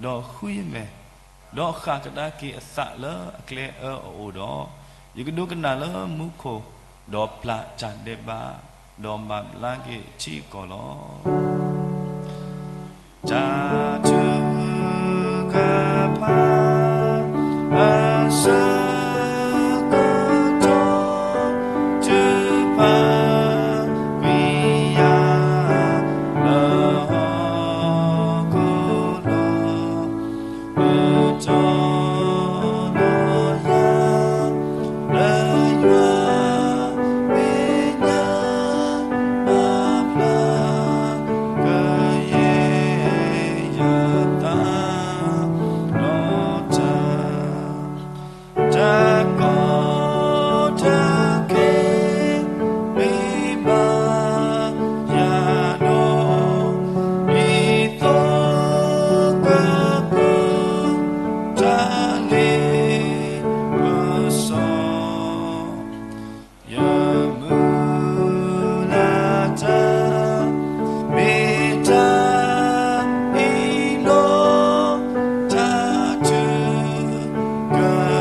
ဒီးဃုယမဲာ်, ဒီးဃၣ်ကဒါက့ၤအသးလၢအကျဲအၢအအိၣ်ဒီး, ယကဒိကနၣ်လၢမူခိၣ်, ဒီးပျၢ်တၢ်ဒဲးဘး, ဒီးမၤဘျါက့ၤထံအကီၢ်လီၤ. တၢ်ထုကဖၣ် အဆၢကတီၢ် ထုကဖၣ်ကွံာ်ယၤ လၢဟီၣ်ခိၣ်လီၤ. မုၢ်ထီၣ်လီၤယၤ လၢယွၤမဲာ်ညါ ဘၣ်ဖျါ ကယဲၢ်ယသး ဒီးတၢ် တၢ်ကီတၢ်ခဲ မ့ၢ်ဘၣ်ယၤဒီး ဒ်သိးကပၢ တၢ်လ့ပစီ ယမုၢ်လၢ်တၢ် မ့ၢ်တၢ်အံၤလီၤ. တၢ်ထု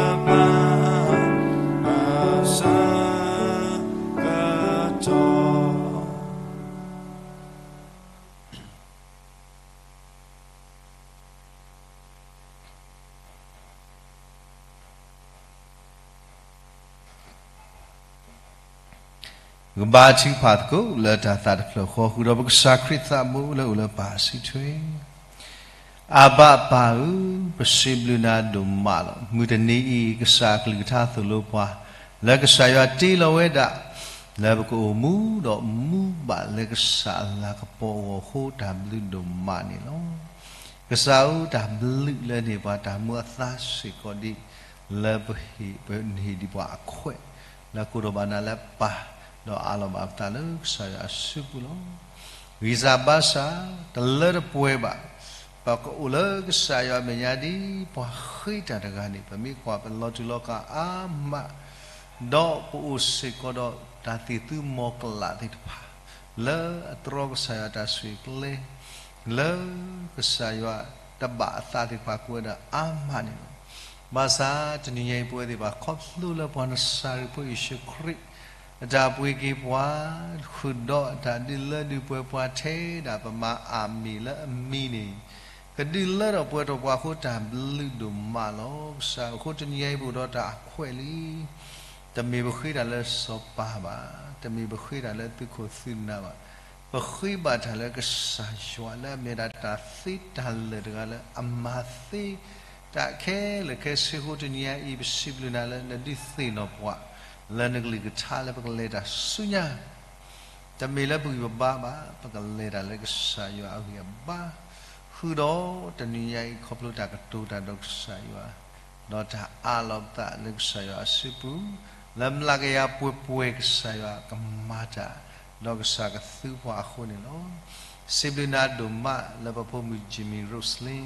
ကဖၣ် အဆၢကတီၢ် ပကဘါထုကဖၣ်သကိး လၢတၢ်သးတဖျၢၣ်ဃီ ဃုာ်ဒီးပကစၢ်ခရံာ်သးဘိလၢအိၣ်လၢပၢ်အစုထွဲ အဘၣ်ပၢ်ဧၢ, ပစံးဘျုးနၤဒိၣ်မးလီၤ. မုၢ်တနံၤအံၤ ကစၢ်အကလုၢ်ကထါသိၣ်လိပှၤ လၢကစၢ်ယွၤတ့လီၤဝဲဒၣ် လၢပကအိၣ်မူဒီးမူဘၣ်လၢကစၢ်အလၤကပီၤအဂီၢ်အဃိ တၢ်ဘျုးဒိၣ်မးန့ၣ်လီၤ. ကစၢ်ဧၢ, တၢ်ဘျုးလၢန့ၢ်ပှၤတၢ်မူအသါစ့ၢ်ကီးဒ် လၢပဟ့ၣ်ပနဟ့ၣ်ဒံးပှၤအခွဲး လၢကိၢ်ထီၣ်ဘၣ်နၤလၢပၢ် ဒီးအးလီၤဘၣ်ပသးလၢကစၢ်ယွၤအစုပူၤလီၤ. ဂံၢ်စၢ်ဘါစၢ် တလၢတပှဲၤဘၣ် ပကအိၣ်လၢကစၢ်ယွၤအမဲာ်ညါဒ်ပှၤဃ့တၢ်တဂၤန့ၣ် ပမ့ၢ်ကွၢ်ပလီၤတူာ်လီၤကာ်အါမး ဒီးပအိၣ်စ့ၢ်ကီးဒီးတၢ်သ့ၣ်သူမီၤကလးသ့ၣ်တဖၣ် လၢအတြီကစၢ်ယွၤတၢ်ဆိၣ်ဂ့ၤကျဲ လၢကစၢ်ယွၤတဘၣ်အသးသ့ၣ်တဖၣ်ကိးဝဲဒၣ်အါမးန့ၣ်လီၤ. ဘၣ်ဆၣ်တနံၤညါအံၤ ပဝဲသ့ၣ်တဖၣ်ခီဖျိလၢပှၤနစၤရ့းဖိယ့ၣ်ၡူးခရံာ် အတၢ်ပှ့ၤက့ၤပှၤ ဃုာ်ဒီးအတၢ်ဒုးလၢဒုးပှဲၤပှၤထဲဒၣ်ပမၤအၣ်မ့ၢ်လၢအမံၤန့ၣ် ကဒုးလၢထီၣ်ပှဲၤထီၣ်ပှၤအဃိ တၢ်ဘျုးဒိၣ်မးလီၤ. ကစၢ်အဃိတနံၤညါအံၤ ပအိၣ်ဒီးတၢ်အခွဲးလံ တမ့ၢ်ပဃ့တၢ်လၢစီၤပၤဘၣ်, တမ့ၢ်ပဃ့တၢ်လၢသုးခိၣ်သုးနၢ်ဘၣ်, ပဃ့ဘၣ်တၢ်လၢကစၢ်ယွၤလၢအမ့ၢ်ဒၣ်တၢ်သ့တၢ်လၢာ်တဂၤလၢအမၤသ့ တၢ်ခဲလၢာ်ခဲဆ့အဃိ တနံၤညါအံၤ ပစံးဘျုးနၤလၢနဒုးသ့ၣ်နီၣ်ပှၤ လၢနကလုၢ်ကထါလၢပကလဲၤတၢ်ဆူညါ တမ့ၢ်လၢပဂံၢ်ပဘါဘၣ်, ပကလဲၤတၢ်လၢကစၢ်ယွၤအဂံၢ်အဘါ, ဃုာ်ဒီးတနံၤညါအံၤ ခီဖျိတၢ်ကတိၤတၢ်ဒီးကစၢ်ယွၤ, ဒီးတၢ်အးလီၤပသးလၢကစၢ်ယွၤအစုပူၤ, လၢမျးကယၤပှဲၤပှဲၤကစၢ်ယွၤကမၤတၢ်, ဒီးကစၢ်ကသုပှၤအဃိန့ၣ်လီၤ. စံးဘျုးနၤဒိၣ်မးလၢပဖိမုၣ် Jimmy Roselyn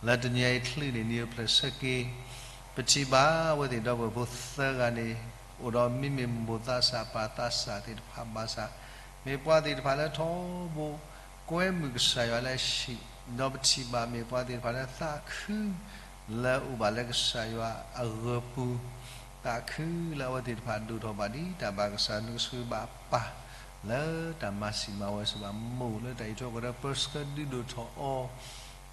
လၢတနံၤညါအံၤချုးန့ၢ်နံၣ်အိၣ်ဖျဲၣ်ဆၢက့ၤ, ပထံၣ်ဘၣ်အဝဲသ့ၣ်ဒီပုၢ်ဝဲၢ်ဖိသၢဂၤန့ၣ် အိၣ်ဒီးမံမ့ၢ်မိၢ်သးစၢ်ပၢ်သးစၢ်သ့ၣ်တဖၣ်ဘၣ်ဆၣ်, မ့ၢ်ပှၤသ့ၣ်တဖၣ်လၢထီဘိ ကွဲမုာ်ကစၢ်ယွၤလၢအဟံၣ်, ဒီးပထံၣ်ဘၣ်မ့ၢ်ပှၤသ့ၣ်တဖၣ်လၢသးခု လၢအအိၣ်ဘၣ်လၢကစၢ်ယွၤအဂၢၤပူၤ, သးခုလၢအဝဲသ့ၣ်တဖၣ်ဒိၣ်ထီၣ်ဘၣ်ဒ်တၢ်ဘၣ်ကစၢ် နကဆိၣ်ဂ့ၤဘၣ်ပၢ် လၢတၢ်မၤစံၣ်မၤဝဲ ဆိၣ်ဂ့ၤဘၣ်မိၢ်လၢတၢ်အံးထွဲကွၢ်ထွဲ ပၢဆှၢဒုးဒိၣ်ထီၣ်အီၤ,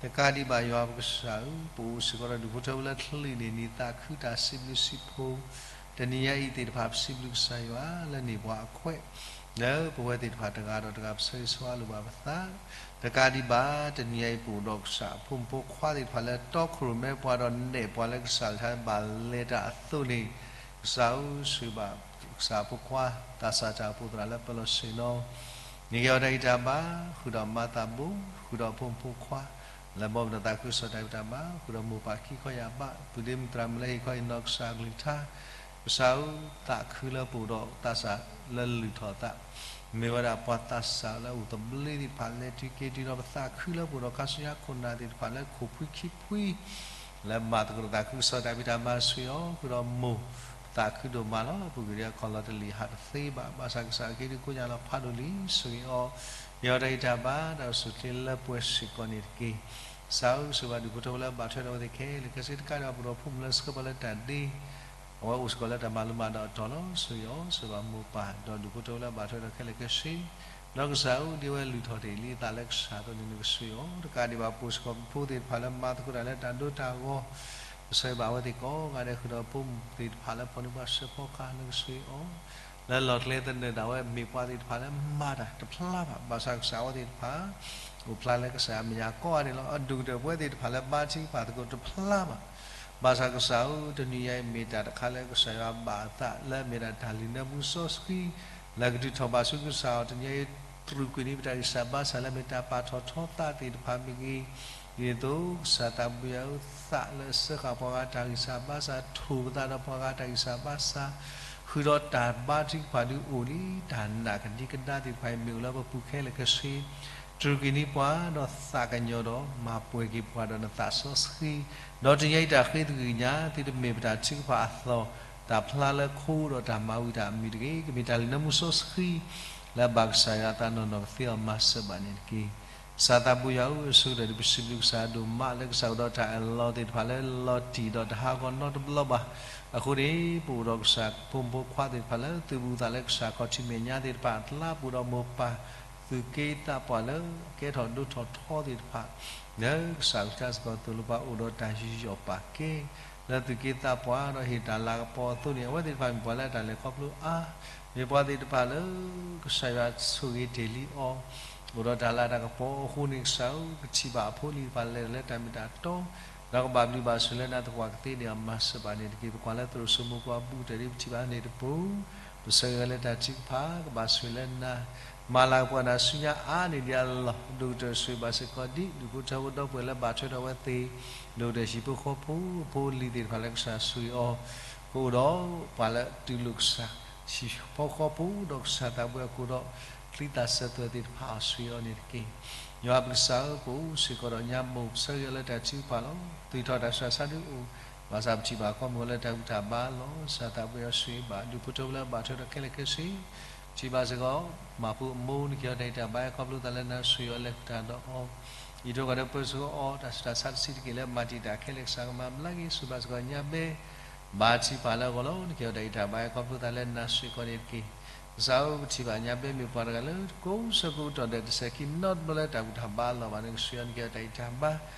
တကးဒံးဘၣ်ယွၤပကစၢ်ဧၢ, ပအိၣ်စ့ၢ်ကီးဒီးဒူၣ်ဖိထၢဖိလၢချုးန့ၢ်နံၣ် သးခုတၢ်စံးဘျုးစံးဖှိၣ်, တနံၤညါအံၤသ့ၣ်တဖၣ် ပစံးဘျုးကစၢ်ယွၤလၢန့ၢ်ပှၤအခွဲး လၢပဝဲသ့ၣ်တဖၣ်တဂၤဒီးတဂၤ ပဆၢဂ့ၤဆၢဝါလိာ်ဘၣ်ပသး, တကးဒံးဘၣ် တနံၤညါအံၤ ပအိၣ်ဒီးကစၢ်အဖိမုၣ်ဖိခွါသ့ၣ်တဖၣ်လၢတီခိၣ်ရိၣ်မဲပှၤဒီးနဲၣ်ပှၤလၢကစၢ်ကလုၢ်ကထါဘၣ်လဲၤတၢ်အသိးန့ၣ်, ကစၢ်ဧၢ ဆိၣ်ဂ့ၤဘၣ်ကစၢ်အဖိခွါ သးစၢ်တၢ်အိၣ်ဖှိၣ်သရၣ်လၢပလီၢ်ဆ့ၣ်နီၤ န့ၢ်က့ၤအီၤတၢ်ဂံၢ်တၢ်ဘါ, ဃုာ်ဒီးမၤသးဘိ, ဃုာ်ဒီးဖိမုၣ်ဖိခွါ, လၢဘီမုၢ်ဒီးသးခုကစီၣ်တၢ်ဂံၢ်တၢ်ဘါ, ဃုာ်ဒီးမိၢ်ပၢ်ခံခီယၢ်ဘါ, ပုၢ်ဒ့မုၣ်သရၣ်မုၣ်လၢဟ့ၣ်ခီဟ့ၣ်နီၤကစၢ်အကလုၢ်ကထါ, ကစၢ်ဧၢ, သးခုလၢပအိၣ်ဒီးသးစၢ်လၢလုၢ်ထီၣ်သး, မ့ၢ်ဝဲဒၣ်ပှၤသးစၢ်လၢအအိၣ်သဘျ့သ့ၣ်တဖၣ် လဲၤတုၤက့ၤတုၤဒီး ပသးခုလၢပအိၣ်ဒီးခါဆူညါခိၣ်နၢ်သ့ၣ်တဖၣ်လၢခိၣ်ဖှံခံဖှံ လၢမၤသကိးဒီးသးခုကစီၣ်တၢ်ဖံးတၢ်မၤ ဆိၣ်ဂ့ၤအီၤ, ဃုာ်ဒီးမိၢ်, ပသးခုဒိၣ်မးလီၤ. ပဂ့ၢ်ဒံးအခီၣ်လီၤတလ့ၢ်ဟးတသ့ဘၣ်, ဘၣ်ဆၣ်ကစၢ်ခ့ဒုးကိညါလီၤဖးဒိၣ်လံ, ဆိၣ်ဂ့ၤအီၤ, ဟ့ၣ်အီၤတၢ်ဂံၢ်တၢ်ဘါ တၢ်အိၣ်ဆူၣ်အိၣ်ချ့လၢပှဲၤစ့ၢ်ကီးန့ၣ်တက့ၢ်. ကစၢ်ဧၢ, ဆိၣ်ဂ့ၤဘၣ်ဒူၣ်ဖိထၢဖိလၢဘၣ်ထွဲဒီးအဝဲသ့ၣ်ခဲလၢာ်ခဲဆ့ တကးဒံးဘၣ် ပအိၣ်ဒီးဖိမုၣ်လၢဆှၢပှၤလၢတၢ်ဒ့ အဝဲအိၣ်စ့ၢ်ကီးလၢတၢ်မၤလိမၤဒိးအတီၢ်လီၤ. ဆိၣ်ဂ့ၤအီၤ, ဆိၣ်ဂ့ၤဘၣ်မိၢ်ပၢ် ဒီးဒူၣ်ဖိထၢဖိလၢဘၣ်ထွဲဒီးခဲလၢာ်ခဲဆ့, ဒီးကစၢ်ဧၢ, ဒ်အဝဲလုၢ်ထီၣ်တ့ၢ်လံအသးလၢကစၢ်အသိးန့ၣ် နကဆိၣ်ဂ့ၤအီၤ, တကးဒံးဘၣ် ပအိၣ်စ့ၢ်ကီးဖိသ့ၣ်တဖၣ်လၢမၤသကိးတၢ်လၢတၢ်ဒိတၢ်ဂီၤ, ကစၢ်ဂ့ၤဘၣ်အဝဲသ့ၣ်ကိးဂၤဒဲး ဃုာ်ဒီးဖိမုၣ်သ့ၣ်တဖၣ်လၢဖီၣ်န့ၢ်ပှၤစၢဖီကဟၣ် နကဆိၣ်ဂ့ၤအီၤ လၢလီၢ်ကျဲသနၢၣ်ဒၣ်ဝဲမ့ၢ်ပှၤသ့ၣ်တဖၣ်လၢမၤတၢ်တဖျါဘၣ်, ဘၣ်ဆၣ်ကစၢ်အဝဲသ့ၣ်တဖၣ် အိၣ်ဖျါလၢကစၢ်အမဲာ်ညါကိးဂၤန့ၣ်လီၤ. အဒိၣ်ကတၢၢ်ပဝဲသ့ၣ်တဖၣ်လၢဘါထုကဖၣ်သကိးတဖျါဘၣ်, ဘၣ်ဆၣ်ကစၢ်ဧၢ, တနံၤညါအံၤမ့ၢ်တၢ်တခါလၢကစၢ်ယွၤဘၣ်အသးလၢအမ့ၢ်ဒၣ်တၢ်လုၢ်နၢမူစီဆှံ လၢကတုၤထီၣ်ဘၣ်ဆူကစၢ်အအိၣ်, တနံၤညါအံၤ တြူာ်ကွံာ်န့ၢ်ပတၢ်ဂံၢ်စၢ်ဘါစၢ်လၢအမ့ၢ်တၢ်ပာ်ထီၣ်ထီသးသ့ၣ်တဖၣ်မ့ၢ်ဂ့ၤ, ဒ်န့ၣ်အသိး ကစၢ်သးဘိယွၤဧၢ, သးလၢအစၢဃာ်ပှၤဂၤတၢ်ဂံၢ်စၢ်ဘါစၢ်, ထိၣ်ပသးဒီးပှၤဂၤတၢ်ဂံၢ်စၢ်ဘါစၢ်, ဃုာ်ဒီးတၢ်ဘါထုကဖၣ်ဒုးအိၣ်လံ, တၢ်နာ်ကဒံကဒါသ့ၣ်တဖၣ်အံၤ မ့ၢ်အိၣ်လၢပပူၤခဲလၢာ်ခဲဆ့, တြူာ်ကွံာ်န့ၢ်ပှၤဒီးသးကညီၤဒီး မၤပှဲၤက့ၤပှၤဒီးနသးစီဆှံ, ဒီးတနံၤညါအံၤတၢ်ဃ့သကွံၢ်ကညး သုတမ့ၢ်ပတၢ်ထုကဖၣ်အသီၣ်, တၢ်ဖျါလၢခိဒီးတၢ်မၤဝံၤတၢ်အမုာ်တဂ့ၤ, ကမ့ၢ်တၢ်လုၢ်နၢမူစီဆှံ လၢဘၣ်ကစၢ်ယွၤအသးနီၢ်နီၢ်ကသ့အီၤမၤစၢၤဘၣ်န့ၣ်တက့ၢ်. ကစၢ်သးဘိယွၤဧၢ, အဆိကတၢၢ်ဒုးပစံးဘျုးကစၢ်ဒိၣ်မးလၢကစၢ်အိၣ်ဒီးတၢ်အၢၣ်လီၤသ့ၣ်တဖၣ်လၢလီၤတံၢ်ဒီးတဟးဂီၤနီတဘျီဘၣ်. အဃိန့ၣ် ပအိၣ်ဒီးကစၢ်ဖိမုၣ်ဖိခွါသ့ၣ်တဖၣ်လၢသုးဘူးသးလၢကစၢ်ခီၣ်ထံးမဲာ်ညါသ့ၣ်တဖၣ်အကျါ ပအိၣ်ဒီးမိၢ်ပၢ် သူၣ်က့သးပှၢ်လၢကဲထီၣ်ဒိၣ်ထီၣ်ထီသ့ၣ်တဖၣ် လၢကစၢ်ကလုၢ်ကထါစ့ၢ်ကီးသိၣ်လိပှၤအိၣ်ဒီးတၢ်ယူးယီၣ်ပာ်ကဲ လၢသူၣ်က့သးပှၢ်ဒီးဟ့ၣ်တၢ်လၤကပီၤအသိးန့ၣ် အဝဲသ့ၣ်တဖၣ်မ့ၢ်ပှၤလၢအတၢ်လဲၤခီဖျိအါ, မ့ၢ်ပှၤသ့ၣ်တဖၣ်လၢ ကစၢ်ယွၤဆိၣ်ဂ့ၤတ့ၢ်လံအီၤ, အိၣ်ဒီးတၢ်လၤတၢ်ကပီၤအဃိန့ၣ် ကစၢ်ဧၢ, ပထံၣ်ဘၣ်အဖိအလံၤတဖၣ်လဲၤလၢတၢ်မ့ၢ်တၢ်တီ, ဒီးကဘၣ်ဘျုးဘၣ်ဆိၣ်လၢနၤသပှၢ်ကသ့န့ၣ် အမၤစၢၤဘၣ်န့ၣ်တက့ၢ်. ပကွၢ်လၢသရိာ်စိမိၤပှၤဘူၣ်တၢ်ဒ်ပထံၣ်ဘၣ်န့ၣ်တပူၤ, ပဆၢဂ့ၤလၢတၢ်ထုကဖၣ် ကဘၣ်ဆိၣ်ဂ့ၤလၢနၤ, မၤလၤကပီၤနၤဆူညါအါန့ၢ်ဒံးအလီၢ်, ဒိၣ်ကတၢၢ်ဆိၣ်ဂ့ၤဘၣ်စ့ၢ်ကီးဒ် ဒူၣ်ဖိထၢဖိဒီပုၢ်ဝဲၢ်လၢဘၣ်ထွဲဒီးအဝဲသ့ၣ်, ဒိၣ်ကတၢၢ်ဟံၣ်ဖိဃီဖိ အဖိအလံၤသ့ၣ်တဖၣ်လၢကစၢ်ဆိၣ်ဂ့ၤအီၤ, ကအိၣ်ဒီးပှၤလၢတူၢ်လိာ်ကစၢ် ဟံၣ်ဖိဃီဖိဒီးကစၢ်သးဘိယွၤကအိၣ်ဒီး ချံသၣ်စၢၤသွဲၣ်သ့ၣ်တဖၣ်အီၤဆိၣ်ဂ့ၤအီၤန့ၣ်တက့ၢ်. ယွၤပကစၢ်ဧၢ, ပအိၣ်စ့ၢ်ကီးဒီးညါမိၢ် ပဆၢဂ့ၤအီၤလၢတၢ်ထုကဖၣ်လီၤ. သူၣ်ထီၣ်တၢ်ဆူးတၢ်ဆါဒုအိၣ်, ဘၣ်ဆၣ်ပထံၣ်ဘၣ်ကီမုၢ်လၢတၢ်ဘူၣ်တၢ်ဘါလီၤ. ကစၢ်သးဘိယွၤဆိၣ်ဂ့ၤဘၣ် ဒူၣ်ဖိထၢဖိလၢဘၣ်ထွဲဒီးခဲလၢာ်ခဲဆ့, ထံၣ်ဘၣ်စ့ၢ်ကီး မၤဖိအမိၢ် နကဟ့ၣ်အီၤတၢ်ဂံၢ်တၢ်ဘါ ခီဖျိသးလၢနၤဆိၣ်ဂ့ၤအီၤ လဲၤဃုာ်တၢ်ဒီးအီၤ, အံးထွဲကွၢ်ထွဲပၢဆှၢအီၤ တၢ်ဆူးတၢ်ဆါတဆံးတက့ၢ်လၢမၤတံာ်တာ်ခဲလၢာ် ကစၢ်ကမၤဘျါက့ၤ ဆိၣ်ဂ့ၤဘၣ်စ့ၢ်ကီးညါဘဲ ဘၣ်ထံၣ်ပာ်လၢအဂီၢ်လီၤ. နကဟ့ၣ်အီၤတၢ်ဂံၢ်တၢ်ဘါ ခီဖျိသးလၢနၤစ့ၢ်ကီးန့ၣ်တက့ၢ်. ကစၢ်ဧၢ, ပထံၣ်ဘၣ်ညါဘဲမ့ၢ်ပှၤတဂၤလၢ ကိးဆၢကိးကတီၢ်ဒဲး တစဲးခံနီတဘျီလၢတၢ်ဘူၣ်တၢ်ဘါလီၤဘၣ် နကဆိၣ်ဂ့ၤအီၤ နကဟ့ၣ်အီၤတၢ်ဂံၢ်တၢ်ဘါ,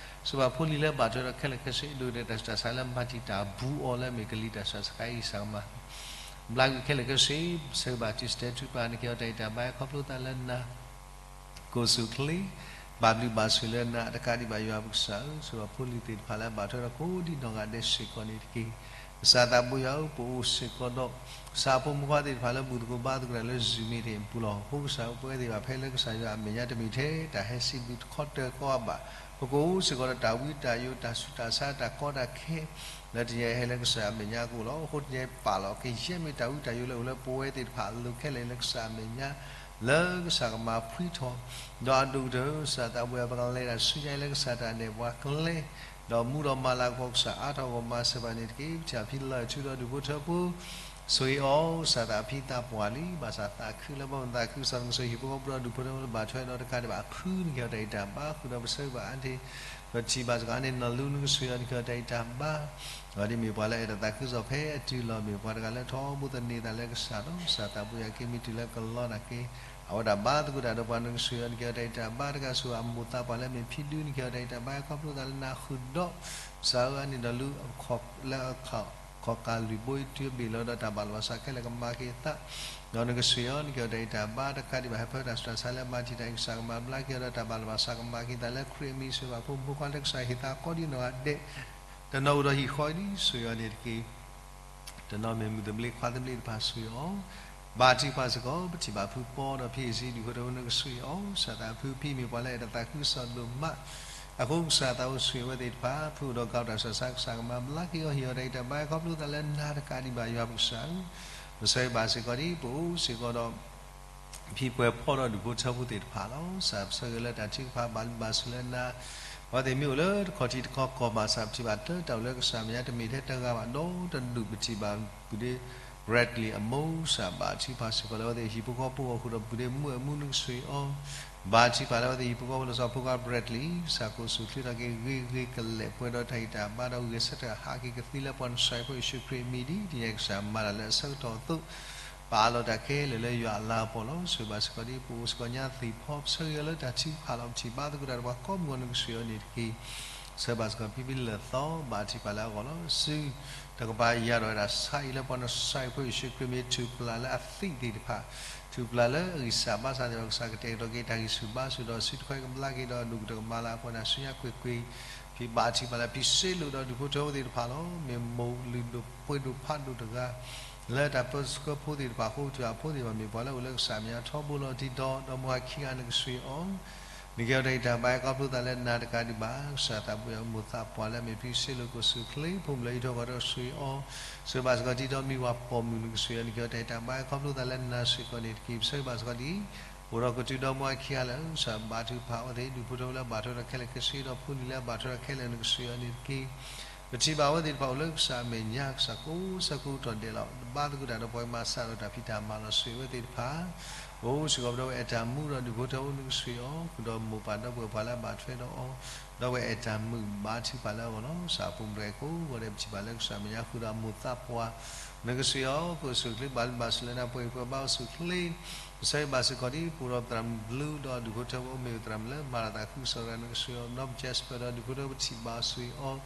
ဆိၣ်ဘၣ်ဖိလံၤလၢဘၣ်ထွဲဒီးခဲလၢာ်ခဲဆ့ ဒိၣ်ကတၢၢ်တၢ်ဆူးတၢ်ဆါလၢမၤတံာ်တာ်ဘူးအီၤလၢမ့ၢ်ကလံၤတၢ်ဆူးတၢ်ဆါ ကစၢ်ကမၤ ဘျါက့ၤခဲလၢာ်ခဲဆ့, ဆၢဂ့ၤဘၣ် Sister ထုကဖၣ် နကဟ့ၣ်အီၤတၢ်ဂံၢ်တၢ်ဘါ ခီဖျိသးလၢနၤ ကအိၣ်ဆူၣ်အိၣ်ချ့, ဘၣ်ဘျုးဘၣ်ဆိၣ်လၢနၤတကးဒံးဘၣ် ယွၤပကစၢ်ဧၢ, ဆိၣ်ဂ့ၤဖိလံၤသ့ၣ်တဖၣ်လၢဘၣ်ထွဲဒီးကိးဒံးနီၢ်ဂၤဒဲးစ့ၢ်ကီးန့ၣ်တက့ၢ်. ကစၢ်သးဘိယွၤဧၢ, ပအိၣ်စ့ၢ်ကီးဒီး ကစၢ်အဖိမုၣ်ခွါသ့ၣ်တဖၣ်လၢဘူၣ်သကိးဘါသကိးတၢ်လၢ Zoom meeting အပူၤလီၤ. အဃိကစၢ်ဧၢ, ပဝဲသ့ၣ်တဖၣ်ဖဲလၢကစၢ်ယွၤအမဲာ်ညါတမ့ၢ်ထဲတၢ်ဟဲစံးဘျုးတခီတၢၢ်ဃီဘၣ်, ပကအိၣ်စ့ၢ်ကီးဒီးတၢ်ဝံတၢ်ယိး တၢ်ဆူးတၢ်ဆါ တၢ်ကီတၢ်ခဲ လၢတနံၤအံၤဟဲလၢကစၢ်ယွၤအမဲာ်ညါအဃိလီၤ. အဃိတနံၤအံၤပာ်လီၤ ကယဲၢ်မ့ၢ်တၢ်ဝံတၢ်ယိးလၢအိၣ်လၢပဝဲသ့ၣ်တဖၣ်အလိၤခဲလၢာ်လၢကစၢ်အမဲာ်ညါ လၢကစၢ်ကမၤဖှံထီၣ်, ဒီးအဒိၣ်ကတၢၢ် ကစၢ်သးဘိယွၤ ပကလဲၤတၢ်ဆူညါအံၤလၢကစၢ်တၢ်နဲၣ်ပှၤကျဲ, ဒီးမူဒီးမၤလၤကပီၤ ကစၢ်အါထီၣ်ဂီၢ်မၤစၢၤဘၣ်န့ၣ်တက့ၢ်. ပထံၣ်အဖံလီၤအဲၣ်ထူဒီးဒူၣ်ဖိထၢဖိ ဆိၣ်ဂ့ၤအီၤ ကစၢ်သးဖံသးပှၢ်လံ, ဘၣ်ဆၣ်သးခုလၢပှၤမ့ၢ်သးခုကစီၣ် နကဆိၣ်ဂ့ၤဟံၣ်ဖိဃီဖိဒီးဒူၣ်ဖိထၢဖိလၢဘၣ်ထွဲဒီးတကးဒံးဘၣ် ဃုနကဟ့ၣ်အီၤတၢ်ဂံၢ်တၢ်ဘါ ဃုာ်ဒီးပဆၢဂ့ၤဘၣ်အါန့ၣ်, ပထံၣ်ဘၣ်စ့ၢ်ကီးအါန့ၣ် နီၢ်လူ နကဆိၣ်ဂ့ၤအီၤ နကဟ့ၣ်အီၤတၢ်ဂံၢ်တၢ်ဘါ ဒီးဒ်မ့ၢ်ပှၤလၢအဲၣ်တၢ်သးခုကစီၣ်ဖဲအတုၤလီၤ မ့ၢ်ပှၤတဂၤလၢထီဘိသန့ၤသးလၢကစၢ်ဒီး ကစၢ်သးဘိယွၤက့ၤမ့ၢ်တုၤလၢကလီနာ်က့ၤ အဝဲဒၣ်ဘါသကိးတၢ်ဒီးပှၤ နကဆိၣ်ဂ့ၤအီၤ နကဟ့ၣ်အီၤတၢ်ဂံၢ်တၢ်ဘါတဂၤ ဆိၣ်ဂ့ၤအမိၢ်သးပှၢ်လၢမ့ၢ်ဖံဒု နကဟ့ၣ်အီၤတၢ်ဂံၢ်တၢ်ဘါ ခီဖျိသးလၢနၤဃုာ်ဒီး ကစၢ်ဧၢ အါန့ၢ်နီၢ်လူ လၢအခီၣ်ကၢ်လွံၢ်ဘိအံၤတုၤအဘ့ၣ်လီၤဒီးတၢ်ဘၣ်လီၤဘၣ်စးခဲလၢာ်ကမၤက့ၤအသး ဒီးနကဆိၣ်ဂ့ၤအီၤ နကဟ့ၣ်အီၤတၢ်ဂံၢ်တၢ်ဘါတကးဒံးဘၣ် ဟဲဖဲတၢ်ဆူးတၢ်ဆါလၢမၤတံာ်တာ်ကစၢ်ကမၤဘျါက့ၤအီၤဒီးတၢ်ဘၣ်လီၤဘၣ်စးကမၤက့ၤသးလၢခရံာ်အမံၤ ဆိၣ်ဂ့ၤဘၣ်ဖိမုၣ်ဖိခွါလၢကစၢ်ဟ့ၣ်သးကိးဒံးနီၢ်ဂၤဒဲး တနီၤအိၣ်ဒီးဟံၣ်ဃီဒ်ဆိၣ်ဂ့ၤအီၤန့ၣ်တက့ၢ်. တနီၤမ့ၢ်မုၣ်တဘျ့ခွါတဘျ့တဖၣ်ဆိၣ်ဂ့ၤအီၤ ဘၣ်ထံပှၤစ့ၢ်ကီး ပထံၣ်ဘၣ်ဖုပီဒီးဖံအ့ၣ်စံဒူၣ်ဖိထၢဖိ နကဆိၣ်ဂ့ၤအီၤ ကစၢ်သးဖုဖံမ့ၢ်ပှၤလၢအဲၣ်တၢ်သးခုကစီၣ်ဒိၣ်မး အဃိကစၢ်သးအိၣ်ဆိၣ်ဂ့ၤအဝဲသ့ၣ်တဖၣ် ဖုအိၣ်ဒီးကးတၢ်ဆူးတၢ်ဆါ ကစၢ်ကမၤဘျါက့ၤအီၤ ဟ့ၣ်အီၤတၢ်ဂံၢ်တၢ်ဘါ ခီဖျိသးလၢနၤတကးဒံးဘၣ် ယွၤပကစၢ်ဧၢ, ပဆၢဂ့ၤဘၣ်စ့ၢ်ကီးဒ် ပအိၣ်စ့ၢ်ကီးဒီး ဖံပှဲၤဖီဒီးဒူၣ်ဖိထၢဖိသ့ၣ်တဖၣ်လီၤ. ကစၢ်ပဆၢဂ့ၤလၢတၢ်ထုကဖၣ် ဘၣ်လုၢ်ဘၣ်စူၢ်လၢနၤ အဝဲသ့ၣ်မ့ၢ်အိၣ်လၢတခီၣ်ထံးတခီကီၢ်ဘၣ်ဆၣ် ပထံၣ်ဘၣ်တၢ်တၢ်အိၣ်လၢကစၢ်မဲာ်ညါတမ့ၢ်ထဲတဂၤဘၣ် ဒီတဒူၣ် ပထံၣ်ဘၣ် ပုၢ်ဒ့ Bradley အမိၢ် ကစၢ်ဘၣ်ထုကဖၣ်စ့ၢ်ကီးလၢအဝဲသ့ၣ်ဟံၣ်ဖိဃီဖိအဃိဒီး ပုၢ်ဒ့မုၣ်အဲၣ်မူ နကဆိၣ်ဂ့ၤအီၤ ဘၣ်ထုကဖၣ်လၢအဝဲသ့ၣ်ဟံၣ်ဖိဃီဖိလီၤဆီ ဖိခွါ Bradley ကစၢ်ကအိၣ်ဆူၣ်အိၣ်ချ့ထီၣ်က့ၤဂ့ၤဂ့ၤကလဲာ်ပှဲၤဒီးတၢ်ဂံၢ်တၢ်ဘါဒီးဂဲၤဆၢထၢၣ်ဟးက့ၤကသံလၢပှၤနစၢ်ဖိယ့ၣ်ၡူးခရံာ်အမံၤဒ်တနံၤအံၤ ကစၢ်မၤတၢ်လၢအဆၢကတီၢ်အသိး ပအးလီၤတၢ်ခဲလၢာ်လၢယွၤအလၤကပီၤလီၤ. ဆိၣ်ဂ့ၤဘၣ်စ့ၢ်ကီးဒ် ပအိၣ်စ့ၢ်ကီးညါသ့ၣ်ဖီ ပဆၢဂ့ၤအီၤလၢတၢ်ထုကဖၣ်လီၤ. ပထံၣ်ဘၣ်သကိးတၢ်ဒီးပှၤကိးမုၢ်ဂီၤ နကဆိၣ်ဂ့ၤအီၤန့ၣ်တက့ၢ်. ဆၢဂ့ၤဘၣ်စ့ၢ်ကီးဖံဖံလၢာ်သီ ဘၣ်ထုကဖၣ်လၢအဂီၢ်လီၤ. ဆူတကပၤယၤဒီးဝဲဒၣ်ဆါအံၤလၢပှၤနစၢ်ဖိ ယ့ၣ်ၡူးခရံာ်မ့ၢ်ထူၣ်ဖျါလၢအသံၣ်သ့ၣ်တဖၣ် ထူၣ်ဖျါလၢအဂံၢ်စၢ်ဘါစၢ်သ့ၣ်တဖၣ် ကစၢ်ကတဲာ်ကတီၤက့ၤတၢ်ဂံၢ်ဆူၣ်ဘါဆူၣ်ဒီး ဆူတခီကဘျါက့ၤဒီးဒိၣ်ကတၢၢ်ကမၤလၤကပီၤနၤဆူညါကွ့ၢ်ကွ့ၢ် ဖံဘၣ်ထုကဖၣ်လၢဖံစ့လိာ်ဒီးဒူၣ်ဖိထၢဖိသ့ၣ်တဖၣ်လီၤ. မ့ၢ်မိၢ်လုၢ်ဒိၣ်ပှ့ၤဒိၣ်ဖးဒိၣ်တဂၤ လၢတၢ်ပၢဆှၢဖိသ့ၣ်တဖၣ်အဃိ ပထံၣ်ဘၣ်အဖိသ့ၣ်တဖၣ်မ့ၢ်ပှၤလၢအိၣ်လၢကစၢ်အမဲာ်ညါထီဘိလီၤတံၢ်ဒီး ဒီမါဝၤခံဂၤနကဆိၣ်ဂ့ၤအီၤ နကဟ့ၣ်အီၤတၢ်ဂံၢ်တၢ်ဘါ ခီဖျိသးလၢနၤတကးဒံးဘၣ် ကစၢ်သးဘိယွၤမိၢ်သးပှၢ်လၢအမ့ၢ်ဖံစ့လိာ်ကအိၣ်ဆူၣ်အိၣ်ချ့ ဖိမုၣ်လၢအံးထွဲကွၢ်ထွဲဆိၣ်ဂ့ၤအီၤ ဆိၣ်ဂ့ၤဘၣ်စ့ၢ်ကီးတံၤဒီးမံၤဝၤပိာ်မုၣ် နကဆိၣ်ဂ့ၤအီၤ နကဟ့ၣ်အီၤတၢ်ဂံၢ်တၢ်ဘါ ခီဖျိသးလၢနၤစ့ၢ်ကီးန့ၣ်တက့ၢ်. ပဆၢဂ့ၤဘၣ်စ့ၢ်ကီးဒ် အိၣ်ဒီးကတုၤဒီမါဝၤခံဂၤလၢာ် ကစၢ်ဘၣ်ထုကဖၣ်အဝဲသ့ၣ် ဒူၣ်ဖိထၢဖိလၢအဘၣ်ထွဲဒီးခဲလၢာ်ခဲဆ့ဒီး ဖိလံၤလၢအဘၣ်ထွဲဒီးခဲလၢာ် နကဆိၣ်ဂ့ၤအီၤန့ၣ်တက့ၢ်. ပထံၣ်ဘၣ်အဝဲသ့ၣ်တဖၣ်အိၣ်လၢကစၢ်အမဲာ်ညါ ကစၢ်ကိးဆၢကိးကတီၢ်ဒဲးလီၤ. ဘါသကိးတၢ်ဒီးပှၤမၤစၢ်ဒီးတၢ်ဖံးတၢ်မၤလီၤ ဆိၣ်ဂ့ၤအဝဲသ့ၣ်တဖၣ် ပအိၣ်စ့ၢ်ကီးပဒီပုၢ်ဝဲၢ်အဲၣ်တၢ်မူဒီးဒူၣ်ဖိထၢဖိ နကဆိၣ်ဂ့ၤအီၤ ဃုာ်ဒီးမိၢ်ပၢ်ဒီပုၢ်ဝဲၢ်ပှၤလၢအဘၣ်ထွဲဒီးအီၤ ဒီပုၢ်ဝဲၢ်အဲၣ်တၢ်မုာ် ဘါထုကဖၣ်လၢအဂီၢ်လီၤ. ကစၢ်အပူၤဘျဲၣ်ကိးဂီၤဒဲး ပထံၣ်ဘၣ်လၢကစၢ်အမဲာ်ညါဃုာ်ဒီးအမိၢ်သးပှၢ် နကဆိၣ်ဂ့ၤအီၤ ကအိၣ်ဆူၣ်အိၣ်ချ့ ဘၣ်လုၢ်ဘၣ်စူၢ်လၢနၤ ပှဲၤပှဲၤဘါအိၣ်ဆူၣ်အိၣ်ချ့ ပဆၢဂ့ၤဘၣ်စ့ၢ်ကီးဒ် ပအိၣ်ဒီးပသရၣ်မုၣ်ဘျုးဒီးဒူၣ်ဖိထၢဖိ မ့ၢ်ပသရၣ်မုၣ်လၢမၤတၢ်သးခုကစီၣ်တဂၤ နကဆိၣ်ဂ့ၤအီၤ ဒီပုၢ်ဝဲၢ် Jasper ဒီးဒူၣ်ဖိထၢဖိ ပထံၣ်ဘၣ်ဆိၣ်ဂ့ၤ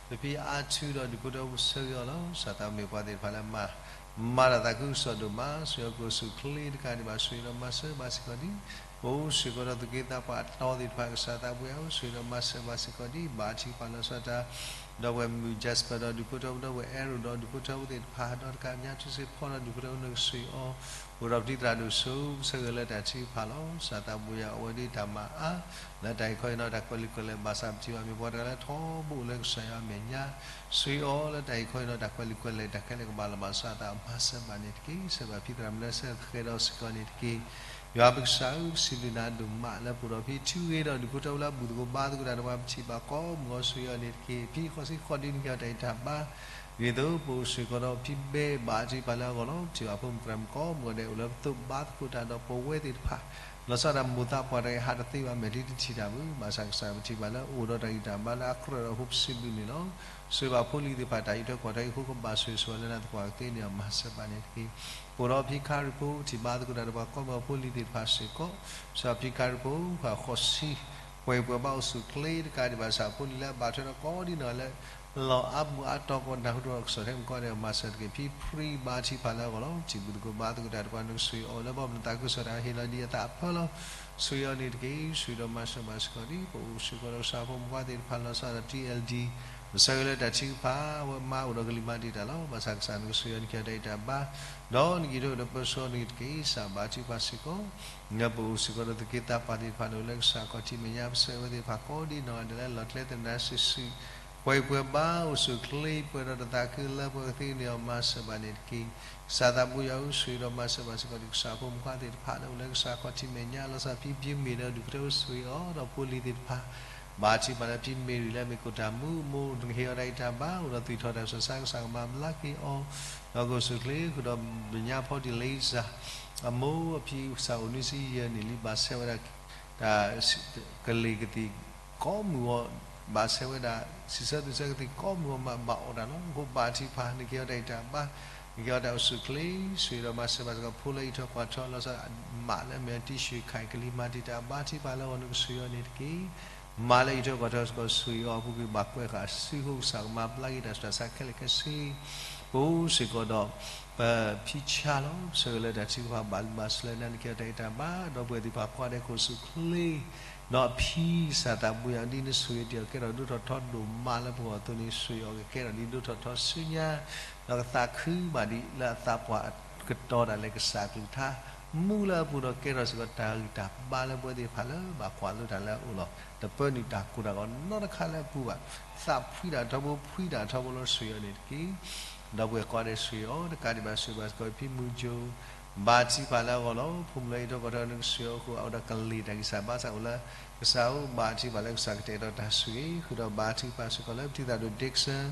အီၤ ပဖံအါထုဒီးဒူၣ်ဖိထၢဖိ ပဆၢဂ့ၤအီၤလီၤ. ကစၢ်သးမ့ၢ်ပှၤသ့ၣ်တဖၣ်လၢမၤ မၤတၢ်သးခုကစီၣ်ဒိၣ်မး ဆိၣ်ဂ့ၤအီၤ ကအိၣ်ဆူၣ်အိၣ်ချ့တကးဒံးဘၣ် ဆိၣ်ဂ့ၤဒီးမၤစၢၤဘၣ်စ့ၢ်ကီးဒ် ပအိၣ်စ့ၢ်ကီးဒီးသူၣ်က့သးပှၢ်အတီသ့ၣ်တဖၣ် ကစၢ်သးပှၢ်ယွၤအိၣ်ဆိးဒီးမၤစၢၤဘၣ်စ့ၢ်ကီးဒ်ဘၣ်ထံၣ်ပာ်လီၤဆီတၢ်, ဒီပုၢ်ဝဲၢ်မုၣ် Jasper ဒီးဒူၣ်ဖိထၢဖိ ဒီပုၢ်ဝဲၢ် Arrow ဒီးဒူၣ်ဖိထၢဖိသ့ၣ်တဖၣ် ဒီးတကးညါထူစ့ဖီဒီးဒူၣ်ဖိထၢဖိ နကဆိၣ်ဂ့ၤအီၤ, အိၣ်ဒီးပတံၤသရၣ်ဒိၣ်စိ ဆၢဂ့ၤလၢတၢ်ထုကဖၣ်လီၤ. ကစၢ်သးပှၢ်ယွၤအိၣ်ဝဲဒ်တၢ်မၤအါ လၢတၢ်အံၤခီအံၤနီၤ တၢ်ကွဲးလံာ်ကွဲးလဲၢ် ဘၣ်ဆၣ်ပထံၣ်ဘၣ်မ့ၢ်ပှၤတဂၤလၢထီဘိလၢကစၢ်ယွၤအမဲာ်ညါ ဆိၣ်ဂ့ၤအီၤလၢတၢ်အံၤခီအံၤနီၤ တၢ်ကွဲးလံာ်ကွဲးလဲၢ် တၢ်ခဲလၢာ်ကဘၣ်လီၤဘၣ်စးအသး မၤစၢၤဘၣ်န့ၣ်တက့ၢ်. ဆှၢဘၣ်ဖံသရၣ်မုၣ်လၢဆှၢဃဲၤဒီးစ့ၢ်ကီးန့ၣ်တက့ၢ်. ယွၤပကစၢ်ဧၢ ပစံးဘျုးနၤဒိၣ်မးလၢပအိၣ်ဒီးဖံထူဂ့ၤဒီးဒူၣ်ဖိထၢဖိလၢအဘူၣ်သကိးဘါသကိးတၢ်ဒီးပှၤ ပထံၣ်ဘၣ်ကိးမုၢ်ဂီၤ ဆိၣ်ဂ့ၤအီၤန့ၣ်တက့ၢ်. ဖံဃိးဆံဃိး ဒ်နကဟ့ၣ်အီၤတၢ်ဂံၢ်တၢ်ဘါ ဒ်သိးပအိၣ်စ့ၢ်ကီးဒီးဖံဘဲ ဘၣ်ထံၣ်ပာ်လၢအဂီၢ်လီၤ. ပထံၣ်ဘၣ်ဖိမုၣ်သရၣ်မုၣ်ကိးမုၢ်ဂီၤဒဲး အိၣ်လၢပသိးဘါသကိးတၢ်ဒီးပဝဲသ့ၣ်တဖၣ် လီၤဆီဒၣ်တၢ်မိၢ်သးပှၢ်တဂၤအံၤ ဟးတသ့ဘၣ် မဲာ်ချံတထံၣ်တၢ်ဘၣ်. ဘၣ်ဆၣ်ကစၢ်ပထံၣ်ဘၣ်လၢ အိၣ်ဒီးတၢ်ဂံၢ်တၢ်ဘါလၢအကြၢးဒီးအဃိ ပစံးဘျုးန့ၣ်လီၤ. ဆိၣ်ဂ့ၤဘၣ်ဖိလံၤသ့ၣ်တဖၣ် တၢ်အံးထွဲကွၢ်ထွဲအံၤအဃိ ကဘၣ်ဆိၣ်ဂ့ၤဆိၣ်ဝါလၢနၤသပှၢ်ကသ့န့ၣ် မၤစၢၤဘၣ်န့ၣ်တက့ၢ်. ပအိၣ်ဒီးဖံခါရံၣ်ဖိ ထံၣ်ဘါသကိးတၢ်ဒီးပှၤကိးမုၢ်ဂီၤ ဖိလံၤသ့ၣ်တဖၣ်စ့ၢ်ကီး စးဖံခါရံၣ်ဖိ ဃိးဆံ ပှဲၤပှဲၤဘါအိၣ်ဆူၣ်ချ့တကးဒံးဘၣ် စးဖိလံၤလၢအဘၣ်ထွဲဒီးကိးဒံနီၢ်ဂၤလၢ လီၢ်အါဘှံးအါတီၤကိးနၢ်ဟူဒီးကစီၣ်ထဲမုၢ်ကီၢ်န့ၣ် မၤစၢၤတက့ၢ်. ဖံဖြံဘၣ်ထံၣ်ပာ်လၢအဂီၢ်လီၤ. ထံၣ်ဘူၣ်သကိးဘါသကိးတၢ်ဒီးပှၤ နကဆိၣ်ဂ့ၤအီၤလၢပှၤပနသးခုကစီၣ်တၢ်ဟ့ၣ်လီၤဒ်အသးအဖၢလီၤ. ဆိၣ်ဂ့ၤအီၤန့ၣ်တက့ၢ်. ဆိၣ်ဂ့ၤဒီးမၤစၢၤဘၣ်စ့ၢ်ကီးဒ် ပအိၣ်စ့ၢ်ကီးဒီးကစၢ်ဖိမုၣ်ဖိသ့ၣ်တဖၣ် လီၤဆီဒၣ် TLD ပဆၢဂ့ၤလၢတၢ်ထုကဖၣ် အဝဲမါအိၣ်ဒီးကလံၤမၤတံာ်တာ်လီၤ. ဘၣ်ဆၣ်ကစၢ်နကဆိၣ်ဂ့ၤအီၤ နကဟ့ၣ်အီၤတၢ်ဂံၢ်တၢ်ဘါ ဒီးနကဟ့ၣ်အီၤဒီးပၢဆှၢအီၤန့ၣ်တက့ၢ်. ကစၢ်ဘၣ်ထံၣ်ပာ်စ့ၢ်ကီး ပအိၣ်စ့ၢ်ကီးဒီးသူၣ်က့သးပှၢ်သ့ၣ်တဖၣ် လၢကစၢ်ခီၣ်ထံးမဲာ်ညါ ပဆၢဂ့ၤဝဲသ့ၣ်တဖၣ်ကိးဒံနီၢ်ဂၤဒဲးလၢ လီၢ်ကျဲသနၤစုာ်စုာ် ပှဲၤပှဲၤဘါအိၣ်ဆူၣ်ချ့ ပှဲၤဒီးတၢ်သးခုလၢပှဲၤကသ့န့ၣ်အီၤ မၤစၢၤဘၣ်န့ၣ်တက့ၢ်. ကစၢ်သးပှၢ်ယွၤဧၢ ဆိၣ်ဂ့ၤဒီးမၤစၢၤဘၣ်စ့ၢ်ကီးဒ်ကစၢ်ဖိမုၣ်ဖိသ့ၣ်တဖၣ်လၢအိၣ်လၢကစၢ်ခီၣ်ထံးမဲာ်ညါ လီၤဆီဖံဖံမ့ၢ်ဒီးဒူၣ်ဖိထၢဖိ ဆိၣ်ဂ့ၤအီၤဒီးဖိလံၤသ့ၣ်တဖၣ် ဘၣ်ထံၣ်ပာ်လၢဖံမ့ၢ်ရံၤလၢအမ့ၢ်ကိၣ်တၢ်မူအမိၢ် နကဟ့ၣ်အီၤတၢ်ဂံၢ်တၢ်ဘါ အိၣ်ဒီးသွံၣ်ထီၣ်တၢ်ဆၢကဆါ ကစၢ်ကမၤဘျါက့ၤအီၤ ဒီးကအိၣ်ဆူၣ်ချ့ဃုာ်ဒီး ဘညါဖီဒံၣ်လ့စၢ် အမိၢ်အဖံကစၢ်အိၣ်နွံဆံယဲၢ်နံၣ်လံ ဘၣ်ဆဲဝဲဒၣ် တၢ် ကလ့ၢ်ကသံၣ်ကိးမုၢ်ဂီၤ ဘၣ်ဆဲဝဲဒၣ် စံးဆၢသူဆၢကသံၣ်ကိးမုၢ်ဂီၤမး ဘၣ်အီၣ်တၢ်လီၤ. အဃိဘၣ်ထံၣ်ပာ် နကဟ့ၣ်အီၤတၢ်ဂံၢ်တၢ်ဘါ နကဟ့ၣ်အီၤတၢ်အိၣ်ဆူၣ်ချ့ ဆိၣ်ဂ့ၤဒီးမၤစၢၤဘၣ်စ့ၢ်ကီးဖိလၢအံးထွဲကွၢ်ထွဲ လီၤဆီ မးလၢအမ့ၢ်တံၢ်ဆူၣ်ခါအံၤ ကလံၤမၤတံာ်တာ် ဘၣ်ထံၣ်ပာ်လၢအဂီၢ် နကဆိၣ်ဂ့ၤအီၤန့ၣ်တက့ၢ်. မးလၢအံးထွဲကွၢ်ထွဲစ့ၢ်ကီး ဆိၣ်ဂ့ၤအီၤအပူၤကွံာ် ဘၣ်ကွဲးဃာ်စုဃိကစၢ်ကမၤဘျါက့ၤတၢ်ဆူးတၢ်ဆါခဲလၢာ်ခဲဆ့ ပအိၣ်စ့ၢ်ကီးဒီး ပဖံဆါလီၤ ဆၢဂ့ၤလၢတၢ်ထုကဖၣ်ဘၣ်လူၤဘၣ်စၢၤလၢနၤ နကဟ့ၣ်အီၤတၢ်ဂံၢ်တၢ်ဘါ ဒီပုၢ်ဝဲၢ်သ့ၣ်တဖၣ်ကိးဂၤဒဲး ကအိၣ်ဆူၣ်ချ့ ဒီးအဖံကစၢ်သးပှၢ်ယွၤ ဒ်နဆိၣ်ဂ့ၤတ့ၢ်အီၤကဲထီၣ်ဒိၣ်ထီၣ်ထီဒိၣ်မးလၢပဂီၢ်အသိးန့ၣ် ဆိၣ်ဂ့ၤအီၤကကဲထီၣ်ဒ်ဒိၣ်ထီၣ်ထီဆူညါ ဒီးကသးခုဘၣ်ဒံးလၢအသးပှၢ်ကတီၤဒၣ်လဲာ်ကစၢ်အကလုၢ်ကထါ မူလၢအပူၤဒီးကဲထီၣ်စ့ၢ်ကီးတၢ်ဂံၢ်တၢ်ဘါလၢပဝဲသ့ၣ်တဖၣ်လၢဘၣ်ကွၢ်လိတၢ်လၢအအိၣ်လီၤ. တပၢနုာ်တၢ်ကိၢ်တၢ်ဂီၤနီတခါလၢအပူၤဘၣ်. သးဖှံတၢ်ထီဘိဖှံတၢ်ထီဘိလီၤ ဆိၣ်ဂ့ၤအီၤန့ၣ်တက့ၢ်. ဒီပုၢ်ဝဲၢ်ကိးဂၤဒဲး ဆိၣ်ဂ့ၤအီၤ တကးဒံးဘၣ် ဆိၣ်ဂ့ၤဘၣ်စ့ၢ်ကီးဖံမုၢ်ကၠိ ဘၣ်ထံၣ်ပာ်လၢအဂီၢ်လီၤ. ဖိမုၣ်လၢအံးထွဲကွၢ်ထွဲ နကဆိၣ်ဂ့ၤအီၤအဃိ အိၣ်ဒီးကလ့ၢ်တၢ်ဂံၢ်စၢ်ဘါစၢ်အိၣ်လၢ ကစၢ်ဧၢ ဘၣ်ထံၣ်ပာ်လၢကစၢ်ကတဲာ်ကတီၤတၢ်ဆိၣ်ဂ့ၤ ဃုာ်ဒီးဘၣ်ထံၣ်ပာ်စ့ၢ်ကီးလၢပတံၤသရၣ်ဒိၣ် Dixon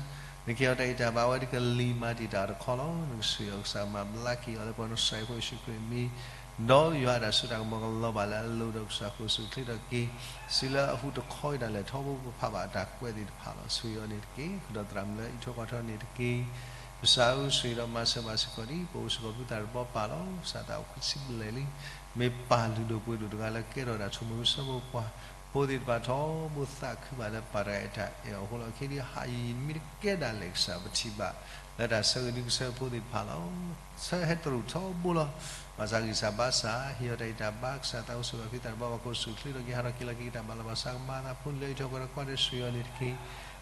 နကဟ့ၣ်အီၤတၢ်ဂံၢ်တၢ်ဘါ အဝဲဒၣ်ကလံၤမၤတံာ်တာ်အီၤတခီလီၤ. နကဆိၣ်ဂ့ၤအီၤ ကစၢ်မၤဘျါက့ၤအီၤလၢပှၤနစဲးဖိယ့ၣ်ၡူးခရံာ်အမံၤ ဒီးယွၤအတၢ်စိတၢ်ကမီၤကလီၤဘၣ်လၢအလိၤဒီးကစၢ်ကအိၣ်ဆူၣ်ချ့ထီၣ်က့ၤ စံးလၢအဟူးတခီအံၤဒၣ်လဲာ် ထီဘိပဖးဘၣ်တၢ်ကွဲးသ့ၣ်တဖၣ်လီၤ. ဆိၣ်ဂ့ၤအီၤန့ၣ်တက့ၢ်. ဃုာ်ဒီးသရၣ်မုၣ်လၢအံးထွဲကွၢ်ထွဲန့ၣ်တက့ၢ်. ကစၢ်ဧၢ ဆိၣ်ဂ့ၤဒီးမၤစၢၤဘၣ်စ့ၢ်ကီးဒ် ပအိၣ်စ့ၢ်ကီးဖုသၣ်တဘီပၢ်လီၤ. ကစၢ်သးအိၣ်ခွံဆံဘျဲၣ်လံ မ့ၢ်ပၢ်လုၢ်ဒိၣ်ပှ့ၤဒိၣ်တဂၤလၢကဲထီၣ်တၢ်ဆိၣ်မုၢ်ဆၢဖိပှၤ ဖိသ့ၣ်တဖၣ်ထီဘိသးခုဘၣ်လၢပၢ်တဂၤအတၢ်အဲၣ်အီၤအဃိလီၤ. ခဲဒ်ဟးယံာ်မ့ၢ်တကဲဒၣ်လဲာ် ကစၢ်ပထံၣ်ဘၣ် လၢတၢ်ဆၢဂ့ၤဒုးကဆၢဖိသ့ၣ်တဖၣ်လီၤ. ဆၢဟဲတရူးထီဘိလီၤ. ဘၣ်ဆၣ်ဂံၢ်စၢ်ဘါစၢ် ဟ့ၣ်အီၤတၢ်ဂံၢ်တၢ်ဘါ ကစၢ်သးအိၣ်ဆိၣ်ဂ့ၤအီၤ ဖံသၣ်တဘီပၢ် ကအိၣ်ဆူၣ်ချ့ထီၣ်က့ၤ ဟးထီၣ်က့ၤလီၤက့ၤ ကတၢ်ဘၣ်လီၤဘၣ်စးကမၤအသး ဖိလံၤလၢအံးထွဲကွၢ်ထွဲ ကိးဂၤဒဲးဆိၣ်ဂ့ၤအီၤန့ၣ်တက့ၢ်.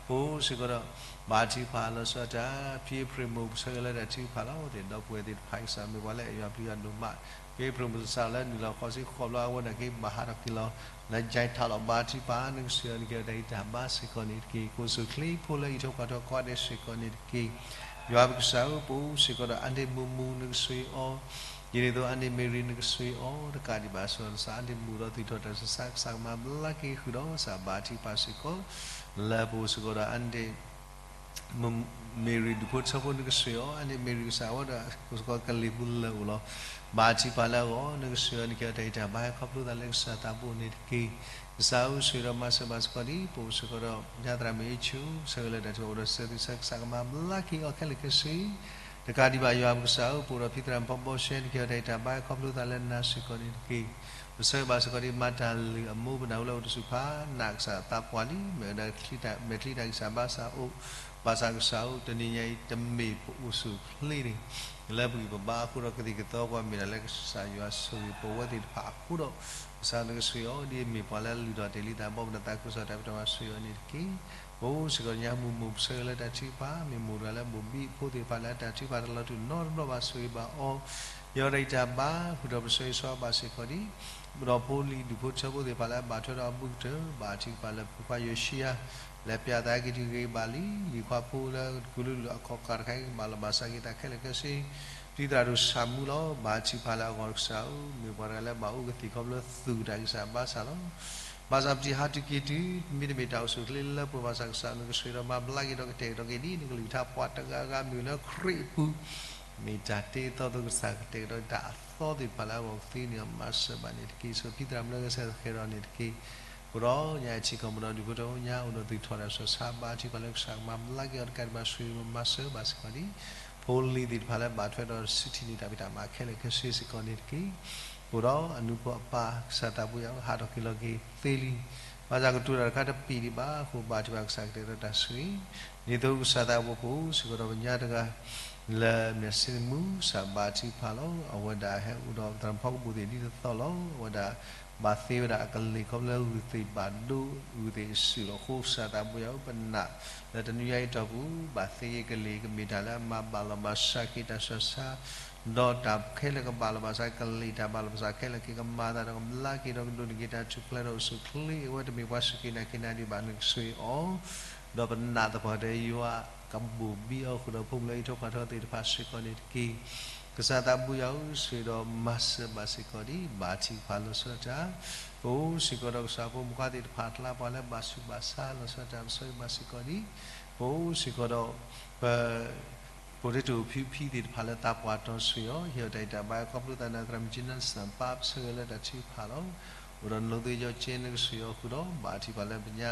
ပအိၣ်စ့ၢ်ကီးဒီး ဘၣ်ထံၣ်ပာ်လီၤဆီတၢ် ဖံအ့ဖြ့ၣ်မိၢ် ပဆၢဂ့ၤလၢတၢ်ထုကဖၣ်လီၤ. ဒီပုၢ်ဝဲၢ်သ့ၣ်တဖၣ် ကစၢ်မ့ၢ်ပှၤလၢအယွၤပျံၤယွၤဒိၣ်မး ဖံအ့ဖြ့ၣ်မိၢ် ကစၢ်လၢနုာ်လီၤဃိးဆံဃိးဘျီ အဝဲန့ၣ်က့ၤဘၣ်ဟးထီၣ်က့ၤလီၤ လၢယါထးလီၤ ဘၣ်ထံၣ်ပာ် နကဆိၣ်ဂ့ၤအီၤ နကဟ့ၣ်အီၤတၢ်ဂံၢ်တၢ်ဘါစ့ၢ်ကီးန့ၣ်တက့ၢ်. ကအိၣ်ဆူၣ်ချ့ဖိလၢအံးထွဲကွၢ်ထွဲ ကိးဂၤဒဲးစ့ၢ်ကီးန့ၣ်တက့ၢ်. ယွၤပကစၢ်ဧၢ ပအိၣ်စ့ၢ်ကီးဒီး အါန့ၢ်မုၢ်မူ နကဆိၣ်ဂ့ၤအီၤ ဒ်န့ၣ်အသိး အါန့ၢ်မ့ၢ်ရံၤ နကဆိၣ်ဂ့ၤအီၤ တကးဒံးဘၣ် ဆိၣ်ဂ့ၤအီၤလၢကစၢ်အါန့ၢ်မူဒီးသွံၣ်ထီၣ်တၢ်ဆူးတၢ်ဆါ ကစၢ်ကမၤဘျါက့ၤဃုာ်ဒီး ကစၢ်ဘၣ်ထံၣ်ပာ်စ့ၢ်ကီး လၢပအိၣ်စ့ၢ်ကီးဒီး အါန့ၢ် မ့ၢ်ရံၤဒူၣ်ဖိထၢဖိ နကဆိၣ်ဂ့ၤအီၤ အါန့ၢ်မ့ၢ်ရံၤကစၢ်ဝဲဒီး ကစၢ်ကလံၤပူၤလၢာ်အိၣ်လီၤ. ဘၣ်ထံၣ်ပာ်လၢအဂီၢ် နကဆိၣ်ဂ့ၤအီၤ နကဟ့ၣ်အီၤတၢ်ဂံၢ်တၢ်ဘါ ဟဲခီဖျိသးလၢကစၢ်သးဘိန့ၣ်တက့ၢ်. ကစၢ်ဧၢ ဆိၣ်ဂ့ၤဒီးမၤစၢၤဘၣ်စ့ၢ်ကီးဒ် ပအိၣ်စ့ၢ်ကီးဒီး ညါသရၣ်မ့ၢ်အ့ၣ်ဆူၣ် ဆၢဂ့ၤလၢတၢ်ထုကဖၣ်အိၣ်ဒီး စၢၤသံဆၢကစၢ်ကမၤဘျါက့ၤအီၤခဲလၢာ်ခဲဆ့ တကးဒံးဘၣ် ယွၤပကစၢ်ဧၢ ပအိၣ်ဒီးဖံသရၣ်မုၣ်ဖီဘီရှဲ နကဟ့ၣ်အီၤတၢ်ဂံၢ်တၢ်ဘါ ဟဲခီဖျိသးလၢနၤစ့ၢ်ကီးန့ၣ်တက့ၢ်. ပဆၢဂ့ၤဘၣ်စ့ၢ်ကီးဒ်မၤတၢ်လုၢ်အမိၢ် ပနၢ်ဟူလၢအိၣ်တဆူၣ်ဖးနး ကစၢ်သးပှၢ်လံ မ့ၢ်ဝဲဒၣ် မဲာ်ချံတၢ်ဂံၢ်စၢ်ဘါစၢ်အိၣ် ဘၣ်ဆၣ်ကစၢ်ဧၢ တနံၤညါအံၤ တမ့ၢ်ပအိၣ်ဆူၣ်ချ့န့ၣ် လၢပဂံၢ်ပဘါအဃိဒီး ကသံၣ်ကသီကွၢ်မ့ၢ်ဒၣ်လၢကစၢ်ယွၤဆိၣ်ဂ့ၤပဝဲသ့ၣ်တဖၣ်အဃိဒီး, ကစၢ်နကဆိၣ်ဂ့ၤအီၤ ဒ်အမ့ၢ်ပှၤလၢအလုၢ်ထီၣ်တ့ၢ်လံတၢ်ဘီမုၢ်ဒီးသးခုကစီၣ်တၢ်ဖံးတၢ်မၤဆိၣ်ဂ့ၤအီၤန့ၣ်တက့ၢ်. ပအိၣ်စ့ၢ်ကီးညါမုၢ်မိၢ်ပဆၢဂ့ၤလၢတၢ်ထုကဖၣ် မ့ၢ်မိၢ်တဂၤလၢဘိၣ်ဘံၣ်ဖိသ့ၣ်တဖၣ်လၢတၢ်ထုကဖၣ်တလီၤတူာ်နီတဘျီဘၣ်ဆိၣ်ဂ့ၤဘၣ်အီၤ, ယီၤဒၣ်အံၤတၢ်ဘါ ဃုာ်ဒီးပဆၢဂ့ၤဆၢဝါဘၣ်စ့ၢ်ကီးဒံး ဒီးဖိလံၤဒူၣ်ဖိထၢဖိသ့ၣ်တဖၣ်လၢအဘၣ်ထွဲဒီးအဘူးကတၢၢ် ဘၣ်ထုကဖၣ်လၢဖိခွါယိၤၡံယၤ လဲၤပၠးသးက့ၤတုၤဂ့ၤဘၣ်လံ, လံၤခွါဖိလၢကလုာ်လုာ်အခီၣ်ကၢတခါအံၤ ကဘၣ်လီၤဘၣ်စးက့ၤသးခဲလၢာ်ခဲဆ့, ပတံၤသရၣ်ဒိၣ်ဆၣ်မူလီၤ. ဘၣ်ထုကဖၣ်လၢအဂီၢ်ကစၢ်ဧၢ, မ့ၢ်ပှၤတဂၤလၢဘၣ်အိၣ်ကသံၣ်ခီဖျိသူၣ်တၢ်ဂံၢ်စၢ်ဘါစၢ်လီၤ. ဘၣ်ဆၣ်ပတံၤဟးတုၤက့ၤတုၤ မ့တမ့ၢ်တၢ်အိၣ်ဆူၣ်အိၣ်ချ့လၢပှၤဘၣ်ဆၣ် ကစၢ်နကဆိၣ်ဂ့ၤဒီးမၤဘျါက့ၤဒီးကတဲာ်ကတီၤက့ၤဒ်နကလုၢ်ကထါပှၤတဂၤဂၤမ့ၢ်လၢခရံာ်အပူၤ မ့ၢ်တၢ်တ့အသီသိကစၢ်ကတဲာ်ကတီၤတၢ်အသီသ့ၣ်တဖၣ်လၢအဂီၢ်ကသ့န့ၣ် မၤစၢၤဘၣ်န့ၣ်တက့ၢ်. ဆိၣ်ဂ့ၤပံသရၣ်မုၣ်လၢဂဲၤဆၢထၢၣ်ဃဲၤဒီးန့ၣ်တက့ၢ်. အဃိဒီးညါအံၤထံကီၢ်ပူၤဒီးဒူၣ်ဖိထၢဖိညါအိၣ်ဒီးသူၣ်ထီၣ်တၢ်ဆူးတၢ်ဆါ ဘၣ်ထုကဖၣ်လၢကစၢ်ကမၤဘျါက့ၤအီၤတကးဒံးဘၣ် ဆိၣ်ဂ့ၤမၤစၢၤဘၣ်စ့ၢ်ကီးဒံး ဖိလံၤသ့ၣ်တဖၣ်လၢဘၣ်ထွဲဒီးစုထံၣ်န့ၢ်တၢ်ဖံးတၢ်မၤခဲလၢာ်ခဲဆ့စ့ၢ်ကီးန့ၣ်တက့ၢ်. အဃိဒီးအနူဖိအပၢ် ကစၢ်သးဘိယွၤဧၢ ဟးထီၣ်က့ၤလီၤက့ၤသ့လံ, ဘၣ်ဆၣ်ကတိၤတၢ်တခါတပံာ်ဒံးဘၣ်အဃိ ဘၣ်ထုကဖၣ်ကစၢ်ကတဲာ်ကတီၤတၢ်ဆိၣ်ဂ့ၤ, ဒ်သိးကစၢ်သးဘိပအိၣ်စ့ၢ်ကီးဒီးပညါတဂၤ လၢမဲာ်ဆ့မူ ကစၢ်ဘၣ်ထုကဖၣ်လီၤ. အဝဲဒၣ်ဟဲအိၣ်ဒီးသရၣ်မုၣ်ဖီကဘူးသ့ၣ်ဒ်သိးသိးလီၤ. အဝဲဒၣ်ဘၣ်သ့ဝဲဒၣ်အကလ့ၢ်ခီဖျိလၢဂုၢ်သ့ၣ်ဘၣ်ဒိ ဂုၢ်သ့ၣ်အစုၣ်လီၤ. အဃိကစၢ်သးဘိယွၤဧၢ ပနာ်လၢတနွံညါအံၤအတီၢ်ပူၤ ဘၣ်သ့အကလ့ၢ် ကမ့ၢ်တၢ်လၢအမၤဘၣ်လီၤဘၣ်စးက့ၤတၢ်ဆူးတၢ်ဆါ ဒီးတၢ်ခဲလၢာ်ကဘၣ်လီၤဘၣ်စး ကလ့ၢ်တၢ်ဘၣ်လီၤဘၣ်စးခဲလၢာ်က့ၤ ကမၤအသးဒီးကဘျါက့ၤဒီးကဒိးန့ၢ်က့ၤတၢ်ထူၣ်ဖျဲးဒီးအိၣ်ဆူၣ်အိၣ်ချ့ အဝဲတမ့ၢ်ပှၤစူၢ်က့ၤနာ်က့ၤနၤဒံးဘၣ် နကဆိၣ်ဂ့ၤအီၤ ဒီးပနာ်သပှၢ်တၢၢ်ယွၤကဘိၣ်ဘံအီၤဃုာ်ဒီးဖိမုၣ်လၢအံးထွဲကွၢ်ထွဲသ့ၣ်တဖၣ်စ့ၢ်ကီးန့ၣ်တက့ၢ်. ကစၢ်သးဘိယွၤဧၢ ဆိၣ်ဂ့ၤဒီးမၤစၢၤဘၣ်စ့ၢ်ကီးဒံး ဘၣ်ထုကဖၣ်လီၤဆီဒၣ်တၢ်, ပအိၣ်စ့ၢ်ကီးဒီးကစၢ်ဖိမုၣ်ဖိခွါသ့ၣ်တဖၣ်အကျါ ပှၤလၢဘၣ်ဆူးဘၣ်ဆါလီၤဆီဒၣ်တၢ် ပဆၢဂ့ၤဘၣ်စ့ၢ်ကီးဒံး, ပအိၣ်စ့ၢ်ကီးဒီး ပ ဖိဒိၣ်တုာ်ဖံဖံသ့ၣ်တဖၣ်လၢသးပှၢ်တီၤဆိၣ်ဂ့ၤအီၤ ဟ့ၣ်အီၤတၢ်ဂံၢ်တၢ်ဘါ ခီဖျိသးနၤသရၣ်မုၣ်ကၠံနၢ်စၢ်ပၢ် ပဆၢဂ့ၤလၢတၢ်ထုကဖၣ်လီၤ. အိၣ်ဒီးနီၢ်သ့ယီၤက့ နကဆိၣ်ဂ့ၤအီၤဃုာ်ဒီး ဘၣ်ထုကဖၣ်လၢပညါ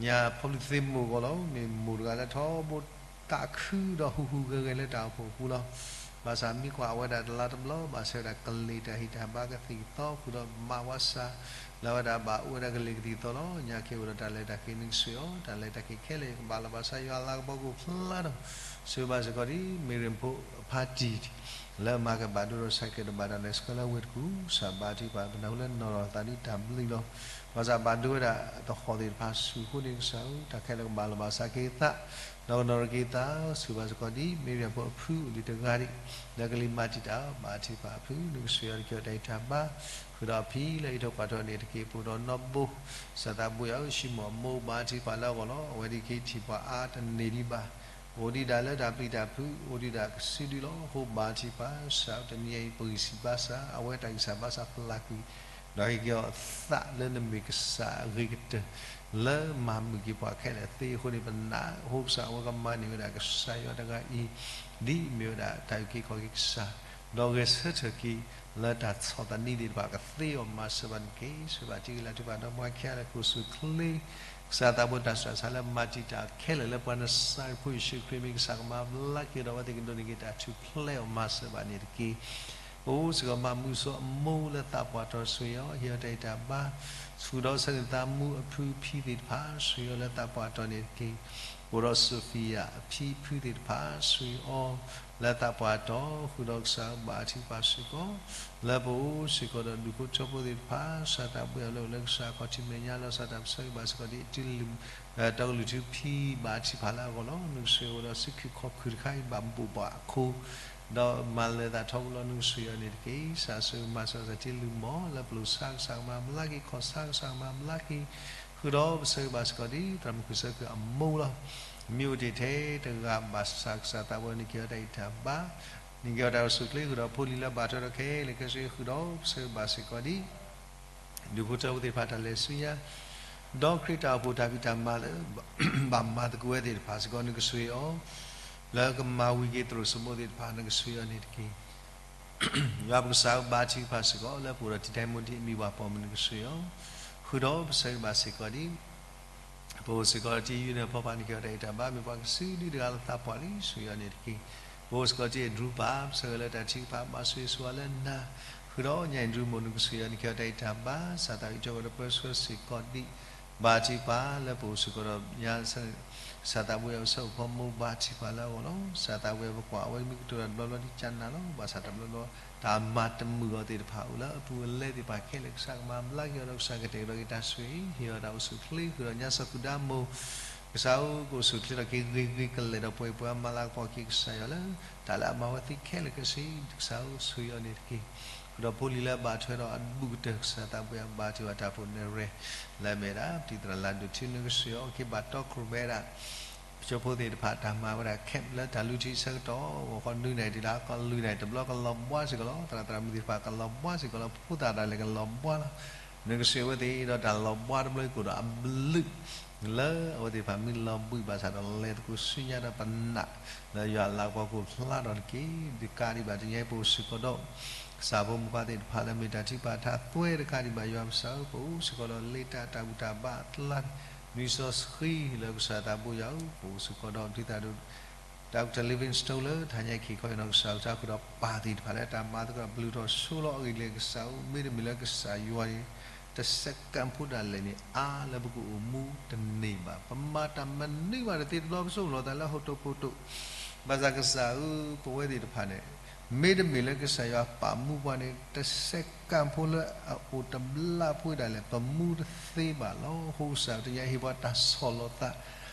ညါဖိလံၤသ့ၣ်မိၢ်အဂီၢ်လီၤ. မ့ၢ်မိၢ်တဂၤလၢထီဘိတၢ်ခုဒီးဟူးဟူးဂဲၤဂဲၤလၢတၢ်အိၣ်ဖှိၣ်အပူၤလီၤ. ဘၣ်ဆၣ်မ့ၢ်ကွၢ်အဝဲဒၣ်တလါတဘျီ ဘၣ်ဆၢဒၣ်ကလ့ၢ်တၢ်ဟံၣ်တၢ်ဘါကသံၣ်ကသီဃုာ်ဒီးမၤဝဲစၢ် လၢအဝဲဒၣ်ဘၣ်အိၣ်ဝဲဒၣ်ကလ့ၢ်ကသံၣ်ကသီလီၤ. ညါက့ၤအိၣ်ဒီးတၢ်လဲၤတၢ်က့ၤ နကဆိၣ်ဂ့ၤအီၤ တၢ်လဲၤတၢ်က့ၤခဲလၢာ်ကဘၣ်လီၤဘၣ်စး ယွၤလၤကပီၤကအိၣ်ဖျါဒီး ဆိၣ်ဂ့ၤဘၣ်စ့ၢ်ကီးဒံး မ့ၢ်ရ့ၣ်ဖိအဖါတံၢ် လၢအမၤကဘၣ်ဒိဒီးဆဲးကဲးဒီးဘၣ်တၢ်လဲၤဆှၢလၢဝ့ၢ်တကူၣ် ကစၢ်ဘၣ်ထုကဖၣ် ပနၢ်ဟူလၢနီၢ်ထီၣ်သးဒ်တၢ်ဘျုးလီၤ. ဘၣ်ဆၣ်ဘၣ်ဒိဝဲဒၣ်သဟီၣ်သ့ၣ်တဖၣ်ဆူၣ်အဃိန့ၣ် ကစၢ်ဧၢ တၢ်ခဲလၢာ်ကဘၣ်လီၤဘၣ်စးက့ၤသး ဒီးကနီၣ်ထီၣ်က့ၤသး ဆိၣ်ဂ့ၤဘၣ်စ့ၢ်ကီးဒံး မ့ၢ်ရ့ၣ်ဖိအဖုအိၣ်ဒံးတဂၤဒံး လၢကလံၤမၤတံာ်တာ် ဘၣ်ထုကဖၣ်အဖု နကဆိၣ်ဂ့ၤအီၤ နကဟ့ၣ်အီၤတၢ်ဂံၢ်တၢ်ဘါ ဃုာ်ဒီးအဖံလၢအံးထွဲကွၢ်ထွဲန့ၣ်တက့ၢ်. ပအိၣ်ဒီးနီၢ်ဘိ ကစၢ်သးဘိယွၤဧၢ ယ့ၣ်ၡူးမိၢ်အမိၢ် ဘၣ်ထုကဖၣ်လၢအဂီၢ်လီၤ. အဝဲဒၣ်က့ၤထံၣ်ပှၤအါတန့ၢ်ဒံးဘၣ် အိၣ်ဒံးဒၣ်လၢတၢ်ပျံၤတၢ်ဖုး အိၣ်ဒံးဒၣ်ကစုဒုလီၤ. အဃိဘၣ်ထုကဖၣ် ကစၢ်တနံၤအံၤ ပဂံၢ်စၢ်ဘါစၢ် အဝဲတၢ်ဂံၢ်စၢ်ဘါစၢ်ဖျါကွံာ် ဒီးဟ့ၣ်က့ၤအီၤသးလၢနမ့ၢ်ကစၢ်အဂ့ၤကတၢၢ် လၢမၤမုာ်က့ၤပှၤခဲလၢာ်သ့အဃိန့ၣ် ပနာ်အဃိကစၢ် အဝဲကမၤန့ၢ်ဝဲဒၣ်ကစၢ်ယွၤတဂၤအံၤ ဒ်အမ့ၢ်ဝဲဒၣ်တၢ်အုၣ်က့ၤခီၣ်က့ၤကစၢ် ဒီးဂဲၤဆၢထၢၣ်က့ၤ လၢတၢ်ဆီၣ်သနံးသ့ၣ်တဖၣ် ကသ့အီၤမၤစၢၤဘၣ်န့ၣ်တက့ၢ်. ဆိၣ်ဂ့ၤဘၣ်တံၤက့ၤလၢထုကဖၣ်ဒီးပှၤခဲလၢာ် ကအိၣ်ဆူၣ်အိၣ်ချ့ ကစၢ်သးဘိတၢ်ဆူးတၢ်ဆါလၢမၤတံာ်တာ်ခဲလၢာ်လၢပှၤနစၢ်ဖိယ့ၣ်ၡူးခရံာ်မ့ၢ်ကစၢ်ကမၤဘျါက့ၤဒီးအဝဲသ့ၣ် ကဒိးန့ၢ်က့ၤတၢ်ထူၣ်ဖျဲးအီၤမၤစၢၤဘၣ်န့ၣ်တက့ၢ်. ပအိၣ်စ့ၢ်ကီးမၤမုာ်စီၤအမိၢ်လၢသးပှၢ်တီၤဆိၣ်ဂ့ၤအီၤ ဟ့ၣ်အီၤတၢ်ဂံၢ်တၢ်ဘါ ဆူၣ်ဒီးဆၢန့ၣ်သးမူအဖုအဖံသ့ၣ်တဖၣ် ဆိၣ်ဂ့ၤအီၤလၢသးပှၢ်တီၤန့ၣ်တက့ၢ်. ပအိၣ်ဒီးစီၤဖံယၤအဖံအဖုသ့ၣ်တဖၣ် ဆိၣ်ဂ့ၤအီၤ လၢသးပှၢ်တီၤ ဃုာ်ဒီးကစၢ်ဘၣ်ထုကဖၣ်စ့ၢ်ကီး လၢပအိၣ်စ့ၢ်ကီးဒီးဒူၣ်ဖိထၢဖိသ့ၣ်တဖၣ် ကစၢ်သးဘိယွၤလၢအိၣ်လၢကစၢ်အခီၣ်ထံးမဲာ်ညါလီၤ ကစၢ်တၢ်ပဆၢဂ့ၤဘၣ်စ့ၢ်ကီးဒ်အံၤ တၢ်ကလုၢ်ထူဖံဘၣ်ထုကဖၣ်လၢအဂီၢ်လီၤ. နကဆိၣ်ဂ့ၤအီၤဒီးစုခူၣ်ခီၣ်ခုၣ်တခါအံၤ ဘၣ်ဘိးဘၣ်အခိၣ် ဒီးမၤလၢာ်သးထီဘိလီၤ. နကဆိၣ်ဂ့ၤအီၤန့ၣ်တက့ၢ်. ကစၢ်ဆိၣ်ဂ့ၤမၤစၢၤစၢ်တ့လုၢ်မီၢ် လၢပျိာ်ဆါကစၢ်ကမၤဘျါက့ၤ ခီၣ်ဆါကစၢ်ကမၤဘျါက့ၤ ဃုာ်ဒီးပဆၢဂ့ၤဘၣ်စ့ၢ်ကီးဒ် သရၣ်မုၣ်ခုၣ်ဆၢခုၣ်အမိၢ်လီၤ. မ့ၢ်အိၣ်တ့ၢ်ထဲတဂၤဘၣ်ဆၣ် ကစၢ်သးဘိန့ၣ်က့ၤအီၤတၢ်ဂံၢ်တၢ်ဘါ န့ၣ်က့ၤအီၤတၢ်အိၣ်ဆူၣ်အိၣ်ချ့ ဃုာ်ဒီးဖိလံၤလၢဘၣ်ထွဲဒီးခဲလၢာ်ခဲဆ့ ဃုာ်ဒီးပဆၢဂ့ၤဘၣ်စ့ၢ်ကီးဒ် ဒူၣ်ဖိထၢဖိသ့ၣ်တဖၣ်တၢ်လဲၤဆူညါ ဒီးခရံာ်တၢ်အိၣ်ဖှိၣ်တၢ်ဖံးတၢ်မၤလၢ ဘၣ်မၤသကိးဝဲသ့ၣ်တဖၣ်စ့ၢ်ကီး နကဆိၣ်ဂ့ၤအီၤ လၢကမၤဝံၤက့ၤသရိာ်စမိၣ်သ့ၣ်တဖၣ် နကဆိၣ်ဂ့ၤအီၤန့ၣ်တက့ၢ်. ယွၤပကစၢ်ဧၢ ဘါထုကဖၣ်စ့ၢ်ကီး လၢပအိၣ်ဒီးတံၤဒဲးမူဒံးအမံၤပှၢ်ပိာ်မုၣ် နကဆိၣ်ဂ့ၤအီၤ ဃုာ်ဒီးပဆၢဂ့ၤဘၣ်စ့ၢ်ကီးဒ် ပအိၣ်စ့ၢ်ကီးတံၤယုၢ်န့ၣ်ဖီဖး နက့ၤအီၤတၢ်ဂံၢ်တၢ်ဘါ မ့ၢ်ပှၤကစုဒုတဂၤလၢသးပှၢ်လံ ဆိၣ်ဂ့ၤအီၤန့ၣ်တက့ၢ်. ပအိၣ်စ့ၢ်ကီးတံၤအဒြူပၢ် ပဆၢဂ့ၤလၢတၢ်ထုကဖၣ် ဘၣ်ဆိၣ်ဂ့ၤဆိၣ်ဝါလၢနၤ ဃုာ်ဒီးညၣ်အဒြူမိၢ် နကဆိၣ်ဂ့ၤအီၤ နက့ၤအီၤတၢ်ဂံၢ်တၢ်ဘါ ကစၢ်သးဝံၣ်တၢ်ဝဲဒီးပၢဆှၢစ့ၢ်ကီးဒ် ဘါထုကဖၣ်လၢပအိၣ်စ့ၢ်ကီးဒီးညါ ကစၢ်သးဘိယွၤ ပဆၢဖိဖီမိၢ်ဘါထုကဖၣ်လၢအဂီၢ်လီၤ. ကစၢ်သးဘိယွၤ ပကွၢ်အဝဲမ့ၢ်ကတိၤတၢ်တဘျီဘျီဒ်ကနၤလီၤ. ဘၣ်ဆၣ်တဘျီဘျီ တၢ်မၤတမုာ်အီၤသ့ၣ်တဖၣ်အိၣ်လၢအပူၤအလဲသ့ၣ်တဖၣ်ခဲလၢာ် ကစၢ်ကမၤဘျါက့ၤအီၤဒီး ကစၢ်ကတဲာ်ကတီၤက့ၤတၢ်ဆိၣ်ဂ့ၤ ဟ့ၣ်အီၤတၢ်အိၣ်ဆူၣ်အိၣ်ချ့ ဃုာ်ဒီးညါစီၤကူၤဒါမိၢ် ကစၢ်ဧၢ ကအိၣ်ဆူၣ်အိၣ်ချ့ထီၣ်က့ၤဂ့ၤဂ့ၤကလဲာ်ဒီး ပှၤအံၤပှၤမၤလၤကပီၤက့ၤကစၢ်ယွၤလၢ တၢ်လၢအမၤဝဲသ့ခဲလၢာ်ခဲဆ့ ကစၢ်ဧၢ ဆိၣ်ဂ့ၤအီၤန့ၣ်တက့ၢ်. ဃုာ်ဒီးဖိလံၤလၢအဘၣ်ထွဲဒီးအဘူးကတၢၢ် ကစၢ်သးဘိယွၤ ဘါထုကဖၣ်တၢ်ဖိန့ၣ်ရဲၣ် လၢအမ့ၢ်ဒၣ် ပတံၤသရၣ်လၢဒိၣ်ထံ နကဆိၣ်ဂ့ၤအီၤ က့ၤဘၣ်တီကြိးဘဲဒၣ် ပကၠိဖိသ့ၣ်တဖၣ် တၢ်မၤဝဲဒၣ် camp လၢတၢ်လုၢ်ထံဆၢကတီၢ် ဂီၤခီနွံနၣ်ရံၣ်တုၤလၢကီၢ်လွံၢ်နၣ်ရံၣ် တဘျီကလီၤဘှါစ့ၢ်ကီးလီၤ. သရၣ်သရၣ်မုၣ်သ့ၣ်တဖၣ်ကလီၤဘှါစ့ၢ်ကီးလီၤ. ဖိသၣ်တၢ်လဲၤကလီၤဘှါလီၤ. နကဆိၣ်ဂ့ၤအဝဲသ့ၣ်ဒီးတၢ်လီၤဘှါတဘျီအံၤ ကအိၣ်ဒီးအဘျုး လၢအဝဲသ့ၣ်တဖၣ်မ့ၢ်လီၤဘှံးဘၣ်ဆၣ်ဒီး လဲၤသကိးဆူညါဒီးပနာ် လၢယွၤအလၤကပီၤကအိၣ်ဖျါထီၣ်တက့ၢ်. တကးဒံးဘၣ်တနံၤအံၤ ပအိၣ်စ့ၢ်ကီးဒီး ကစၢ်ဖိမုၣ်ခွါသ့ၣ်တဖၣ်လၢမ့ၢ်တၢ်ထုကဖၣ်ထါသွဲတကးဒံးဘၣ် ယွၤပကစၢ်ဧၢ ပအိၣ်စ့ၢ်ကီးဒီးလ့တၢ်တၢ်ဘူၣ်တၢ်ဘါအကျါ နွံစီဆှံလၢကစၢ်သးဘိယွၤဧၢ ပအိၣ်စ့ၢ်ကီးဒီး ဒုးသးဒူ Doctor Livingstone လၢတဟါညါအံၤ က့ၤခီအံၤနီၢ်ကစၢ်အကစၢ်ဃုာ်ဒီးပၢ်သ့ၣ်တဖၣ်လၢတၢ်မၤသကိးတၢ်ဘျုးထီၣ်ဆိလီၤအဂ့ၢ်လၢကစၢ်ဧၢ မ့တမ့ၢ်လၢကစၢ်ယွၤန့ၣ် တစဲးကၣ်ဖိဒၣ်လဲာ်န့ၣ် အါလၢပကအိၣ်မူတန့ၢ်ဘၣ်. ပမၤတၢ်မနုၤမးတသ့တဘျီ ပစိကမီၤသးလၢဟီၣ်ခိၣ်ဖိတအိၣ် ဘၣ်ဆၣ်ကစၢ်ဧၢ ပဝဲသ့ၣ်တဖၣ်န့ၣ် မ့တမ့ၢ်လၢကစၢ်ယွၤပာ်မူပှၤန့ၣ် တစဲးကၣ်ဖိလၢအအိၣ်တဘျီဖိဒၣ်လဲာ် ပမူတသ့ဘၣ်လီၤ. အဃိကစၢ်တနံၤအံၤဟ့ၣ်ပှၤတၢ်ဆီၣ်လီၤသး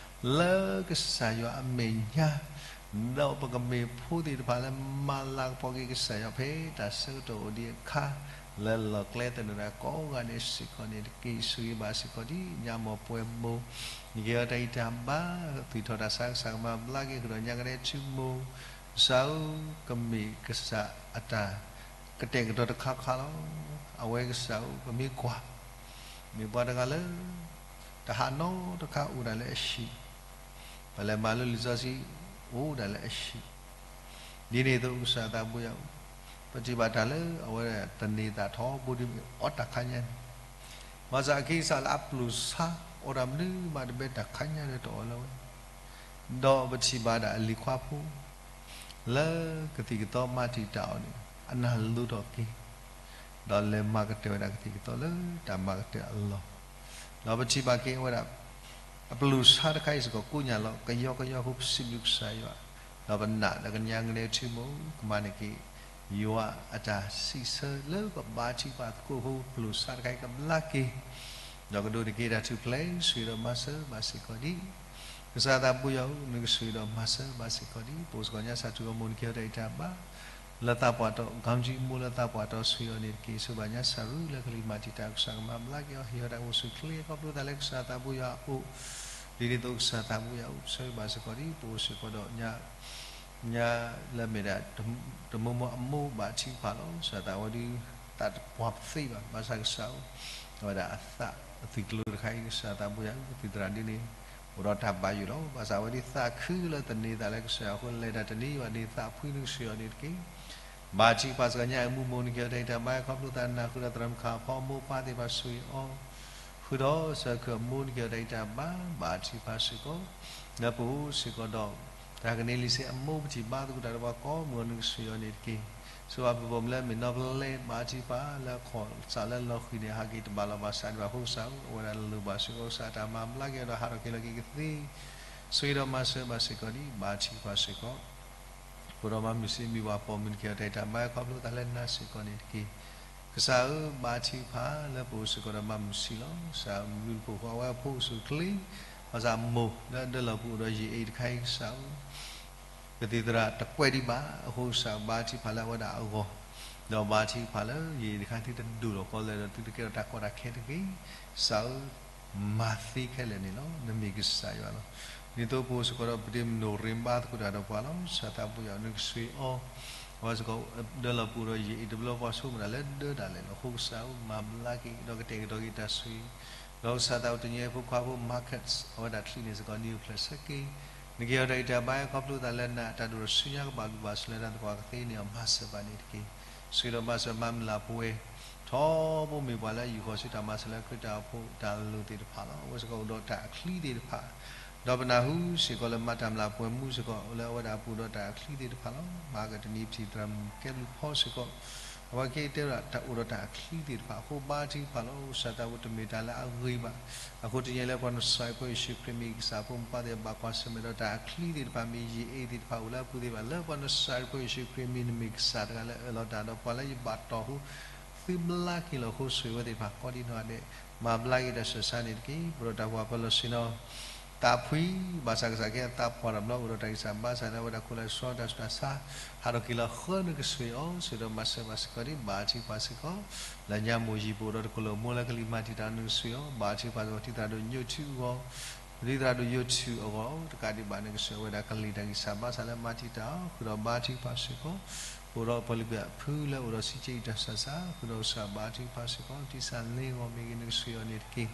လၢကစၢ်ယွၤအမဲာ်ညါ ဒီးပကမ့ၢ်ဖိသ့ၣ်တဖၣ်လၢမၤလၤကပီၤက့ၤကစၢ်ယွၤဖဲတၢ်ဆၢကတီၢ်အိၣ်ဒံးအခါ လၢလီၢ်ကျဲသနၢၣ်တၢ်ကိးဂၤဒဲးစ့ၢ်ကီးန့ၣ်တက့ၢ်. ဆိၣ်ဂ့ၤဘၣ်စ့ၢ်ကီးဒ်ညါ မ်ပှဲၤမိၢ် နကဟ့ၣ်အီၤတၢ်ဂံၢ်တၢ်ဘါ သူၣ်ထီၣ်တၢ်ဆါ ကစၢ်ကမၤဘျါက့ၤ ဃုာ်ဒီးညါကနဲထံမိၢ် ကစၢ်ဧၢ ကမ့ၢ်ကစၢ်အတၢ်ကတဲာ်ကတီၤတခါခါလီၤ. အဝဲကစၢ်ဧၢ ပမ့ၢ်ကွၢ် မ့ၢ်ပှၤတဂၤလၢ တဟးနီတခါအိၣ်ဒၣ်လၢအဟံၣ်, ပလဲၤမၤလိလံာ်စီဆှံ အိၣ်ဒၣ်လၢအဟံၣ်, ဒ်န့ၣ်အသိးကစၢ်သးဘိယွၤဧၢ, ပထံၣ်ဘၣ်တၢ်လၢအဝဲသန့ၤသးထီဘိဒ်မ့ၢ် အီၣ်တၢ်ခါညါန့ၣ်, ဘၣ်ဆၣ်အက့ၢ်ကစၢ်လၢအပျိာ်ဆါ အီၣ်တၢ်မနုၤမးတဘဲ တၢ်ခါညါလၢတအီၣ်လၢၤဝဲ ဒီးပထံၣ်ဘၣ်ဒၣ်အလံၤခွါဖိ လၢကသံၣ်ကသီမၤတံာ်တာ်အီၤန့ၣ် အနၢ်လိၤထီၣ်က့ၤ, ဒီးလဲၤမၤကတၢၢ်ဝဲဒၣ်ကသံၣ်ကသီလၢတၢ်မၤကတၢၢ်အလီၢ်, ဒီးပထံၣ်ဘၣ်က့ၤဝဲဒၣ် အပျိာ်ဆါတခါအံၤစ့ၢ်ကီး ကိညၣ်လီၤ ကယီကယီအဃိ ပစံးဘျုးကစၢ်ယွၤ, ဒီးပနာ်ဒီးကညါကနဲထံမိၢ် ကမၤန့ၢ်က့ၤ ယွၤအတၢ်စံးဆၢလၢပဘါထုကဖၣ်သကိးအဃိ ပျိာ်ဆါတခါအံၤကဘျါက့ၤ ဒီးကဒိးန့ၢ်က့ၤတၢ်ထူၣ်ဖျဲး ဆိၣ်ဂ့ၤဒီးမၤစၢၤဘၣ်စ့ၢ်ကီးဒံး, ကစၢ်သးဘိယွၤဧၢ, နကဆိၣ်ဂ့ၤဒီးမၤစၢၤဘၣ်စ့ၢ်ကီးဒံး, ပအိၣ်စ့ၢ်ကီးညါ စၢ်ထူၣ်ဂီၢ်မူ နကဟ့ၣ်အီၤတၢ်ဂံၢ်တၢ်ဘါ, လၢသးပှၢ်တီ ကံကံမိၢ်လၢသးပှၢ်တီ ဆိၣ်ဂ့ၤအီၤန့ၣ်တက့ၢ်. ဆိၣ်ဂ့ၤဘၣ်ညါစၢ်ရူလၢကလံၤမၤတံာ်တာ် ကစၢ်ကမၤဘျါက့ၤအီၤ ဟ့ၣ်အီၤတၢ်အိၣ်ဆူၣ်အိၣ်ချ့ ခီဖျိသးလၢကစၢ်သးဘိယွၤအအိၣ်, ဒ်န့ၣ်အသိးကစၢ်သးဘိယွၤအအိၣ် ဆိၣ်ဂ့ၤဘၣ်စ့ၢ်ကီးဒံး, ပအိၣ်စ့ၢ်ကီးဒီးညါ ညါလၢအမ့ၢ်ဒၣ် တမိၢ်မိၢ်အမိၢ်ဘါထုကဖၣ်လီၤ. ကစၢ်သးဝဲဒုး သးတပှၢ်ပသ့ဘၣ်, ဘၣ်ဆၣ်ကစၢ်ဧၢ, အဝဲဒၣ်အသးအသွံၣ်ကျိၤတခါအံၤ ကစၢ်သးဘိယွၤဧၢ, ပသံၣ်သရၣ်ဒ်န့ၣ် အိၣ်ဒီးတၢ်ဘၣ်ယိၣ်လီၤ. ဘၣ်ဆၣ်အဝဲဒုးသးခုလၢသန့ၤသးလၢကစၢ်ယွၤအဃိ လဲၤတၢ်တနံၤဘၣ်တနံၤ သးဖှံနကဆိၣ်ဂ့ၤအီၤန့ၣ်တက့ၢ်. ဘါထုကဖၣ်စ့ၢ်ကီးညါအမူမိၢ် နကဟ့ၣ်အီၤတၢ်ဂံၢ်တၢ်ဘါ ခီဖျိသးနၢ်ဃုာ်ဒီးသရၣ်မုၣ်ခါအဖီ မိၢ်ပၢ်သ့ၣ်တဖၣ် ဆိၣ်ဂ့ၤအီၤ ဃုာ်ဒီးစၢၤခုအမိၢ် နကဟ့ၣ်အီၤတၢ်ဂံၢ်တၢ်ဘါ, ဘါထုကဖၣ်စ့ၢ်ကီး လၢပအိၣ်စ့ၢ်ကီးဒီး တၢ်ကန့ၢ်လံာ်ဆ့အမိၢ် ပထံၣ်ဘါသကိးတၢ်ဒီးပှၤကိးမုၢ်ဂီၤ နကဆိၣ်ဂ့ၤအီၤန့ၣ်တက့ၢ်. ဆိၣ်ဂ့ၤပပိာ်မုၣ်လၢအမ့ၢ်နီၢ်ပလဲ ဘါထုကဖၣ်လၢအခီၣ်စးလၢလီၤဃံၤန့ၣ် ဟးက့ၤတဘၣ်လီၤဘၣ်စးဒံးဘၣ်အဃိကစၢ်ဧၢ, အဝဲဒၣ်လိၣ်ဘၣ်စ့ၢ်ကီးကစၢ် တၢ်မၤဘျါက့ၤအီၤဒီးဟးထီၣ်က့ၤလီၤက့ၤကသ့ ဆိၣ်ဂ့ၤဒီးမၤစၢၤဘၣ်စ့ၢ်ကီးဒံး, ဘါထုကဖၣ်စ့ၢ်ကီး ပအိၣ်ဒီးမါမုၢ်စံးမံၤပှၤပိာ်မုၣ် နကဟ့ၣ်အီၤတၢ်ဂံၢ်တၢ်ဘါ ခီဖျိသးလၢနၤစ့ၢ်ကီးန့ၣ်တက့ၢ်. ကစၢ်ဧၢ, ဘါထုကဖၣ်လၢပအိၣ်စ့ၢ်ကီးဒီးမါမုၢ်ဆံးလီၤ. ကစၢ်ဘျုးတပူၤဃီ အဝဲအဖိအိၣ်ဆူၣ်အိၣ်ချ့, ဘၣ်ဆၣ်မိၢ်လၢအဒၢလီၤပူၤဒီးယအံၤတခါအံၤကစၢ်ဧၢ, ကသံၣ်သရၣ်တကွဲးဒံးဘၣ်အဃိကစၢ် ဘါထုကဖၣ်လၢအဝဲဒၣ်အဂီၢ်, ဒီးဘါထုကဖၣ်လၢယအံၤတခါသုတဒိၣ်ထီၣ်ကီလၢာ်ဒီး သုတကဲထီၣ်တၢ်ကီတၢ်ခဲတဂ့ၤ. ကစၢ်ဧၢ, မၤသ့ခဲလၢာ်န့ၣ်လီၤ. နမ့ၢ်ကစၢ်ယွၤလီၤ. ဒ်သိးပအိၣ်စ့ၢ်ကီးဒီးပတမုၢ်နိၣ်ရ့ဘါသကိးတၢ်ဒီးပှၤလီၤ. ကစၢ်သးဘိယွၤ နကဆိၣ်ဂ့ၤအီၤ, အဝဲစ့ၢ်ကီးဒၢလီၤပူၤဒီးယအံၤတဘျီ ပှၤဆိကမိၣ်တၢ်လၢဒၢတၢ်လဲာ်လီၤ. အဃိကစၢ်ဧၢ, မၤဘျါက့ၤ ဒီးကတဲာ်ကတီၤက့ၤတၢ်ဆိၣ်ဂ့ၤ, ဒီးကစၢ်သးအိၣ်တညီဖိခွါဖိ Marcus အဝဲဒၣ်ချံးန့ၣ်စ့ၢ်ကီး နံၤအိၣ်ဖျဲၣ်ဆၢက့ၤ, နကဟ့ၣ်အီၤတၢ်ဂံၢ်တၢ်ဘါ ခီဖျိသးလၢနၤ တၢ်ဒိၣ်ထီၣ်ဆူညါကဘၣ်ဘျုးဘၣ်ဆိၣ်လၢနၤသပှၢ်ကသ့န့ၣ် မၤစၢၤဘၣ်န့ၣ်တက့ၢ်. ဆိၣ်ဂ့ၤဒီးမၤစၢၤမါမုၢ်လၢ်ပဝဲ ထီဘိမ့ၢ်ပှၤလၢအယူာ်ဃီၤဆူတၢ်မၤစၢၤလၢခရံာ်တၢ်အိၣ်ဖှိၣ်တၢ်လိၤသ့ၣ်တဖၣ်လီၤ. အဝဲစ့ၢ်ကီးအိၣ်ဒီးတၢ်အချံသ့ၣ်တဖၣ်, ဒီးပနၢ်ဟူစ့ၢ်ကီးလၢမၤတၢ်မုၢ်လၢ်ပှဲၤမူစ့ၢ်ကီး လၢအဝဲဒၣ်ပူၤဒီးတၢ်အချံသ့ၣ်တဖၣ်လီၤ. မၤကတနံၤပထံၣ်သရၣ်မုၣ်ကဲဘျုးဖီစ့ၢ်ကီး အဝဲက့ၤတဲဝဲဒၣ်တၢ်အိၣ်ဒီးတၢ်အချံသ့ၣ်တဖၣ်အဃိ ဘါထုကဖၣ်လီၤ. ကစၢ်သးဘိတမ့ၢ်တၢ်လၢအဂ့ၤဘၣ်. အဃိတနံၤအံၤလၢပှၤနစၤရ့းဖိယ့ၣ်ၡူးခရံာ်မ့ၢ်ကစၢ်ဖိမုၣ်ဖိသ့ၣ် ဘၣ်ကွၢ်ဆၢၣ်မဲာ်ဒီးတၢ်အချံသ့ၣ်တဖၣ်မ့ၢ်ယံာ်အ့ၣ်သ့ၣ်တဖၣ်အိၣ်လၢအပူၤသ့ၣ်တဖၣ် လၢပှၤနစၤရ့းဖိယ့ၣ်ၡူးခရံာ်မ့ၢ်နမ့ၢ်ကစၢ်တဂၤလၢအအၢၣ်လီၤတၢ်ဒီးပှၤလၢယဘၣ်တီၢ်ဟူ သုဘျါက့ၤလီၤအဃိ ဆိၣ်ဂ့ၤဝဲသ့ၣ်တဖၣ်ကိးဒံနီၢ်ဂၤဒဲး မၤဘျါက့ၤတၢ်ဆူးတၢ်ဆါန့ၣ်တက့ၢ်. ပဒိၣ်တၢ်ဖှီၣ်ပၢ်လီၢ်ဆ့ၣ်နီၤ သးဖှံ ဘၣ်ဆၣ်ကစၢ်ကဲအသးပှၢ်တဘျီ အိၣ်ဒီးတၢ်ဂံၢ်စၢ်ဘါစၢ်လၢအဝဲဒၣ်ခိၣ်လၢအဆှီတၢ်ဆူးတၢ်ဆါ ဟးထီၣ်က့ၤလီၤဃၢနကဆိၣ်ဂ့ၤအီၤ ဆိၣ်ဂ့ၤဒီးမၤစၢၤဘၣ်စ့ၢ်ကီးဒ် ဘါထုကဖၣ်စ့ၢ်ကီး လၢညါမိၢ်ယံၤပအိၣ်ဒီးတကလုာ်မိၢ်လၢကလံၤမၤတံာ်တာ်နကဆိၣ်ဂ့ၤအီၤ ဘါထုကဖၣ်စ့ၢ်ကီး တံၤသရၣ်ဒိၣ်ညိၣ်ထူအဂီၢ် တံၤသရၣ်ဒိၣ်ညိၣ်ထူအဂီၢ် တကးဒံးဘၣ်နကဆိၣ်ဂ့ၤဝဲဒၣ်ကလံၤတၢ်ဂံၢ်စၢ်ဘါစၢ်လၢမၤတံာ်တာ်အီၤ ဃုာ်ဒီးဘါထုကဖၣ်စ့ၢ်ကီး ပအိၣ်ဒီးပှၤလၢကဖုလၢအိၣ်ဒီးဆံးက့အံၤတၢ်ဆူးတၢ်ဆါ ဃုာ်ဒီးကစၢ်ဘါထုကဖၣ်စ့ၢ်ကီး တံၤစၢ်လ့အဂီၢ်မ့ၢ်ဂ့ၤ နကဆိၣ်ဂ့ၤအီၤန့ၣ်တက့ၢ်.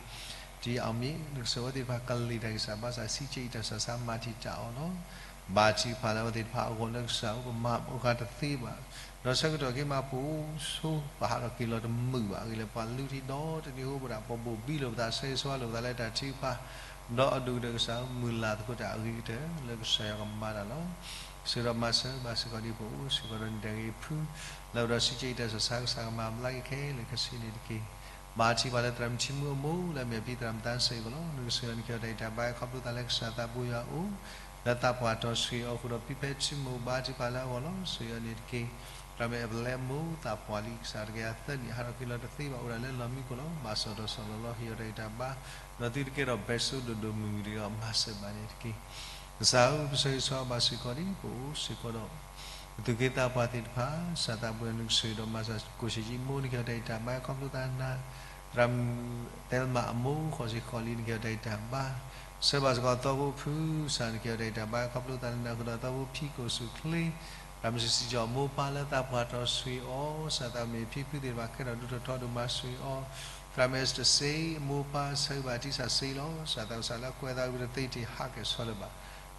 တံၤအီၣ်မ့ၢ် နကဆိၣ်ဂ့ၤဝဲသ့ၣ်တဖၣ်ကလံၤတၢ်ဂံၢ်စၢ်ဘါစၢ် ဆံးက့အံၤတၢ်ဆူးတၢ်ဆါမၤတံာ်တာ်အီၤလီၤ. ဘါထုကဖၣ်လၢအဝဲသ့ၣ်တဖၣ်အဂီၢ်လၢကစၢ်အိၣ် ပမၤအိၣ်ဃာ်တသ့ဘၣ် ဒီးဆၢကတီၢ်က့ၤမးပအိၣ်ဆိ ပဟးထီၣ်က့ၤလီၤတမုာ်ဘၣ်အဂ့ၢ်လၢပှၤလုၢ်ထံဒီတနံၤအဃိ ပဒၣ်ပဘိၣ်ဘံလိာ်ပသး ဆၢဂ့ၤဆၢဝါလိာ်ပသးလၢတၢ်ထုကဖၣ် ဒီးအဒိၣ်ကတၢၢ်ကစၢ်မုၢ်လၢ်သကိးတၢ်အဂ့ၤကတၢၢ် လၢကစၢ်ယွၤကမၤတၢ်လီၤ. ဆိၣ်ဂ့ၤဒီးမၤစၢၤဘၣ်စ့ၢ်ကီးဒ်ပအိၣ်စ့ၢ်ကီးဒီးနတၢ်ဂ့ၤဖု လၢအိၣ်ဒီးဆံးက့အံၤတၢ်ဆူးတၢ်ဆါ ကစၢ်ကမၤဘျါက့ၤခဲလၢာ်ခဲဆ့န့ၣ်တက့ၢ်. ဘါထုကဖၣ်လၢသရၣ်မုၣ်ထံမူအမိၢ် လၢအမ့ၢ်အဖံသရၣ်မုၣ်သးစဲအံၤအဂီၢ်လီၤ. နကဆိၣ်ဂ့ၤအီၤ နကဲအီၤတၢ်ဂံၢ်တၢ်ဘါ ခီဖျိသးလၢကစၢ်သးဘိယွၤအအိၣ် လၢသးပှၢ်တီၤဆိၣ်ဂ့ၤအီၤဃုာ်ဒီးဖံဖဲထံမူ ဘါထုကဖၣ်လၢအဂီၢ်လီၤ. ဆိၣ်ဂ့ၤအီၤန့ၣ်တက့ၢ်. သရၣ်မုၣ်အပလဲမိၢ် သးပှၢ်လံ ကစၢ်တကယၤသၢနံၣ် ဟးထီၣ်က့ၤလီၤတသ့ဘၣ် အိၣ်ဒၣ်လၢလီၢ်မံခိၣ်လီၤ. ဘၣ်စီၣ်ဒီးစီၣ်လီၤလီၤ ဟ့ၣ်အီၤတၢ်ဂံၢ်တၢ်ဘါ ဒီးသုတကဲထီၣ်ဘဲၣ်စိဒိၣ်ဒိၣ်မုၢ်မုၢ်တဂ့ၤ မၤစၢၤဘၣ်န့ၣ်တက့ၢ်. ကစၢ်ဧၢ ပဆိၣ်ဂ့ၤဆိၣ်ဝါဘၣ်စ့ၢ်ကီးဒ်ပအိၣ်စ့ၢ်ကီးဒီး ပသူၣ်က့သးပှၢ်သ့ၣ်တဖၣ် ကစၢ်သးဘိယွၤ နကဆိၣ်ဂ့ၤဒီးမၤစၢၤ ကိၣ်ဆံးကၠံမိၢ် နကဲအီၤတၢ်ဂံၢ်တၢ်ဘါ ခီဖျိသးနၤ သရၣ်မုၣ်သဲလမးအမိၢ် ဃိးဆံဃိးလံ နကဲအီၤတၢ်ဂံၢ်တၢ်ဘါ ဆှၢဘၣ်စ့ၢ်ကီးသီဖိဖု ကစၢ်နကဲအီၤတၢ်ဂံၢ်တၢ်ဘါ ခီဖျိသးလၢနၤဃုာ်ဒီးသီဖိဖံကိၣ်စူၣ်ချ့ သရၣ်မုၣ်စံးစံးကၠီၣ်မိၢ်ပၢ်လၢသးပှၢ်တီၤဆိၣ်ဂ့ၤအီၤ ကစၢ်သးမ့ၢ်ဖံဖုသ့ၣ်တဖၣ်ခဲဒီးဒိၣ်ထီၣ်ထီဒိၣ်မၤဆိၣ်ဂ့ၤအီၤ သရၣ်မုၣ်အ့စတၢၢ်စ့ အမိၢ်ပၢ်ဆၢဂ့ၤဘၣ်တံၢ်စၢ်စ့လီၤ. ကစၢ်သးကစၢ်လၢကွဲးသးဝံၤတသ့တ့ၢ်ဟးကဲၣ်ဆီလၢၤဘၣ်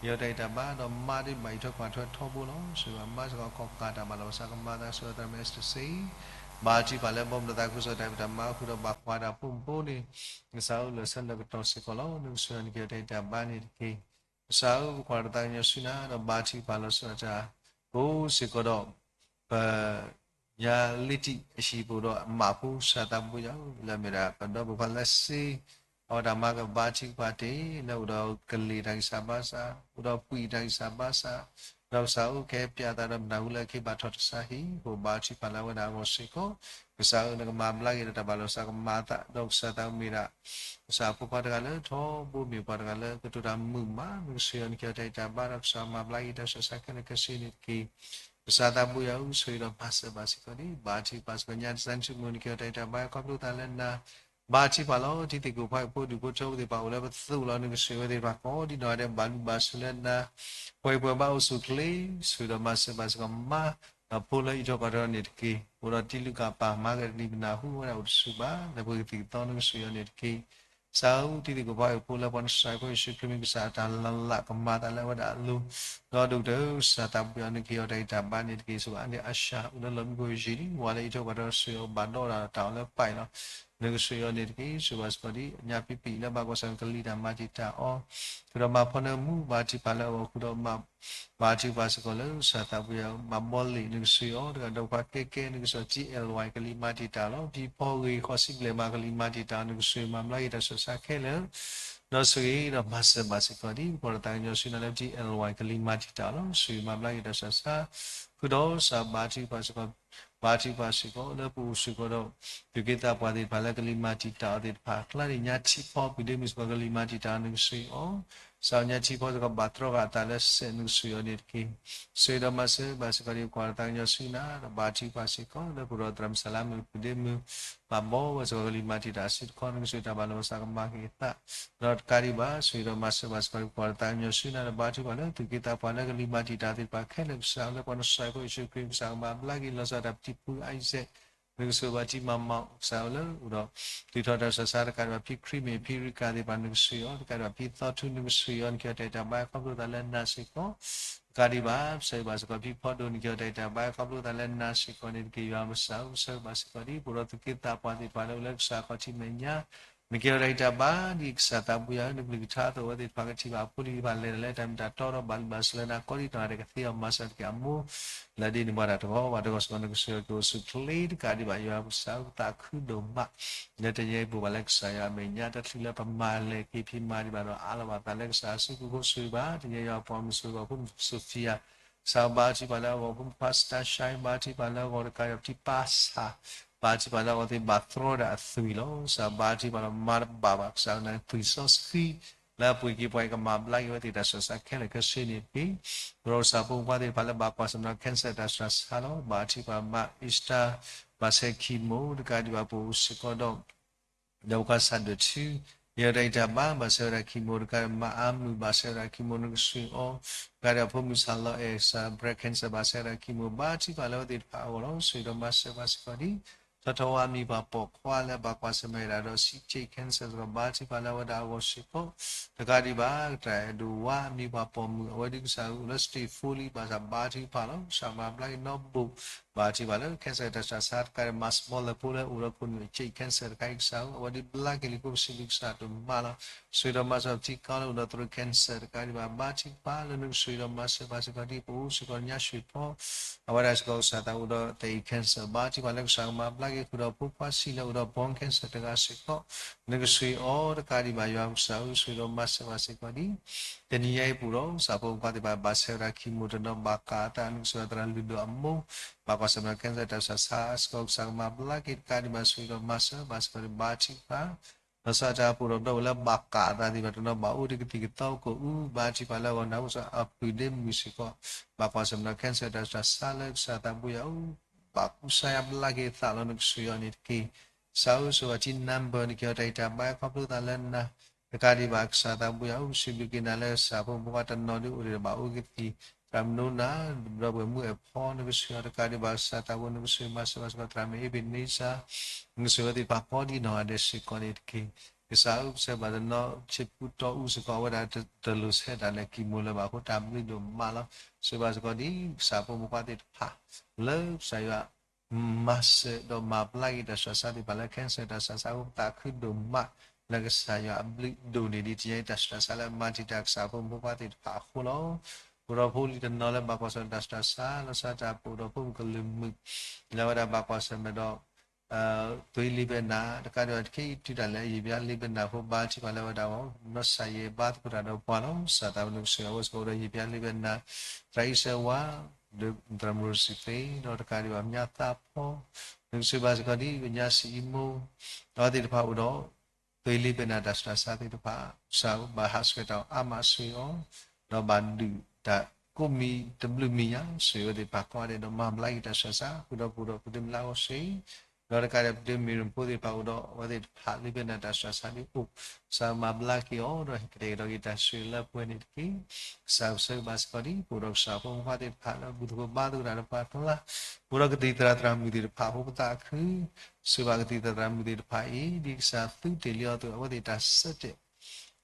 ယဲအီၤတၢ်ဂံၢ်တၢ်ဘါဒီးမါဒ်ဘၣ်အံးထွဲကွၢ်ထွဲထီဘိလီၤ. ဆိၣ်ဂ့ၤဘၣ်မါစ့ၢ်ကီး ကီၣ်ကးတၢ်ဘၣ်လီၤ ကစၢ်ကမၤသးဆိၣ်ဂ့ၤသရၣ်မုၣ်အ့စတၢၢ်စ့ ဘါထုကဖၣ်လၢဘီမုၢ်ဒီးသးခုကစီၣ်တၢ်ဖံးတၢ်မၤဃုာ်ဒီးဘၣ်ကွၢ်တၢ်ဖိမုၣ်ဖိန့ၣ် ကစၢ်ဧၢ လၢာ်ဆၢလၢာ်ကတီၢ်စ့ၢ်ကီးလီၤ. နကဆိၣ်ဂ့ၤအီၤ နကဲအီၤတၢ်ဂံၢ်တၢ်ဘါန့ၣ်တက့ၢ်. ကစၢ်ဧၢ ပကွၢ်ဒီးသးကညီၤဆူနၤ ဒီးဘါထုကဖၣ်လီၤဆီဒၣ်တၢ် ပအိၣ်စ့ၢ်ကီးဒီး ပ ညါလ့တံၢ်အဟံၣ်ပအိၣ်ဒီးအမးဖိ ကစၢ်သးဘိယွၤဧၢ လၢအမ့ၢ်ဒၣ်ပဒီပုၢ်ဝဲၢ်လၢစ့ အဝဲတၢ်မၤကဘါထုကဖၣ်တ့ၢ် လၢအိၣ်ဒီးကလံၤတၢ်ဂံၢ်စၢ်ဘါစၢ် အိၣ်ဒီးပှံၢ်တၢ်ဂံၢ်စၢ်ဘါစၢ် ဒီးကစၢ်ဧၢ ကဟဲပျးသးဒီးမတၤဟူလၢအခ့ဘၣ်ထီၣ်တစါဟံၣ် ပဘါထုကဖၣ်လၢအဝဲဒၣ်အဂီၢ်စ့ၢ်ကီး ကစၢ်ဧၢ နကမၤဘျါက့ၤဒီးတၢ်ဘၣ်လီၤ ကစၢ်ကမၤသး ဒီးကစၢ်သးမ့ၢ်ဒၣ် ကစၢ်ဖိခွါတဂၤလၢထီဘိမ့ၢ်ပှၤတဂၤလၢကတိၤတၢ်မုာ်မး နကဆိၣ်ဂ့ၤအီၤ နကဲအီၤတၢ်ဂံၢ်တၢ်ဘါဒီးကစၢ်မၤဘျါက့ၤတၢ်ဆူးတၢ်ဆါခဲလၢာ်ခဲဆ့န့ၣ်တက့ၢ်. ကစၢ်သးဘိယွၤဧၢ ဆိၣ်ဂ့ၤဒီးမၤစၢၤဘၣ်စ့ၢ်ကီးဒ် ဘါထုကဖၣ်စ့ၢ်ကီး ညါတစဲးထူမုၢ် နကဲအီၤတၢ်ဂံၢ်တၢ်ဘါ ခီဖျိသးလၢနၤ ဘါထုကဖၣ်လီၤ တံၤသကိးဖိဟံၣ်ဖိဒူၣ်ဖိထၢဖိသ့ၣ်တဖၣ်အိၣ်လၢပသူၣ်လီၤ နကဆိၣ်ဂ့ၤဝဲသ့ၣ်တဖၣ်ကိးဒ်နီၢ်ဂၤဒဲး ဘၣ်လုၢ်ဘၣ်စၢၤလၢနၤ ပှဲၤပှဲၤဘၣ်အိၣ်ဆူၣ်အိၣ်ချ့ ဆိၣ်ဂ့ၤဒီးမၤစၢၤဘၣ်စ့ၢ်ကီးမါ ဒီးဖိလၢအံးထွဲကွၢ်ထွဲအီၤန့ၣ်တက့ၢ်. အိၣ်ဒီးတံၤလုၢ်ကၣ်ပာ်မၤကဒီးတနံၤပနၢ်ဟူဝဲဒၣ်အိၣ်တဆူၣ်ဘၣ် လၢပှဲၤကသံၣ်ကသီ နကဆိၣ်ဂ့ၤအီၤန့ၣ်တက့ၢ်. ကစၢ်ဧၢ တံၤသကိးဖိဟံၣ်ဖိလၢပှၤနစၤရ့းဖိယ့ၣ်ၡူးခရံာ်မ့ၢ်ကစၢ်အတၢ်လၤလးကမၤသးလၢအဝဲဒၣ်အလိၤ ဒီးဒိၣ်ကတၢၢ် ကစၢ်သးဘိယွၤ နကဲအီၤတၢ်ဂံၢ်တၢ်ဘါန့ၣ်တက့ၢ်. ဆိၣ်ဂ့ၤဘၣ်အါန့ၢ်အၤၡါ အိၣ်လၢလီၢ်မံခိၣ်ယံာ်လံ ဝၤလၢအံးထွဲကွၢ်ထွဲအီၤ ဆိၣ်ဂ့ၤအီၤ ဘၣ်ဒီးတၢ်အီၣ်လၢပာ်အံၤလီၤ နကဆိၣ်ဂ့ၤအီၤန့ၣ်တက့ၢ်. ဆိၣ်ဂ့ၤဘၣ်စ့ၢ်ကီးဒ်ညါပံပံၤလၢဘၣ်ကွၢ်ဆၢၣ်ကလံၤတၢ်မၤတံာ်တာ်အီၤ ဃုာ်ဒီးမၤဖီနၢမူ ဘါထုကဖၣ်လၢအဂီၢ် ဃုာ်ဒီးမၤ ဘါထုကဖၣ်စ့ၢ်ကီးလၢကစၢ်သးဘိယွၤ မၤဘီလ့ၣ် နကဆိၣ်ဂ့ၤအီၤ တဂၤဒီးပှၤကဲကဲ နကဆိၣ်ဂ့ၤ တံၤအဲၣ်ဝဲ ကလံၤမၤတံာ်တာ်လီၤ. ဖံဖီဂ့ၤ ဃိးဆံဘျဲၣ်မး ကလံၤမၤတံာ်တာ် နကဆိၣ်ဂ့ၤ မၤဘျါက့ၤတၢ်ဆူးတၢ်ဆါခဲလၢာ် ဒီးဆိၣ်ဂ့ၤဒီးမၤစၢၤဘၣ်စ့ၢ်ကီးဒ် ပကွၢ်ဒီးသးကညီၤဆူနၤလၢ တံၤအဲၣ်ဝဲ ကလံၤမၤတံာ်တာ်လီၤ. ဆိၣ်ဂ့ၤမၤဘျါက့ၤတၢ်ဆူးတၢ်ဆါ ဃုာ်ဒီးကစၢ်ဘါထုကဖၣ်စ့ၢ်ကီး ဘါထုကဖၣ်စ့ၢ်ကီး လၢပအိၣ်စ့ၢ်ကီးဒီး သူၣ်က့သးပှၢ်သ့ၣ်တဖၣ်လၢကလံၤမၤတံာ်တာ်အီၤသ့ၣ်တဖၣ် ကျါန့ၣ် ညါထံဖီပှၤဒ့မုၣ်စ့ၢ်ကီး ကလံၤမၤတံာ်တာ် နကဆိၣ်ဂ့ၤအီၤ စးညါထံဖီစ့ၢ်ကီးဘၣ်တြီဃာ်အသးလၢစဲး နကဆိၣ်ဂ့ၤအီၤန့ၣ်တက့ၢ်. ဆိၣ်ဂ့ၤဒီးမၤစၢၤဘၣ်စ့ၢ်ကီးဒ် ပကွၢ်ဒီးသးကညီၤဆူနၤ ဒီးဘါထုကဖၣ်စ့ၢ်ကီး လၢပအိၣ်ဒီးသရၣ်မုၣ်စလါမုၣ်ပှၤဒ့မုၣ် ဘၣ်ဘီဝဲစ့ၢ်ကီး ကလံၤမၤတံာ်တာ်အစုတခီ နကဆိၣ်ဂ့ၤတၢ်ဘၣ်လီၤ ကစၢ်ကမၤက့ၤအသး ဒီးတကးဒံးဘၣ် ဆိၣ်ဂ့ၤဒီးမၤစၢၤဘၣ်စ့ၢ်ကီးဒ် ပကွၢ်ဒီးသးကညီၤဆူနၤ ဒီးဘါထုကဖၣ်လၢသူၣ်က့သးပှၢ်လၢကလံၤမၤတံာ်တာ်သ့ၣ်တဖၣ်ခဲလၢာ် ကစၢ်လၢပှၤနစၤရ့းဖိယ့ၣ်ၡူးခရံာ် ကစၢ်ကမၤဘျါက့ၤလီၤစ့ၢ်ကီး တၢ်ပတံၤဖုအံၤစဲး နကဆိၣ်ဂ့ၤဘၣ်တံၤမၤမၤ ကစၢ်လၢအိၣ်ဒီး ဒုးထီၣ်တၢ်ဆူးတၢ်ဆါ တကးဒံးဘၣ်ဖံခရံာ်မ့ၢ်ဖံရံးကၤသ့ၣ်တဖၣ် နကဆိၣ်ဂ့ၤအီၤ တကးဒံးဘၣ်ဖံသီထူ နကဆိၣ်ဂ့ၤအီၤ နကဲအီၤတၢ်ဂံၢ်တၢ်ဘါ ခီဖျိသးလၢနၤစ့ၢ်ကီး တကးဒံးဘၣ် ဆိၣ်ဂ့ၤဘၣ်စ့ၢ်ကီးဖံဖီဒိၣ် နကဲအီၤတၢ်ဂံၢ်တၢ်ဘါ ခီဖျိသးလၢနၤစ့ၢ်ကီးန့ၣ်တက့ၢ်. ယွၤပကစၢ်ဧၢ ဆိၣ်ဂ့ၤဘၣ်စ့ၢ်ကီးဒ် ပအိၣ်ဒီးသူၣ်က့သးပှၢ်သ့ၣ်တဖၣ်လၢအိၣ်လၢကစၢ်ခီၣ်ထံးမဲာ်ညါ နကဲထီၣ်တၢ်ဂံၢ်တၢ်ဘါဒ်ကစၢ်သးပူၤယၤဧၢ, နကလုၢ်ကထါအသိး အဝဲသ့ၣ်တဖၣ်ကထံၣ်ဘၣ်အဖိလံၤတဖၣ်လဲၤတၢ်လၢတၢ်မ့ၢ်တၢ်တီဒီးဘၣ်လုၢ်ဘၣ်စၢၤလၢနၤကိးဒ်နီၢ်ဂၤဒဲး ကသ့အီၤမၤစၢၤတက့ၢ်. အမိၢ် လၢဒ်န့ၣ်ပှၤတၢ်တဂီၤဘၣ်တဂီၤစ့ၢ်ကီး နကစၢ်ယွၤကအိၣ်ဆူၣ်ချ့တကးဒံးဘၣ် ယွၤကစၢ်ဧၢ ပသးခုဒိၣ်မး လၢတနံၤအံၤပူၤဘၣ်လၢကစၢ်ယွၤအမဲာ်ညါ တချုးလၢပမၤလဲၤက့ၤဖံးမၤဒံးဘၣ်ဒီး အးလီၤဘၣ်သးလၢကစၢ်စုပူၤအဃိ ဆိၣ်ဂ့ၤဘၣ် တနံၤအံၤယွၤပိာ်မုၣ် ဆိၣ်ဂ့ၤဘၣ်ဖိမုၣ် Sophia ကစၢ်ဘါထုကဖၣ်လၢအဂီၢ် ဖိမုၣ်ခွါ Stasha ဘါထုကဖၣ်လၢအဂီၢ် တကးဒံးဘၣ်ပထံၣ်ပၢ်ဆၣ် ဘါထုကဖၣ်လၢအဂီၢ်သ့ၣ်ဘၣ်သြီဒၣ်အသွံၣ်လီၤ. ကစၢ်ဘါထုကဖၣ်လၢမၤတဘၣ်ဘၣ် ကစၢ်နသွံၣ်စီဆှံ လၢအပှ့ၤက့ၤပှၤအံၤ ကမၤဘျါက့ၤအဝဲသ့ၣ်တၢ်ဆူးတၢ်ဆါခဲလၢာ်ခဲဆ့န့ၣ်တက့ၢ်. ဒီးကစၢ်ဖိမုၣ်ဖိခွါသ့ၣ်တဖၣ်လၢဘၣ်ကွၢ်ဆၢၣ်မဲာ်ဒီး cancer တၢ်ဆူးတၢ်ဆါလီၤ. ဘါထုကဖၣ်မါ Esther ဘၣ်ဆဲ chemo တကးဒံးဘၣ်ပအိၣ်စ့ၢ်ကီးဒီး ဒီးပကွၢ်ဆၣ်ဒိၣ်ထူ ယဲတၢ်ဂံၢ်တၢ်ဘါ ဘၣ်ဆဲဝဲဒၣ် chemo တကးဒံး မါအါမုၢ် ဘၣ်ဆဲဝဲဒၣ် chemo နကဆှၢအီၤ တကးဒံး ဖိမုၣ်ဆၣ်လီၤအဲၣ် ကစၢ် breast cancer ဘၣ်ဆဲဝဲဒၣ် chemo ဘါထုကဖၣ်လၢအဝဲသ့ၣ်တဖၣ်အဂီၢ်လီၤ. ဆိၣ်ဂ့ၤဒီးမၤစၢၤဘၣ်စ့ၢ်ကီးဒ် ထီထီဝါအမံၤပှၤပိာ်ခွါလၢဘၣ်ကွၢ်ဆၢၣ်မဲာ်ဒၣ်ဒီး စံးက့ cancer စ့ၢ်ကီး ဘါထုကဖၣ်လၢအဝဲဒၣ်အဂီၢ်စ့ၢ်ကီး တကးဒံးဘၣ် တၢ်အဲၣ်ဒိးဝါအမံၤပှၤပိာ်မုၣ် အဝဲဒ်ကစၢ်အိၣ်လၢ stage four လံ ဘၣ်ဆၣ်ဘါထုကဖၣ်လီၤ. ကစၢ်မၤဘျါက့ၤနီတဘိ ဘါထုကဖၣ်လၢ cancer တၢ်ဆူးတၢ်ဆါတကးဒံး မၤ smaller ဖိလၢအိၣ်ဒီးခိၣ်နူာ်အ cancer တခါအံၤ ကစၢ်ဧၢ အဝဲဒ်ဘျါက့ၤလံ ကိးပစံးဘျုးကစၢ်ဒိၣ်မးလီၤ. ဆိၣ်ဂ့ၤဒီးမၤစၢၤပထံကီၢ်လၢအိၣ်ဒီးသရူး cancer တကးဒံးဘၣ် ဘါထုကဖၣ်လၢနကဆိၣ်ဂ့ၤဒီးမၤစၢၤဘၣ်စ့ၢ်ကီးဒ်ပအိၣ်စ့ၢ်ကီးညါ ရွှေဖီ အဝဲဒၣ်စ့ၢ်ကီးကစၢ်သးအိၣ်ဒီးသရူး cancer ဘါထုကဖၣ်လၢကစၢ်ကမၤဘျါက့ၤဃုာ်ဒီးဖိခွါဆံးလၢအိၣ်ဒီး bone cancer တဂၤစ့ၢ်ကီး နကဆိၣ်ဂ့ၤအီၤတကးဒံးဘၣ် ယွၤကစၢ်ဧၢ ဆိၣ်ဂ့ၤဒီးမၤစၢၤဘၣ်စ့ၢ်ကီးဒ် တနံၤညါအံၤပူၤဒီး ကစၢ်ဖိမုၣ်ဖိခွါသ့ၣ်တဖၣ် ဘၣ်ဆဲဝဲဒၣ် chemo တနီၤ ဘၣ်ကးအသး နကဆိၣ်ဂ့ၤသရၣ်လုၢ်ဒိၣ်အမိၢ် ဘၣ်ကွၢ်ဆၢၣ်မဲာ်ဒီး cancer တၢ်ဆူးတၢ်ဆါစ့ၢ်ကီး ကစၢ်ကမၤဘျါက့ၤတကးဒံးဘၣ် ဆိၣ်ဂ့ၤဒီးမၤစၢၤဘၣ်စ့ၢ်ကီးဒ် ဘါထုကဖၣ် လီၤဆီဒၣ်တၢ်ပူၤဒီး ပဒီပုၢ်ဝဲၢ်လၢဘၣ်ကးအသးသ့ၣ်တဖၣ်တနီၤ ဘၣ်အိၣ်ဒီးကသံၣ်ကသီကအိၣ် ဘါထုကဖၣ်လၢအဂီၢ်နၢ်ဟူကစၢ်အပုၢ်ဒ့မုၣ်စ့ၢ်ကီး ဘၣ်ကွၢ်ဆၢၣ်မဲာ်ဒီး cancer တၢ်ဆူးတၢ်ဆါလၢကစၢ်သးဘိယွၤဧၢ ဘၣ်ကူစါယါဘျါက့ၤသးလီၤ နကဆိၣ်ဂ့ၤအီၤန့ၣ်တက့ၢ်. ကစၢ်ဧၢ ဆိၣ်ဂ့ၤအီၤထံ number နကဟ့ၣ်အီၤတၢ်ဂံၢ်တၢ်ဘါ ခီဖျိသးလၢနၤ တကးဒံးဘၣ် ကစၢ်သးဘိယွၤဧၢ စံးဘျုးက့ၤနၤလၢကစၢ်ဖိမုၣ်ဖိခွါတနီၤဒ်အိၣ်ဒီးဘၣ်အိၣ်ကသံၣ် သရၣ်မုၢ်နၢၤ ဒီပုၢ်ဝဲၢ်မုၣ်အဲၣ်ဖီ နကဆိၣ်ဂ့ၤအီၤတကးဒံးဘၣ် ကစၢ်သးဘိ နကဆိၣ်ဂ့ၤမၤစၢၤဘၣ်စ့ၢ်ကီး သရၣ်မုၣ်အ့ဘ့းန့စၢ် နကဆိၣ်ဂ့ၤအဝဲသ့ၣ်တဖၣ်ကိးဒ်နီၢ်ဂၤဒဲးစ့ၢ်ကီးန့ၣ်တက့ၢ်. ကစၢ်ဧၢ ပဆၢဘၣ်တနီၤ ဆ့ပူၤတီအူစ့ၢ်ကီး အဝဲဒၣ်တလိၣ်ဆဲးတၢ်လဲၤ chemo လၢၤဘၣ်အဃိ တၢ်ဘျုးဒိၣ်မးလီၤ. ဆိၣ်ဂ့ၤဘၣ်စ့ၢ်ကီးဒ် ကစၢ်ဖိမုၣ်ဖိခွါသ့ၣ်တဖၣ် လၢကစၢ်ယွၤ မၤစၢၤဒီးမၤဘျါက့ၤတၢ်ဆူးတၢ်ဆါသ့ၣ်တဖၣ်လၢ cancer တၢ်ဆူးတၢ်ဆါအဃိ ပသးခုဒိၣ်မး လၢကစၢ်ယွၤအဘျုးဒိၣ်န့ၢ်ဒံး တနံၤညါအံၤတၢ်ဆူးတၢ်ဆါလၢအမၤတံာ်တာ်ကစၢ်ဖိမုၣ်ဖိခွါသ့ၣ်တဖၣ်အဃိလီၤ. အိၣ်ဒီးဖိလံၤတနီၤလၢဘၣ်ကွၢ်ဆၢၣ်မဲာ်တၢ်ဆူးတၢ်ဆါ လီၤဆီဒၣ်တၢ်ပူၤဒီးဖိမုၣ်ကလုာ်မုာ် လၢအဝဲဒၣ်ဘၣ်ကွၢ်ဆၢၣ်မဲာ်ဒီး သွေးလီၤဘဲနၤ တကးဒံးဘၣ် တခ့တုၤဒၣ်လဲာ် ယံာ်ဘျါလီၤဘဲနၤဖိ ဘါထုကဖၣ်လၢအဝဲဒၣ်အဂီၢ် နီၢ်ကစၢ်ယွၤဘါသကိးတၢ်ဒီးပှၤလီၤ. ကစၢ်သးဘိ နကဆိၣ်ဂ့ၤအဝဲစ့ၢ်ကီးဒီး ယံာ်ဘျါလီၤဘဲနၤ သရၣ်အံၣ်စၢဝါ ဒီးသရၣ်မုၣ်ရိစံသ့ ဒီးတကးဒံးဘၣ် မညါသးဖီ နကဆိၣ်ဂ့ၤဘၣ်စ့ၢ်ကီးဒ် ပညါစံးအံမူ အဝဲသ့ၣ်တဖၣ်အိၣ်ဒီး သွေးလီၤဘဲနၤတၢ်ဆူးတၢ်ဆါသ့ၣ်တဖၣ် ကစၢ်ဘၣ်ဟးဆှဲးတၢ်အီၤ အါမးဆိၣ်ဂ့ၤအီၤ ဒီးဘၣ်ဒုးတၢ်ကိးမံၤတဘျုးမံၤညါ ဆိၣ်ဂ့ၤအဝဲသ့ၣ်တဖၣ်ကိးဂၤဒဲးဒီး မၤဘျါက့ၤတၢ်ဆူးတၢ်ဆါ ဃုာ်ဒီးပူၤဒီးပဒ့မုၣ်လၢအဂီၢ်ဆိၣ်ဂ့ၤ ဒီးတကးဒံး ပဒ့မုၣ်မ့ၢ်ရိၣ်ဖိသ့ၣ်တဖၣ်အိၣ်ဒီး အဝဲသ့ၣ်တဖၣ်လီၤဘဲနၤတၢ်ဆူးတၢ်ဆါဒ်အိၣ် ကစၢ်မၤဘျါက့ၤအီၤ ဒီးဟဲကတဲာ်ကတီၤက့ၤတၢ်ဆိၣ်ဂ့ၤလၢပှဲၤန့ၣ်တက့ၢ်. ကစၢ်ပဆၢဂ့ၤဘၣ်စ့ၢ်ကီးဒ် ပအိၣ်ဒီးကစၢ်ဖိမုၣ်ဖိခွါသ့ၣ်တဖၣ်လၢ ဘူၣ်သကိးဘါသကိးတၢ်ဒီးပှၤကျါ ပအိၣ်ဒီးကသံၣ်သရၣ်သရၣ်မုၣ်သ့ၣ်တဖၣ်အဃိ ပသးခု ဆိၣ်ဂ့ၤဘၣ်ကသံၣ်သရၣ်သရၣ်မုၣ်သ့ၣ်တဖၣ်အံၤ ဒ်ကစၢ်သုတ့ၢ်လံအီၤအသိး အဝဲသ့ၣ်တၢ်ဆၢတဲာ်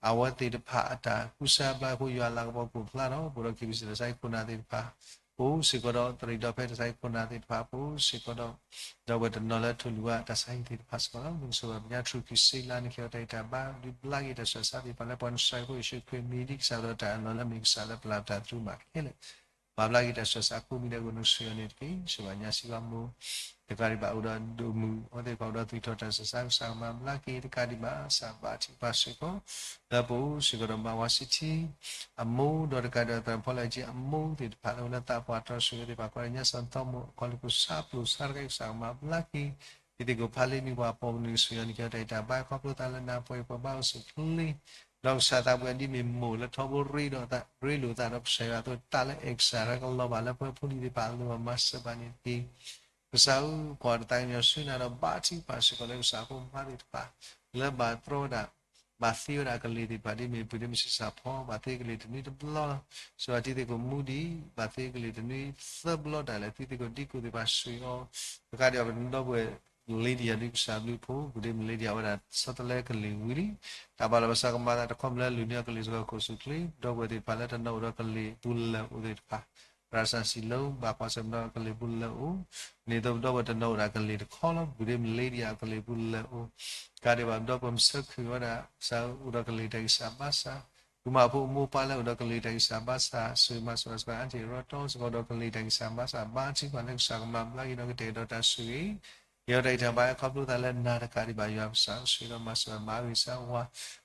အဝဲသ့ၣ်တဖၣ်အတၢ်ကူစါဘျါအဃိ ယွၤလၤကပီၤကအိၣ်ဖျါဒီး ပအိၣ်ဒီး KBC တၢ်ဆါဟံၣ်ခိၣ်နၢ်သ့ၣ်တဖၣ် ပအိၣ်စ့ၢ်ကီးဒီး သရံးဒီဖဲတၢ်ဆါဟံၣ်ခိၣ်နၢ်သ့ၣ်တဖၣ် ပအိၣ်စ့ၢ်ကီးဒီး ဒီပုၢ်ဝဲၢ်တနီၤလၢထိၣ်လွံၢ်ဝါတၢ်ဆါဟံၣ်သ့ၣ်တဖၣ်စ့ၢ်ကီးလီၤ. မ့ၢ်ကစၢ်ယွၤပညါထူၣ်ကံၢ်စ့လါ နကဟ့ၣ်အီၤတၢ်ဂံၢ်တၢ်ဘါ ဒုးဘျါက့ၤတၢ်ဆူးတၢ်ဆါသ့ၣ်တဖၣ်လၢပှၤ နကစၢ်ယွၤဖိယ့ၣ်ၡူးခရံာ်အမံၤ ဒ်ကစၢ်ဒီးတၢ်အၢၣ်လီၤလၢအမ့ၢ်ကစၢ်လၢပျၢ်တၢ်သရူးမးခဲလၢာ် မၤဘျါက့ၤတၢ်ဆူးတၢ်ဆါကိးမံၤဒဲးအဂီၢ် နကဆိၣ်ဂ့ၤအီၤန့ၣ်တက့ၢ်. ဆိၣ်ဂ့ၤဘၣ်ညါစံးဘၣ်မိၢ် တကးဒံးဘၣ်အိၣ်ဒီးဒိၣ်မုၣ် အဝဲသ့ၣ်တဖၣ်အိၣ်ဒီးသွံၣ်ထီၣ်တၢ်ဆူးတၢ်ဆါ ကစၢ်မၤဘျါက့ၤတကးဒံးဘၣ် ကစၢ်ဘၣ်ထံးဘၣ်ဆိၣ်ဂ့ၤ လၢပအိၣ်စ့ၢ်ကီးဒီး မၤဝါစံထံ အမိၢ်ဒီးတကးဒံးဘၣ် သရၣ်ဖီလၢကၠံအမိၢ်သ့ၣ်တဖၣ်လၢအိၣ်လၢသးပှၢ်တီဆှၢသ့ၣ်တဖၣ် ကိးဂၤဒဲး ညါစံးထီၣ်မိၢ် အခီလၢကစၢ်ပျိာ်ဆါတက့ၢ် ကစၢ်မၤဘျါက့ၤ ဒ်သိးကဖးလံာ်မံၤပှၤပိာ်မုၣ် နကဆိၣ်ဂ့ၤအီၤန့ၣ် ကဟ့ၣ်အီၤတၢ်ဂံၢ်တၢ်ဘါ ခီဖျိသးလၢနၤပှဲၤပှၤဘါအိၣ်ဆူၣ်ချ့ ဒီးကစၢ်သးပှၢ်ဒ်မ့ၢ်မိၢ်လၢထီဘိရ့ဒီးသး ရ့လိာ်သးဒီးကစၢ်ယွၤအသိး တၢ်လၢအဲၣ်ကစၢ်တၢ်ကလီၤဘၣ်လၢပှၤဖိလံၤသ့ၣ်တဖၣ်အလိၤ မၤစၢၤဘၣ်န့ၣ်တက့ၢ်. ကစၢ်ဧၢ ကွၢ်တၢ်သးကညီၤဆူနၤဒီး ဘၣ်ထံးဘၣ်ဆိၣ်ဂ့ၤလၢကစၢ်ဖိမုၣ်ဖိခွါသ့ၣ်တဖၣ် လၢဘၣ်တြီဝဲဒၣ် ဘၣ်သ့ဝဲဒၣ်ကလံၤသ့ၣ်တဖၣ် ဒ်မ့ၢ်ပုၢ်ဒ့မုၣ်ဆံးစၢ်ဖီ ဘၣ်သ့ကလံၤတနွံတဘျီလီၤ. ဆိၣ်ဂ့ၤထံသကိးမူဒံး ဘၣ်သ့ကလံၤတနွံသၢဘျီ တၢ်လဲၤသံသကိးဒံကိးသ့ၣ်တဖၣ်ဆိၣ်ဂ့ၤအီၤ တကးဒံးဘၣ် ပဒီပုၢ်ဝဲၢ် Lydia ဒ်ကစၢ်ဘျုးဖှိၣ် ပုၢ်ဒ့မုၣ် Lydia ဝဲဒၣ်ဆီတလဲကလံၤဝံၤလံ တၢ်ဘၣ်လီၤဘၣ်စးကမၤသးတခီမ့ၢ်လၢ လူၤန့ၢ်အကလံၤစ့ၢ်ကီး ကအိၣ်ဆူၣ်ချ့ ဒီပုၢ်ဝဲၢ်သ့ၣ်တဖၣ်လၢတနီၤအိၣ်ဒီးကလံၤပူၤလၢအိၣ်သ့ၣ်တဖၣ် သရၣ်စံလၢ ဘၣ်ကွၢ်ဆၢၣ်မဲာ်ဒီးကလံၤပူၤလၢအအိၣ်, န့ၣ်သိးပဒီပုၢ်ဝဲၢ်တနီၤအိၣ်ဒီးကလံၤတခီလီၤ, ဘုဒ့မလ့ဒံးအကလံၤပူၤလၢအအိၣ်, ကးဒံးဘၣ်ပဒီပုၢ်ဝဲၢ်ပဆၢခုၣ်ဝဲဒၣ် ကစၢ်အိၣ်ဒီးကလံၤတၢ်ဂံၢ်စၢ်ဘါစၢ်, သုးမီၤဖိမိၢ်ပၢ်လၢအိၣ်ဒီးကလံၤတၢ်ဂံၢ်စၢ်ဘါစၢ်, ဆိၣ်ဂ့ၤမၤစၢၤဘၣ်စ့ၢ်ကီး အၣ်တံၣ်ရီတီစ့ၢ်ကီးဒီးကလံၤတၢ်ဂံၢ်စၢ်ဘါစၢ်, ဘါထုကဖၣ်လၢကစၢ်ကမၤဘျါက့ၤဒီးကတဲာ်ကတီၤတၢ်ဆိၣ်ဂ့ၤ ယဲဒီးအံၤတၢ်ဘါယွၤခီဖျိသးလၢနၤတကးဒံးဘၣ် ယွၤကစၢ်ဆိၣ်ဂ့ၤဒီးမၤစၢၤဘၣ် မၤဂ့ၤစၢ်ဝါ,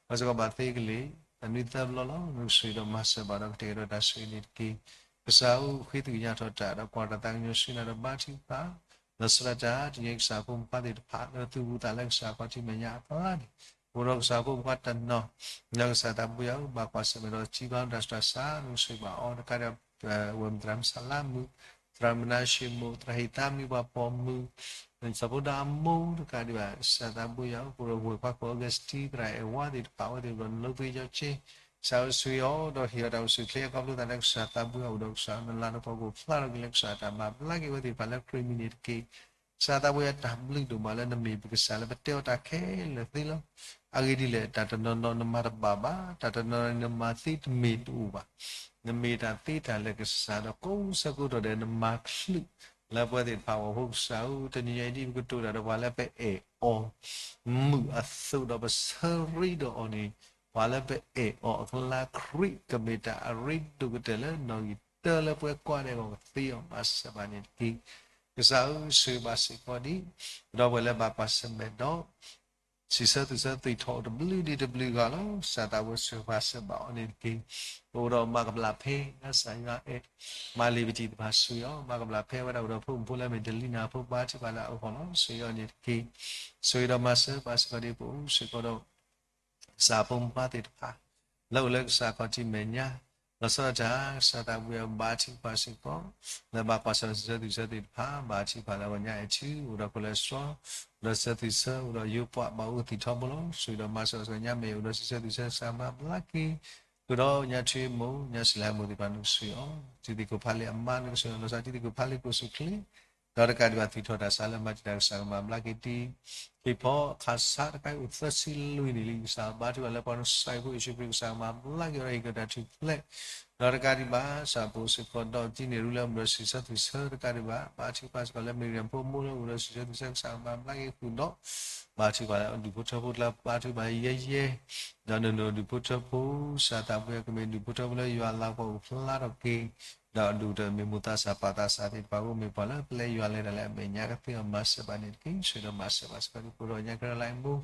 ဘၣ်စ့ၢ်ကီးဘၣ်သ့ကလံၤ အနွံသၢဘျီလီၤ, နကဆိၣ်ဂ့ၤဒီးမၤစၢၤဘၣ်ဒီးကတဲာ်ကတီၤတၢ်ဆိၣ်ဂ့ၤန့ၣ်တက့ၢ်. ကစၢ်အိၣ်ဃ့သုကညးထီၣ်တၢ်ဒီးကွၢ်တၢ်သးကညီၤဆှၢနၤဒီးဘါထုကဖၣ် လီၤဆီဒၣ်တၢ် တညဲကစၢ်ဖိမုၣ်ဖိသ့ၣ်တဖၣ် လၢသုပူၤသးလၢကစၢ်ခီၣ်ထံးမဲာ်ညါအကျါန့ၣ်, အိၣ်ဒီးကစၢ်ဖိမုၣ်ဖိတနီၤ လၢကစၢ်သးဘိယွၤအိၣ် ဘၣ်ကွၢ်ဆၢၣ်မဲာ်ဒီးစံးဘျုးတၢ်စူၢ်တၢ်ဆါ နကဆိၣ်ဂ့ၤဘၣ်အီၤတကးဒံး ဝဲၢ်မုၣ်သရၣ်မုၢ်ဆၣ်လါမုၣ်, သရၣ်မုၢ်နါၡ့မိၢ်, သရၣ်ဟ့ၣ်သါမံပှၤပိာ်မုၣ်, စီၤဖိဒီးအမိၢ်တကးဒံးဘၣ် ကစၢ်သးဘိယွၤအိၣ် ပအိၣ်ဒီးဝဲၢ်ခွါခိၣ်အီကူးစတံ သရၣ်အဲၣ်ဝါသ့ၣ်တဖၣ် အဝဲသ့ၣ်ဒီးနလိသ့ကၠီဆ့ ကစၢ်အိၣ်ဆိၣ်ဂ့ၤအီၤဒီးဟ့ၣ်အီၤတၢ်အိၣ်ဆူၣ်အိၣ်ချ့ ခီဖျိသးလၢကစၢ်သးဘိယွၤအိၣ်ဒီးကစၢ် နလၤနကပီၤကအိၣ်ဖျါထီၣ်က့ၤလၢကစၢ်တၢ်မၤဘျါက့ၤဝဲသ့ၣ်တဖၣ်လၢခရံာ်မံၤန့ၣ်တက့ၢ်. ကစၢ်သးဘိယွၤတၢ်ဘျုးဒိၣ်မးလၢနမ့ၢ်ပကစၢ်လၢပတဲအီၤတၢ်ခဲလၢာ်သ့လီၤ. အဂ့ၢ်ဒ်လဲၣ် တၢ်တနီၤနီၤနမၤတဘၣ်ဘၣ်, တၢ်တနီၤနီၤနမၤသ့တမ့ၢ်တအိၣ်ဘၣ်. နမ့ၢ်တၢ်သ့တၢ်လၢကစၢ်ဒီးကိးဆၢကိးတီၢ်ဒဲးနမၤချုး လၢပဝဲသ့ၣ်တဖၣ်အဂီၢ် ဖိကစၢ်ဧၢ, တနံၤညါအံၤဒ်ပကတိၤတၢ်ဒီးပှၤလၢပအဲၣ်အီၤ မုာ်အသိးဒီးပဆၢရ့ဒီးအီၤန့ၣ်, ပှၤလၢပအဲၣ်အီၤအကျါ ခရံာ်ကမ့ၢ်တၢ်အရ့ဒိၣ်ကတၢၢ်လၢနီၣ်ဂံၢ်တၢလၢပှၤကိးဂၤဒဲးအဂီၢ် ကသ့အီၤမၤစၢၤဘၣ်န့ၣ်တက့ၢ်. ကစၢ်ဧၢ, ဆိၣ်ဂ့ၤဘၣ်စ့ၢ်ကီးဒ် ပဒီပုၢ်ဝဲၢ်လၢဘၣ်ကွၢ်ဆၢၣ်မဲာ်ဒီး စံးဆၢသူၣ်ဆၢသံၣ်ထီၣ်အိၣ်တဘျုးဒံးတဘျုးဂၤလီၤ. ကစၢ်သးဘိယွၤဆိၣ်ဂ့ၤဘၣ်စ့ၢ်ကီးအီၤန့ၣ်တက့ၢ်. ပအိၣ်ဒီးမၤကဘျၣ်ဖဲ ကစၢ်ယွၤအဲၣ် မၤလ့ၤပတံၢ်တဖၣ် ဆိၣ်ဂ့ၤအီၤ, မၤကဘျၣ်ဖဲဝဲဒၣ်အိၣ်ဒီးဖိမုၣ်ဖိလၢအမ့ၢ်တလံနာ်ဖိ ဘါထုကဖၣ်လၢအဂီၢ်လီၤ. ဆိၣ်ဂ့ၤအီၤန့ၣ်တက့ၢ်. ဆိၣ်ဂ့ၤဒီးမၤစၢၤဘၣ်စ့ၢ်ကီးဒ်ပအိၣ်စ့ၢ်ကီးဒီး ကစၢ်ဖိမုၣ်ဖိသ့ၣ်တဖၣ် လၢအိၣ်လၢကစၢ်ခီၣ်ထံးမဲာ်ညါ, လီၤဆီဒၣ်တၢ် ကစၢ်သးဘိယွၤဘါထုကဖၣ်စ့ၢ်ကီး လၢဘၣ်ကွၢ်ဆၢၣ်မဲာ်စံးဆၢသူၣ်ဆၢသ့ၣ်တဖၣ်, ဘါထုကဖၣ်လၢပှၤညါအဲၣ်ထံ အိၣ်ဒီးခိၣ်လၢစှီၤ ဒီးစံးဆၢသူၣ်ဆၢ အိၣ်ဒီးယိပှၤဘၣ်အိၣ်သံၣ်ထီဘိလီၤ. ဆိၣ်ဂ့ၤဒီးမၤစၢၤဘၣ်စ့ၢ်ကီးညါမ့ၢ်အိၣ်ဒီး စံးဆၢသူၣ်ဆၢကစၢ်မၤဘျါက့ၤ ဃုာ်ဒီးညါထွံၣ်မိၢ် ညါစံလၢမိၢ်သ့ၣ်တဖၣ် နကဆိၣ်ဂ့ၤအီၤ, တံၤသကိးဖးလံာ်အမါ နကဆိၣ်ဂ့ၤအီၤ လီၤဆီဒၣ်တၢ် တံၤသကိးဖးလံာ်ကိၣ်ဆူၣ်ချ့ ဒီးတကးဒံးဘၣ် သူၣ်ထီၣ်တၢ်ဆါလၢမၤတံာ်တာ်ကစၢ်ကမၤဘျါက့ၤတံၤ ဟ့ၣ်ဖီအခးဆါတခါအံၤအိၣ်သၢဆံလွံၢ်နံၣ်လံ, ကစၢ်ဘါထုကဖၣ်လၢပှၤကစၢ်အဖိယ့ၣ်ၡူးခရံာ် ကစၢ်ကမၤဘျါက့ၤအီၤဒီးဟ့ၣ်က့ၤတၢ်ထူၣ်ဖျဲး, ဒီးတကးဒံးဘၣ် ကစၢ်ပအိၣ်စ့ၢ်ကီးဒီးတံၤန့ၣ်ရူလၢအိၣ်ဒီးစံးဆၢသူၣ်ဆၢတကးဒံးဘၣ်, ဘါထုကဖၣ်စ့ၢ်ကီးလၢမ့ၢ်ဂ့ၤဖိမိၢ်လၢအိၣ်ဒီးစံးဆၢသူၣ်ဆၢ ကစၢ်ကမၤဘျါက့ၤဃုာ်ဒီး ဘါထုကဖၣ်လၢဒူၣ်ဖိထၢဖိကျါ ဘါထုကဖၣ်လၢယဲယဲ ဒီးနနီၢ်ဒူၣ်ဖိထၢဖိ ကစၢ်သးဘိယွၤကမ့ၢ်ဒူၣ်ဖိထၢဖိလၢယွၤလၤကပီၤအိၣ်ဖျါထီၣ်က့ၤ ဒီးအဒိၣ်ကတၢၢ်မ့ၢ်မိၢ်သးစၢ်ပၢ်သးစၢ်သ့ၣ်တဖၣ် အိၣ်မ့ၢ်ပှၤလၢပျဲယွၤလဲၤတၢ်လၢအမဲာ်ညါ ကသ့အီၤမၤစၢၤဘၣ်န့ၣ်တက့ၢ်. ဆိၣ်ဂ့ၤဒီးမၤစၢၤဘၣ်စ့ၢ်ကီးဒ်ပအိၣ်ဒီးညါကရၢလၢအမိၢ်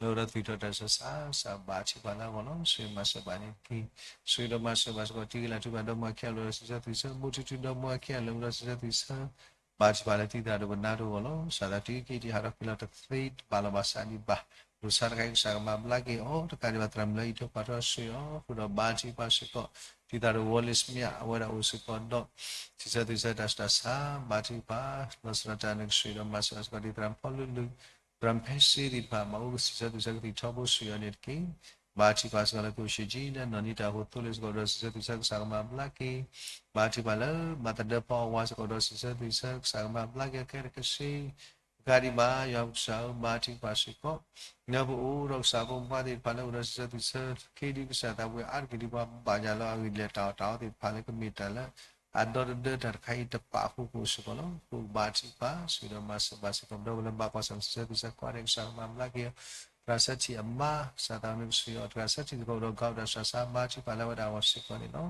လၢအိၣ်ဒီးသူၣ်ထီၣ်တၢ်ဆါ ကစၢ်ဘါထုကဖၣ်လၢအဂီၢ်လီၤ. ဆိၣ်ဂ့ၤမၤစၢၤဘၣ်န့ၣ်တက့ၢ်. ဆိၣ်ဂ့ၤဒီးမၤစၢၤဘၣ်စ့ၢ်ကီး တံၤဂ့ၤလၤထူဘၣ်ဒီမါဝၤခံဂၤ အိၣ်ဒီးစံးဆၢသူၣ်ဆၢ မိၢ်ထူထူဒီမါဝၤခံဂၤ အိၣ်ဒီးစံးဆၢသူၣ်ဆၢ ဘါထုကဖၣ်လၢတံၤသကိးပနၢ်တအိၣ်လီၤ. ကစၢ်သးတုၤက့ၤတံၤဟးထီၣ်ကွံာ်လီၤတသ့တဘၣ်လီၤဘၣ်စးဒံးဘၣ် လိၣ်ဆါတခါအံၤ ကစၢ်ကမၤဘျါက့ၤအီၤ တကးဒံးဘၣ်သရၣ်မုၣ်လၢအံးထွဲကွၢ်ထွဲဆိၣ်ဂ့ၤအီၤ ဃုာ်ဒီးဘါထုကဖၣ်စ့ၢ်ကီး တံၤသကိးဝီလ့ၣ်စမ့ၣ် အဝဲဒၣ်အိၣ်စ့ၢ်ကီးဒီး စံးဆၢသူၣ်ဆၢတၢ်ဆါ ဘါထုကဖၣ် လီၤဆီဒၣ်တၢ် နကဆိၣ်ဂ့ၤဒီးမၤစၢၤစ့ၢ်ကီး တံၤသရၣ်ဖီလူလူ သရၣ်ဖဲစ့သ့ၣ်တဖၣ် ဘၣ်အိၣ်စံးဆၢသူၣ်ဆၢကသံၣ်ထီဘိဆိၣ်ဂ့ၤအီၤန့ၣ်တက့ၢ်. ဘါထုကဖၣ်စ့ၢ်ကီးလၢကအိၣ်ဆံးကံလၢနီၢ်နံၤတၢ်အိၣ်ဖှိၣ်သိလ့ၣ်စ့ၢ်ကီး အိၣ်ဒီးစံးဆၢသူၣ်ဆၢကစၢ်ကမၤဘျါက့ၤ ဘါထုကဖၣ်လၢမၤသဒၢဖီအဝၤစ့ၢ်ကီး အိၣ်ဒီးစံးဆၢသူၣ်ဆၢကစၢ်ကမၤဘျါက့ၤအီၤခဲလၢာ်ခဲဆ့ တကးဒံးဘၣ် ယွၤပကစၢ်ဧၢ ဘါထုကဖၣ်စ့ၢ်ကီး လၢပအိၣ်ဒီးကစၢ်ဖိမုၣ်ဖိသ့ၣ်တဖၣ်လၢအိၣ်ဒီးစံးဆၢသူၣ်ဆၢ ခ့ဒုးကစၢ်သးဝံၣ်အါတက့ၢ်ဒ်ပှၤဘၣ်ယၤလၢအဂ့ၢ်ဒ်လဲၣ် တၢ်အီၣ်တၢ်အီသ့ၣ်တဖၣ်လၢကမ့ၢ်တၢ်လၢ အဒီတဒၢတၢ်တခါအံၤတပာ်အဃိ ကအိၣ်စ့ၢ်ကီးလီၤ. ဃိဘါထုကဖၣ် ဆိၣ်ဂ့ၤဒီးမၤစၢၤဘၣ်စ့ၢ်ကီး ပဒီပုၢ်ဝဲၢ်လၢဘၣ်ကွၢ်ဆၢၣ်မဲာ်စံးဆၢသူၣ်ဆၢကိးဂၤဒဲး ကစၢ်ကမၤဘျါက့ၤအီၤ သရၣ်စၢထံၣ်အမါ ကစၢ်သးဝံၣ်နကဆိၣ်ဂ့ၤအီၤ သရၣ်စၢထံၣ်သကိးဒီး ကအိၣ်ဒီးစှၤစၢ်ဘါထုကဖၣ်လၢဝဲဒၣ်အဂီၢ်စ့ၢ်ကီးန့ၣ်လီၤ.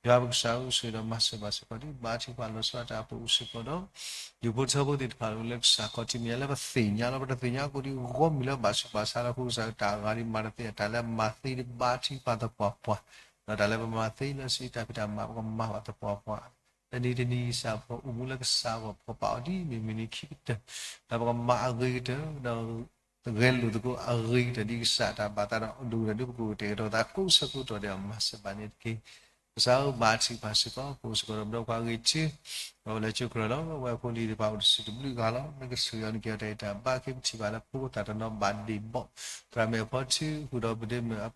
ယွၤပကစၢ်ဧၢ ဆိၣ်ဂ့ၤဒီးမၤစၢၤဘၣ်စ့ၢ်ကီး ဒ်ဘါထုကဖၣ်လီၤဆီဒၣ်တၢ်အပူၤစ့ၢ်ကီးဒီး ဒူၣ်ဖိထၢဖိသ့ၣ်တဖၣ်လၢကစၢ်ခီၣ်ထံးမဲာ်ညါလၢပသ့ၣ်ညါလီၤ ပတသ့ၣ်ညါအဃိဒီးဂီၢ်မုၢ်လၢဘၣ်ဆူးဘၣ်ဆါလီၤ အဃိကစၢ်တၢ်အဂၤဒ်မၤတသ့အတၢ်လၢမၤသ့ဒ်ဘါထုကဖၣ်သပှၢ်ပှၢ် ဒီးတၢ်လၢပမၤသ့လၢစုတၢ်ဖံးတၢ်မၤ ပကမၤဘၣ်သပှၢ်ပှၢ် တနံၤတနံၤစ့ၢ်ကီး ပအိၣ်မူလၢကစၢ်အဂီၢ် ပကပာ်အီၤဒ်မ့ၢ်မုၢ်နံၤခံကတၢၢ် ဒီးပကမၤအဂ့ၤကတၢၢ် ဒီးဂဲၤလိာ်သကိးအဂ့ၤကတၢၢ် ဒ်ကစၢ်တၢ်ဘၣ်သးဒီး ဒိၣ်ကတၢၢ်ဒ်ပကအိၣ်ကတဲာ်ကတီၤသးကိးဆၢကိးတီၢ်ဒဲး မၤစၢၤဘၣ်န့ၣ်တက့ၢ်. ကစၢ်ဧၢ ဘါထုကဖၣ်စ့ၢ်ကီး ပအိၣ်စ့ၢ်ကီးဒီးပဒီပုၢ်ဝဲၢ်အဂ့ၤထံ ဒီးလၢကၠိကြၢးလီၤ ဝဲအဖိလံၤတဖၣ်အိၣ်တဆံးတဘျုးဂၤလီၤ နကဆိၣ်ဂ့ၤအီၤ နကဲအီၤတၢ်အဲၣ်တၢ်ဘၣ် က့ၤပထံၣ်ဘၣ်လၢဖိသၣ်တနီၤဘၣ်ဒ့ၣ်ဘီၣ် သရၣ်မဲာ်ဖီထု ဃုာ်ဒီးပဒ့မုၣ်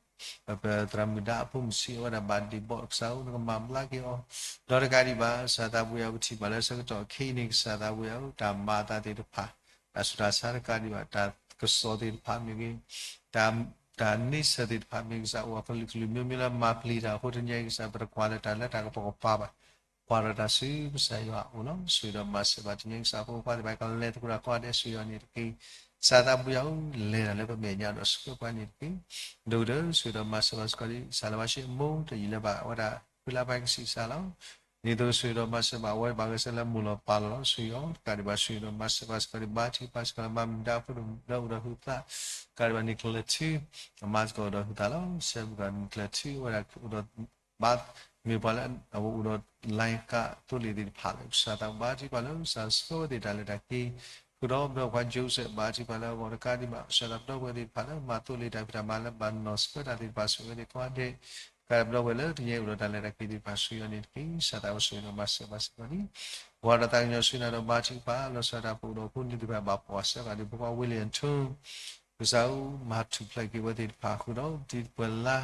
ပသရၣ်မုၣ်ဒါအဖိမုၣ်ဆံး အဝဲဒၣ်ဘၣ်ဒ့ၣ်ဘီၣ် ကစၢ်ဧၢ နကမၤဘျါက့ၤအီၤ ဒီးတကးဒံးဘၣ် ကစၢ်သးပှ့ၤအပထံၣ်ဘၣ်လၢဆၢကတီၢ်ခဲအံၤန့ၣ် ကစၢ်သးပှ့ၤအီၤ တၢ်မၤအသးသ့ၣ်တဖၣ် တၢ်ဆူးတၢ်ဆါတကးဒံးဘၣ် တၢ်ကစီၣ်သ့ၣ်တဖၣ်မ့ၢ်ဂ့ၤ တၢ်န့ဆၢၣ်သ့ၣ်တဖၣ်မ့ၢ်ဂ့ၤ ကစၢ်အိၣ်အကလုာ်ကလုာ်မ့မ့ၢ်လၢမၤပျံၤတၢ်အဃိ တနံၤအံၤကစၢ် ပတကွၢ်လၢတၢ်လၢတၢ်ကပီၤကပၤဘၣ် ကွၢ်ဒီးတၢ်ဆူကစၢ်ယွၤအအိၣ်လီၤ. ဆိၣ်ဂ့ၤဒီးမၤစၢၤဘၣ်တနံၤအံၤ ကစၢ်ဖိခွါသ့ၣ်တဖၣ် ကလဲၤသကိးတၢ်ကိးဂၤဒဲး ဆိၣ်ဂ့ၤအီၤန့ၣ်တက့ၢ်. ကစၢ်သးဘိယွၤဧၢ, လဲၤတၢ်လၢပမဲာ်ညါဒီးဆှၢပှၤန့ၣ်တက့ၢ်. ဒိၣ်ကတၢၢ် ဆိၣ်ဂ့ၤဒီးမၤစၢၤဘၣ်စ့ၢ်ကီးဒံး ကစၢ်လၢဘၣ်ဆ့အမိၢ် တယံာ်လၢဘၣ်ဝဲဒၣ် ဖုလါပှၤကဆံးစၢ်လီၤ. ဒ်သိးဆိၣ်ဂ့ၤဒီးမၤစၢၤဘၣ်အဝဲဘၣ်ဂဲၤဆၢလၢမိၢ်လီၤပၢ်လီၤလီၤ ဆိၣ်ဂ့ၤအီၤတကးဒံးဘၣ် ဆိၣ်ဂ့ၤဒီးမၤစၢၤဘၣ်စ့ၢ်ကီးဒံး ဘါထုကဖၣ်စ့ၢ်ကီးလၢ ဘါမုၢ်ဒါဖိဒိၣ်မုၣ်လၢအိၣ်ဒီးဟုးသး တကးဒံးဘၣ် နံၣ်ကျၢၤထူ အမၤသကိးအိၣ်ဒီးဟုးသးလီၤ. ဆၢမုၢ်ကီၢ် နံၣ်ကျၢၤထူ အဝဲဒၣ်အိၣ်ဒီး ဘါ မ့ၢ်ပှၤလၢအဝဲအိၣ်ဒီး လဲကးသိလ့ၣ်သ့ၣ်တဖၣ်လၢ ကစၢ်သးဘါထုကဖၣ်လၢ ကစၢ်ဆှၢဝဲသ့ၣ်တၢ်လဲၤတၢ်က့ၤ ဃုာ်ဒီးပဒီပုၢ်ဝဲၢ် Joseph ဘါထုကဖၣ်လၢအဂီၢ်တကးဒံးဘၣ် ကစၢ်သးပဒီပုၢ်ဝဲၢ်သ့ၣ်တဖၣ်လၢ မၤသိလ့ၣ်တၢ်ဖံးတၢ်မၤလၢဘၣ်နီၢ်ဆှၢတၢ်သ့ၣ်တဖၣ် ဆိၣ်ဂ့ၤဝဲသ့ၣ်ကိးဂၤဒဲး တကးဒံးဘၣ် ပဒီပုၢ်ဝဲၢ်လၢတနံၤအံၤအိၣ်ဒီးတၢ်လဲၤတၢ်က့ၤသ့ၣ်တဖၣ် ဆိၣ်ဂ့ၤအီၤန့ၣ်တက့ၢ်. ကစၢ်သးဘိဆိၣ်ဂ့ၤဒီးမၤစၢၤဘၣ်စ့ၢ်ကီးဒံး ပှၤဒီးသးကညီၤဆူနၤဒီး ဘါထုကဖၣ် လီၤဆီဒၣ်တၢ်ပအိၣ်ဒီးဖိန့ၢ်သ့ၣ်တဖၣ် ဘၣ်ပှၤဝ့လံၣ်အထူ ကစၢ်ဧၢ မၤထူၣ်ဖျဲးက့ၤဝဲသ့ၣ်တဖၣ်ဃုာ်ဒီး ဒ်ပှၤလၢ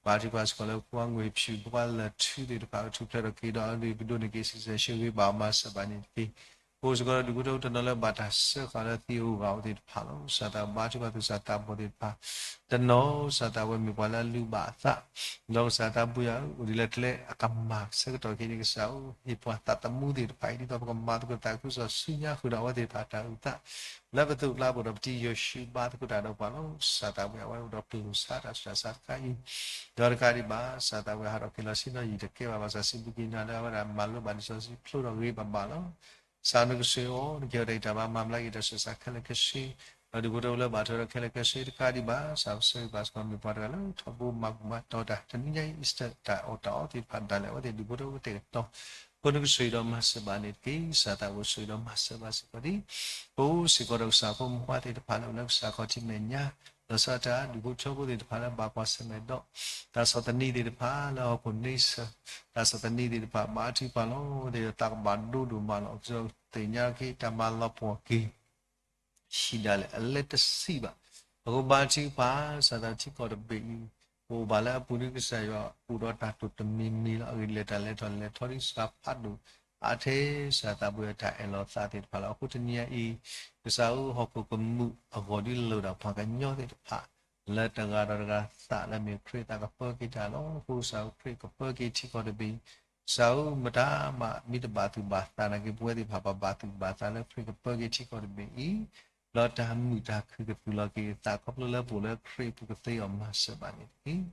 ဘါထုကဖၣ်စ့ၢ်ကီးလၢ ပှၤငွေဖြူ ပှၤလၢထူသ့ၣ်တဖၣ် ကထူၣ်ဖျဲးဒီးက့ၤဒီးအဒုး ပဒိးန့ၢ်က့ၤ စံးဆဲး ဆိၣ်ဂ့ၤဘၣ်အီၤ မၤစၢၤဘၣ်န့ၣ်တက့ၢ်. ပအိၣ်စ့ၢ်ကီးဒီးဒူၣ်ဖိထၢဖိတနီၤလၢဘၣ်တၢ်စၢဃာ်လၢသံအဂုၤအဂၤအိၣ်သ့ၣ်တဖၣ်လီၤ. ကစၢ်သးဘါထုကဖၣ်သူၣ်စၢ်သးဘီၣ်သ့ၣ်တဖၣ် တနီၤ ကစၢ်သးဝဲမ့ၢ်ပှၤလၢအလုၢ်ဘၣ်အသး ဒီးကစၢ်သးဘိယွၤဧၢ အိၣ်ဒ်လဲၣ်ကျဲအကမၣ်ဆၢကတီၢ်ခဲအံၤန့ၣ် ကစၢ်ဧၢ ဟ့ၣ်ပှၤသးသမူသ့ၣ်တဖၣ်အံၤ ဒ်သိးပကမၤသကိးတၢ်သးခုကစီၣ်ဆူညါဃုာ်ဒီးအဝဲသ့ၣ်တဖၣ်တၢ်အုၣ်သး လၢပသိၣ်ပကျါပအိၣ်ဒီးပတံၤယိၤၡူးဘါသကိးတၢ်ဒီးပှၤလီၤ. ကစၢ်သးဝဲအဝဲအိၣ်ဒီးပျိာ်စးတၢ်ဆူးတၢ်ဆါတခါအံၤ ဒီးတကးဒံးဘၣ် ကစၢ်သးဝဲဟးထီၣ်က့ၤလီၤဆ့ၣ်နီၤယံာ်တကဲဘၣ် ဘၣ်ဆၣ်စံးဘျုးက့ၤနၤလၢအဝဲဒၣ်မၤလိဘၣ်လံာ်စီဆှံဖျိဒီးဂ့ၤဘၣ်ဘၣ်လီၤ. ကစၢ်နကစၢ်ဧၢ နကဟ့ၣ်အီၤတၢ်ဂံၢ်တၢ်ဘါ မၤဘျါက့ၤတၢ်ဆူးတၢ်ဆါခဲလၢာ်ခဲဆ့ ဒီးဒူၣ်ဖိထၢဖိလၢဘၣ်ထွဲဒီးခဲလၢာ်ခဲဆ့တကးဒံးဘၣ် ကစၢ်ဆိၣ်ဂ့ၤဘၣ်စ့ၢ်ကီးမ့ၢ်ပှၤတဂၤလၢထီဘိမၤဘူၣ်မၤတီၤတၢ် တနံၤညါအံၤ Easter တၢ်အီၣ်တၢ်အီသ့ၣ်တဖၣ် ဒၣ်လဲာ်အဝဲသ့ၣ်ဒူၣ်ဖိထၢဖိကတဲာ်ကတီၤ အဃိနကဆိၣ်ဂ့ၤဒီးမၤစၢၤဘၣ်န့ၣ်တက့ၢ်. ကစၢ်သးဘိဆိၣ်ဂ့ၤဒီးမၤစၢၤဘၣ်စ့ၢ်ကီးဒံး ပအိၣ်စ့ၢ်ကီးဒီးကစၢ်ဖိမုၣ်ဖိခွါသ့ၣ်တဖၣ်လၢအိၣ်လၢကစၢ်ခီၣ်ထံးမဲာ်ညါ ဒီးဆၢတၢ်ဒူၣ်ဖိထၢဖိသ့ၣ်တဖၣ်လၢဘၣ်ကွၢ်ဆၢၣ်မဲာ်ဒီး တၢ်ဆီၣ်သနံးသ့ၣ်တဖၣ်လၢဟီၣ်ခိၣ်န့ဆၢၣ် တၢ်ဆီၣ်သနံးသ့ၣ်တဖၣ် ဘါထုကဖၣ်လီၤ အဝဲသ့ၣ်သးကဘၣ်ဒိဒိၣ်မးလီၤ. ကစၢ်သ့ၣ်ညါက့ၤတၢ်မၤလီၤပှီၢ်က့ၤ ဟံၣ်ဒၣ်လဲာ်အလဲတဆံဘၣ်. အဃိဘါထုကဖၣ် ကစၢ်သးထံကီၢ်တဘ့ၣ်အံၤ ပအိၣ်ဘၣ်လၢအပူၤဒ်ကစၢ်ယွၤအိၣ်ဒီးတၢ်တိာ်တမံၤမံၤလီၤ. အဂ့ၢ်ဒ်လဲၣ် တၢ်လဲၤထီၣ်လဲၤထီဒ်ကစၢ်ဖးဒိၣ် အါထဲကစၢ်သးဘိယွၤတၢ်အၢၣ်လီၤသးသ့ၣ်တဖၣ်လီၤ. အဃိတနံၤညါအံၤ ကစၢ်ဧၢ ဟီၣ်ခိၣ်ကမူးအဂီၢ်ဒ်လဲၣ်ဒၣ်ပှၤကညီသ့ၣ်တဖၣ် လၢတဂၤဒီးတဂၤသးလၢမ့ၢ်ခရံာ်သးကပၢက့ၤတၢ်လီၤ. အဃိကစၢ်ဧၢ ခရံာ်ကပၢက့ၤထံကီၢ်တဘ့ၣ် ကစၢ်ဧၢ မတၤမးမ့ၢ်တဘၣ်သူၣ်ဘၣ်သးနာ်က့ ပဝဲသ့ၣ်တဖၣ်ပဘၣ်သူၣ်ဘၣ်သးလၢခရံာ်ကပၢက့ၤထံကီၢ်တဘ့ၣ်အံၤ ဒီးတၢ်မုာ်တၢ်ခုၣ်ကသူၣ်လီၤက့ၤအသး ခီဖျိလၢပအိၣ်လၢခရံာ်အပူၤကသ့အီၤမၤစၢၤဘၣ်န့ၣ်တက့ၢ်.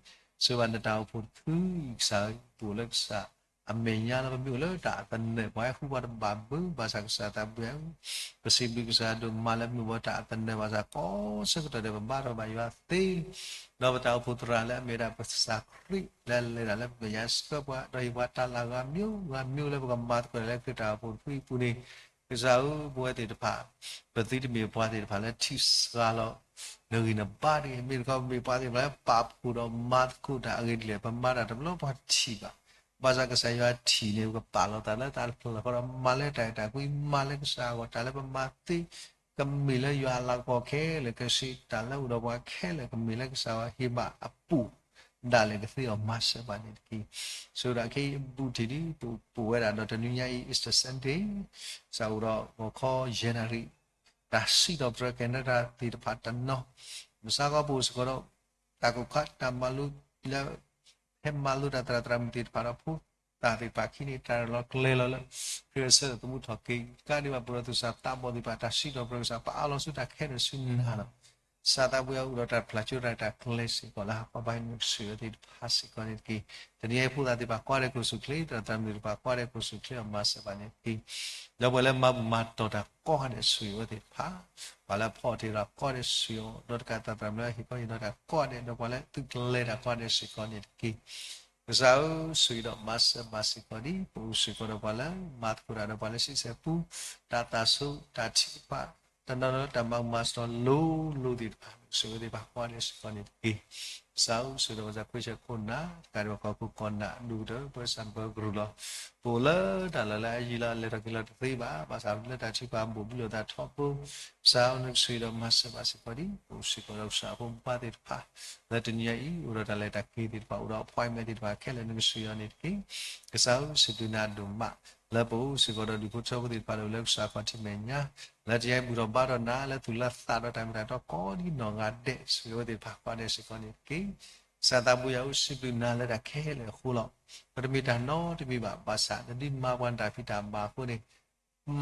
ဆိၣ်ဂ့ၤဘၣ်နတၢ်အိၣ်ဖှိၣ်တဖုအံၤ ကစၢ်ဧၢ ပအိၣ်လၢကစၢ်အမဲာ်ညါလၢပမ့ၢ်အိၣ်လၢတၢ်အသနၢၣ် ပှၤဟဲဃုပှၤတဘၣ်ဘၣ် ဘၣ်ဆၣ်ကစၢ်သးဘိယွၤဧၢ ပစံးဘျုးကစၢ်ဒိၣ်မးလၢပမ့ၢ်အိၣ်ဒီးတၢ်အသနၢၣ် ဘၣ်ဆၣ်ကိးဆၢကတီၢ်ဒဲး ပဘါထီၣ်ဘၣ်ယွၤသ့ ဒီးပတၢ်အိၣ်ဖှိၣ်သရၣ်လၢအမ့ၢ်ဝဲဒၣ်ပကစၢ်ခရံာ် လၢအလဲၤတၢ်လၢပမဲာ်ညါ ဆှၢပှၤ ဒီးဟ့ၣ်ပှၤတၢ်လၢဂၤမံၤဂၤမံၤလၢပကမၤသကိးလၢခရံာ်တၢ်အိၣ်ဖှိၣ်တဖုအံၤအပူၤန့ၣ် ကစၢ်ဧၢ ပဝဲသ့ၣ်တဖၣ် ပသုတမ့ၢ်ပှၤသ့ၣ်တဖၣ်လၢထံၣ်စှၤလီၤ နဂံၢ်နဘါတဂ့ၤ မ့ၢ်တခီ ပမ့ၢ်ပှၤသ့ၣ်တဖၣ်လၢပာ်ဖှိၣ်ဒီးမၤသကိးတၢ်အဂ့ၢ်ဒ်လဲၣ် ပမၤတၢ်တဘျီပှၤထံၣ်ဘၣ် ဘၣ်ဆၣ်ကစၢ်ယွၤထံၣ်န့ၣ် ပကပာ်လီၤသးလၢတၢ်တဖျၢၣ်ဃီဒီး မၤလၢတၢ်အဲၣ်တၢ်ကွံ မၤလၢကစၢ်အဂီၢ် တၢ်လၢပမၤသ့ ကမ့ၢ်လၢယွၤအလၤကပီၤခဲလၢာ်ခဲဆ့ တၢ်လၢအိၣ်ဒီးပှၤခဲလၢာ် ကမ့ၢ်လၢကစၢ်ယွၤဟ့ၣ်ဘၣ်အပူၤ ဒၣ်လဲာ်ကသ့အီၤမၤစၢၤဘၣ်န့ၣ်တက့ၢ်. ဆိၣ်ဂ့ၤဒၣ်ခဲအံၤအဘူးတံၢ်ဒ် ပအိၣ်ဝဲဒၣ်ဒီးတနွံညါအံၤ Easter Sunday စးအိၣ်ဒီးဂီၤခီယဲၢ်နၣ်ရံၣ် တၢ်စံးထီၣ်ပတြၢၤကဲထီၣ်တၢ်သ့ၣ်တဖၣ်တနီၤ မုၢ်ဆါခီပအိၣ်စ့ၢ်ကီးဒီး တၢ်ကိၢ်ခါတၢ်မၤလိလၢ ဟဲမၤလိတၢ်သရၣ်သရၣ်မုၣ်သ့ၣ်တဖၣ်ဒီးဖိသၣ်သ့ၣ်တဖၣ်အခံန့ၣ် တၢ်လီၤကျဲၤလီၤလၢ ခရံာ်အဆၢဒိၣ်သမူထီၣ်က့ၤ တကးဒံးဘၣ် ပအိၣ်ဒီးသူၣ်စၢ်သးဘီၣ်သ့ၣ်တဖၣ် တၢ်စံးထီၣ်ပတြၢၤကစၢ် ပအးလီၤဆူတၢ်ခဲလၢာ်ဆူနၤလီၤ. ကစၢ်သးဘိယွၤအိၣ်ဒီးတၢ်ပျၢ်ကၠိတၢ်တၢ်ကျဲၤစ့ၢ်ကီးလၢဟးကီဘါနုာ်ကစၢ်ယွၤသ့ၣ်တဖၣ်စ့ၢ်ကီးန့ၣ်တက့ၢ်. တနံၤအံၤဖိသၣ်သ့ၣ်တဖၣ်ကွၢ်ဒီးကိၣ်ဆူၣ်ချ့ သရၣ်သရၣ်မုၣ်သ့ၣ်တဖၣ်ကွၢ်ဒီးကိၣ်ဆူၣ်ချ့အီၤမၤစၢၤဘၣ်န့ၣ်တက့ၢ်. ဒီးပှၤလၢမၤဘူၣ်မၤတီၢ်တၢ်ကိးဂၤဒဲးဆိၣ်ဂ့ၤအဝဲသ့ၣ်တဖၣ် ပှၤလၢဖီၣ်တ့ၢ်တၢ်ကိးဂၤဒဲးဆိၣ်ဂ့ၤအီၤ ဒီးတကးသရၣ်သရၣ်မုၣ်လၢဟ့ၣ်ခီဟ့ၣ်နီၤတၢ်ကိးဂၤဒဲး ဒီးပှၤလၢသုးကျဲၤတၢ်ကိးဂၤဒဲးစ့ၢ်ကီးန့ၣ်တက့ၢ်. ကစၢ်ဧၢ ဆိၣ်ဂ့ၤဒီးမၤစၢၤဘၣ်စ့ၢ်ကီးဒ် ပအိၣ်စ့ၢ်ကီးဒီးပှၤလၢ မၤသကိးတၢ်ဒီးပှၤလၢဆံဆဲၣ်ပူ တၢ်သးဆိ တၢ်ထုကဖၣ် တနီၤနီၤလၢတၢ်မၤဘူၣ်မၤစတီၤလိၤလိၤသ့ၣ်တဖၣ် ဆိၣ်ဂ့ၤသ့ၣ်တဖၣ်ကိးဂၤဒဲးစ့ၢ်ကီးန့ၣ်တက့ၢ်. ကစၢ်ဧၢ ဆိၣ်ဂ့ၤဒီးပှၤစၢ်ခွ့ဆၢခိၣ်နၢ် တကးဒံးဘၣ်ကီၢ်ခိၣ်ကီၢ်နၢ် ဒိၣ်ကတၢၢ် ပဝဲစၢ်ပၢကရူၢ်လီၤ. ပအိၣ်လၢတၢ်လီၢ်လၢအယံၤလီၤ လဲၤထီၣ်က့ၤလီၤတသ့ဘၣ် ဘၣ်ဆၣ်လၢတၢ်ထုကဖၣ်ဘူးဘုလိာ်သးထီဘိ ကစၢ်ဧၢ နကဆိၣ်ဂ့ၤဒီးမၤစၢၤဘၣ်စ့ၢ်ကီးဒ် ပအိၣ်စ့ၢ်ကီးဒီးကစၢ်အဖိမုၣ်ဖိခွါသ့ၣ်တဖၣ် လၢတနံၤအံၤ အိၣ်ဒီးတၢ်လဲၤတၢ်က့ၤသ့ၣ်တဖၣ် အိၣ်ဒီး appointment သ့ၣ်တဖၣ်ခဲလၢာ် နကဆိၣ်ဂ့ၤအီၤန့ၣ်တက့ၢ်. ကစၢ်ဧၢ စံးဘျုးနၤဒိၣ်မး လၢပအိၣ်စ့ၢ်ကီးဒီးဒူၣ်ဖိထၢဖိသ့ၣ်တဖၣ်လၢအိၣ်လၢကစၢ်ခီၣ်ထံးမဲာ်ညါ လၢတယါအံၤဘူၣ်ထီၣ်ဘါထီၣ်နၤ လၢသူၣ်လၢသးဒီးတၢ်မ့ၢ်တၢ်တီကိးဒ်နီၢ်ဂၤဒဲး ဆိၣ်ဂ့ၤအဝဲသ့ၣ်တဖၣ်ကိးဂၤဒဲးစ့ၢ်ကီးန့ၣ်တက့ၢ်. ကစၢ်သးဘိယွၤဧၢ, စံးဘျုးနၤလၢတၢ်ခဲလၢာ်အဃိလီၤ. ပတမ့ၢ်တၢ်နီတမံၤဘၣ်, ဘၣ်ဆၣ်နဒုးမၤပှၤတၢ်ဖံးတၢ်မၤအဃိန့ၣ်,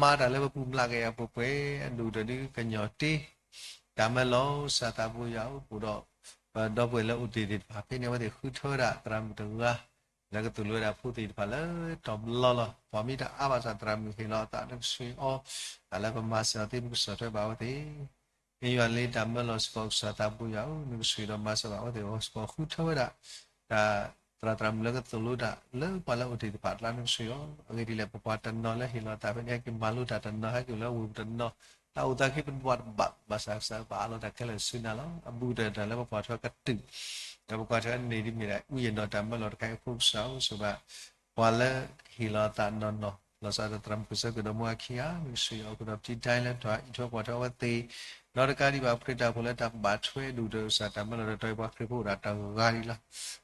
မၤတၢ်လၢပပူၤမျးကယၤပှဲၤပှဲၤ, အဒိၣ်ကတၢၢ်ဒုးကညီၤတ့ တၢ်မၢလီၤ. ကစၢ်သးဘိယွၤဧၢ, ပအိၣ်ဒီး ပဒီပုၢ်ဝဲၢ်လၢအိၣ်တ့ၢ်သ့ၣ်တဖၣ်ဖဲန့ၣ်, အဝဲသ့ၣ်ဃုထၢဝဲဒၣ်သရၣ်မုၣ်တဂၤ လၢကသိၣ်လိဝဲဒၣ်ဖိသ့ၣ်တဖၣ်လၢတဘျီလီၤ. ပှၤမ့ၢ်တအါဘၣ်ဆၣ်သရၣ်မုၣ်ဟ့ၣ်လီၤအသးလၢကဆှၢအီၤ, တၢ်လၢပမၤစၢၤအီၤသ့ ပကစၢၢ်ထွဲဘၣ်အဝဲသ့ၣ် မ့ၢ်ယွၤလၢတၢ်မၢလီၤစ့ၢ်ကီး, ကစၢ်သးဘိယွၤဧၢ, နကဆှၢဒီးမၤစၢၤဘၣ်အဝဲသ့ၣ်အဂီၢ်စ့ၢ်ကီး, ဃုထၢဝဲဒၣ် တၢ်သရၣ်သရၣ်မုၣ်လၢကသိၣ်လိတၢ်လၢပှၤလၢအိၣ်တ့ၢ်တဖၣ်အကျါ, နကဆှၢအီၤ. အဂ့ၢ်ဒ်လဲၣ်, ပပှၤတနီၤလၢဟ့ၣ်လီၤသးဖဲန့ၣ် ဟဲက့ၤမၤလိတၢ်တနီၤ, ဟဲက့ၤလၢဝ့ၢ်ပူၤတနီၤ, တၢ်အိၣ်သးက့ၤပဒွးတဘၣ်, ဘၣ်ဆၣ်ကစၢ်ပာ်အးလီၤတၢ်ခဲလၢာ်ဆူနၤလီၤ. အဘူးကတၢၢ်တၢ်လၢပကွၢ်ထွဲကတုာ်, ဒီးပကွၢ်ထွဲန့ၣ်ဒ်မ့ၢ်ဒၣ် ဝိညာဉ်တော် တၢ်မၢလီၤတခါအံၤအဃိ, ကစၢ်ဧၢ, စံးဘၣ် ပှၤလၢဟ့ၣ်လီၤသးနီၢ်နီၢ်, လီၤဆီဒၣ်တၢ်သရၣ်မုၣ်ကစၢ်ကဒီးမိၢ်အခံဂၤ, နကဆှၢအီၤ, အဃိဒီးပထံၣ်တၢ်လၢတၢ်အံးထွဲကွၢ်ထွဲအဝဲသ့ၣ်, ဒီးတကးဒံးဘၣ် ခရံာ်တၢ်ဖိလၢတၢ်ဘၣ်ထွဲဒိၣ်ဒီး ကစၢ်တၢ်မၢလီၤဒီး တၢ်ပှၤခရံာ်ဖိအိၣ်ဒၣ်တဂၤအံၤလီၤ.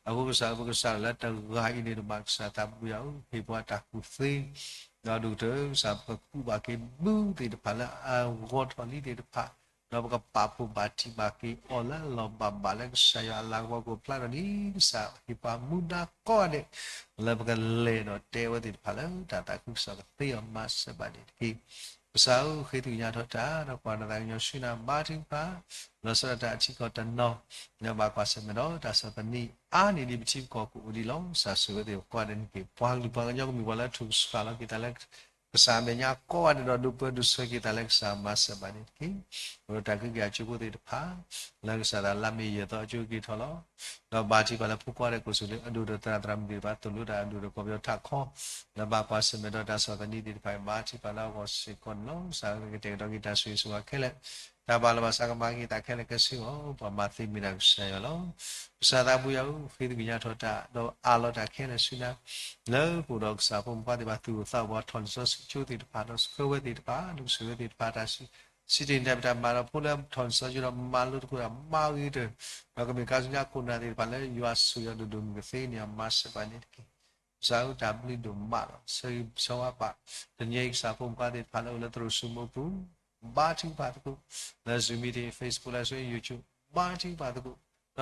အဃိကစၢ်ဧၢ, ပကစၢ်လၢတဂၤအံၤန့ၣ်တဘၣ်, ကစၢ်သးဘိယွၤဧၢ, ဟ့ၣ်ပှၤတၢ်ကူၣ်သ့, ဒီးဒိၣ်ကတၢၢ် ကစၢ်ပကကူးဘၣ်က့ၤဘုသ့ၣ်တဖၣ်လၢအဂီၢ်ထီၣ်လံသ့ၣ်တဖၣ်, ဒီးပကပာ်ဖှိၣ်ဘၣ်ထံးဘၣ်က့ၤအီၤလၢအလီၢ်ဘၣ်ဘၣ်လၢကစၢ်ယွၤအလၤကပီၤကအိၣ်ဖျါထီၣ်န့ၣ်, ကစၢ်ဟ့ၣ်ပှၤမူဒါကိးဂၤဒဲး လၢပကလဲၤဒီးတဲအဝဲသ့ၣ်တဖၣ်လၢတၢ်သးခုကစီၣ်ကသ့အီၤမၤစၢၤဘၣ်န့ၣ်တက့ၢ်. ကစၢ်ဧၢ, ဃ့သးကညီၤထီၣ်တၢ်, ဒီးကွၢ်နသးကညီၤဆူနၤဘါထုကဖၣ်, လီၤဆီဒၣ်တၢ်အထံကီၢ်တနီၤ, လၢဘၣ်ကွၢ်ဆၢၣ်မဲာ်ဒီးတၢ်ဆီၣ်သနံးအါန့ၢ်ဒံးပထံပကီၢ်ကအိၣ်ဒံးလီၤ. ကစၢ်ဆိၣ်ဂ့ၤအဝဲသ့ၣ်ကိးဂၤဒဲးန့ၣ်တက့ၢ်. ပှၤကလုာ်ပှၤကညီကမ့ၢ်ပှၤလၢထူၣ်ကဆှၣ်လီၤက့ၤသးလၢ ကစၢ်အမဲာ်ညါကိးဂၤဒဲးဒီး ဒိးပၢၤဒိးဆှၢက့ၤသးလၢကစၢ်မၤစၢၤဘၣ်န့ၣ်တက့ၢ်. အိၣ်ဒီးတၢ်ကဟုကယာ်အကၠိဖိသ့ၣ်တဖၣ် လၢကစၢ်တၢ်လါမ့ၤယဲၢ်သီအကၠိက့ၤထီၣ်လီၤ. ဒီးဘါထုကဖၣ်လၢဖိခွါဒီးကိၣ်စူၤလ့ အဒိၣ်ဒီးသရၣ်သရၣ်မုၣ်သ့ၣ်တဖၣ် သိၣ်လိတၢ်အဒိၣ်ဒီးကီၢ်ပယီၤထးခီ, လၢဘၣ်ကွၢ်ဆၢၣ်မဲာ်ဒီးတၢ်ဆီၣ်သနံးသ့ၣ်တဖၣ် ဘါထုကဖၣ်လၢအဂီၢ်စ့ၢ်ကီးန့ၣ်လီၤ. ကစၢ်ကကတဲာ်ကတီၤက့ၤတၢ်ဆိၣ်ဂ့ၤဆိၣ်ဝါခဲလၢာ်, တၢ်ဘၣ်လီၤဘၣ်စးကမၤက့ၤသးခဲလၢာ်ခဲဆ့အဂီၢ် ပှၤမၤသ့မ့ၢ်ဒၣ်ကစၢ်ယွၤလီၤ. ကစၢ်သးဘိယွၤဧၢ, ဃ့သးကညီၤထီၣ်တၢ် ဒီးအးလီၤတၢ်ခဲလၢာ်ဆူနၤ, လၢပအိၣ်ဒီးကစၢ်ဖိမုၣ်ဖိခွါသ့ၣ်တဖၣ် သူၣ်အိၣ်သးအိၣ်ပှၤထီၣ်လံာ်စီဆှံကၠိသ့ၣ်တဖၣ် ဒီးဆှၢဝဲသ့ၣ်တဖၣ် ဒီးကဆိၣ်ဂ့ၤသ့ၣ်တဖၣ်တၢ်စံးတ့ၢ်န့ၣ် ပတၢ်မၤဒီးဖိလၢထီၣ်လံာ်စီဆှံကၠိဒီးမၤလိသကိးတၢ်မၤဂ့ၤကတၢၢ်, ဒီးကမ့ၢ်ကါဆူညါခိၣ်နၢ်သ့ၣ်တဖၣ်လၢယွၤဆိၣ်ဂ့ၤအီၤဒိၣ်ဒိၣ်မုၢ်ကသ့န့ၣ် အမၤစၢၤဘၣ်န့ၣ်တက့ၢ်. ကစၢ်ဧၢ, တၢ်ဘျုးဒိၣ်မးလီၤ. ဆၢဂ့ၤဆၢဝါဘၣ် တနံၤအံၤကစၢ်ဖိမုၣ်ဖိခွါသ့ၣ်တဖၣ်လၢအိၣ်လၢသရိာ်စိမိပူၤ ဘါထုကဖၣ်သကိး, လၢ Zoom meeting, Facebook လၢ YouTube ဘါထုကဖၣ်သကိး,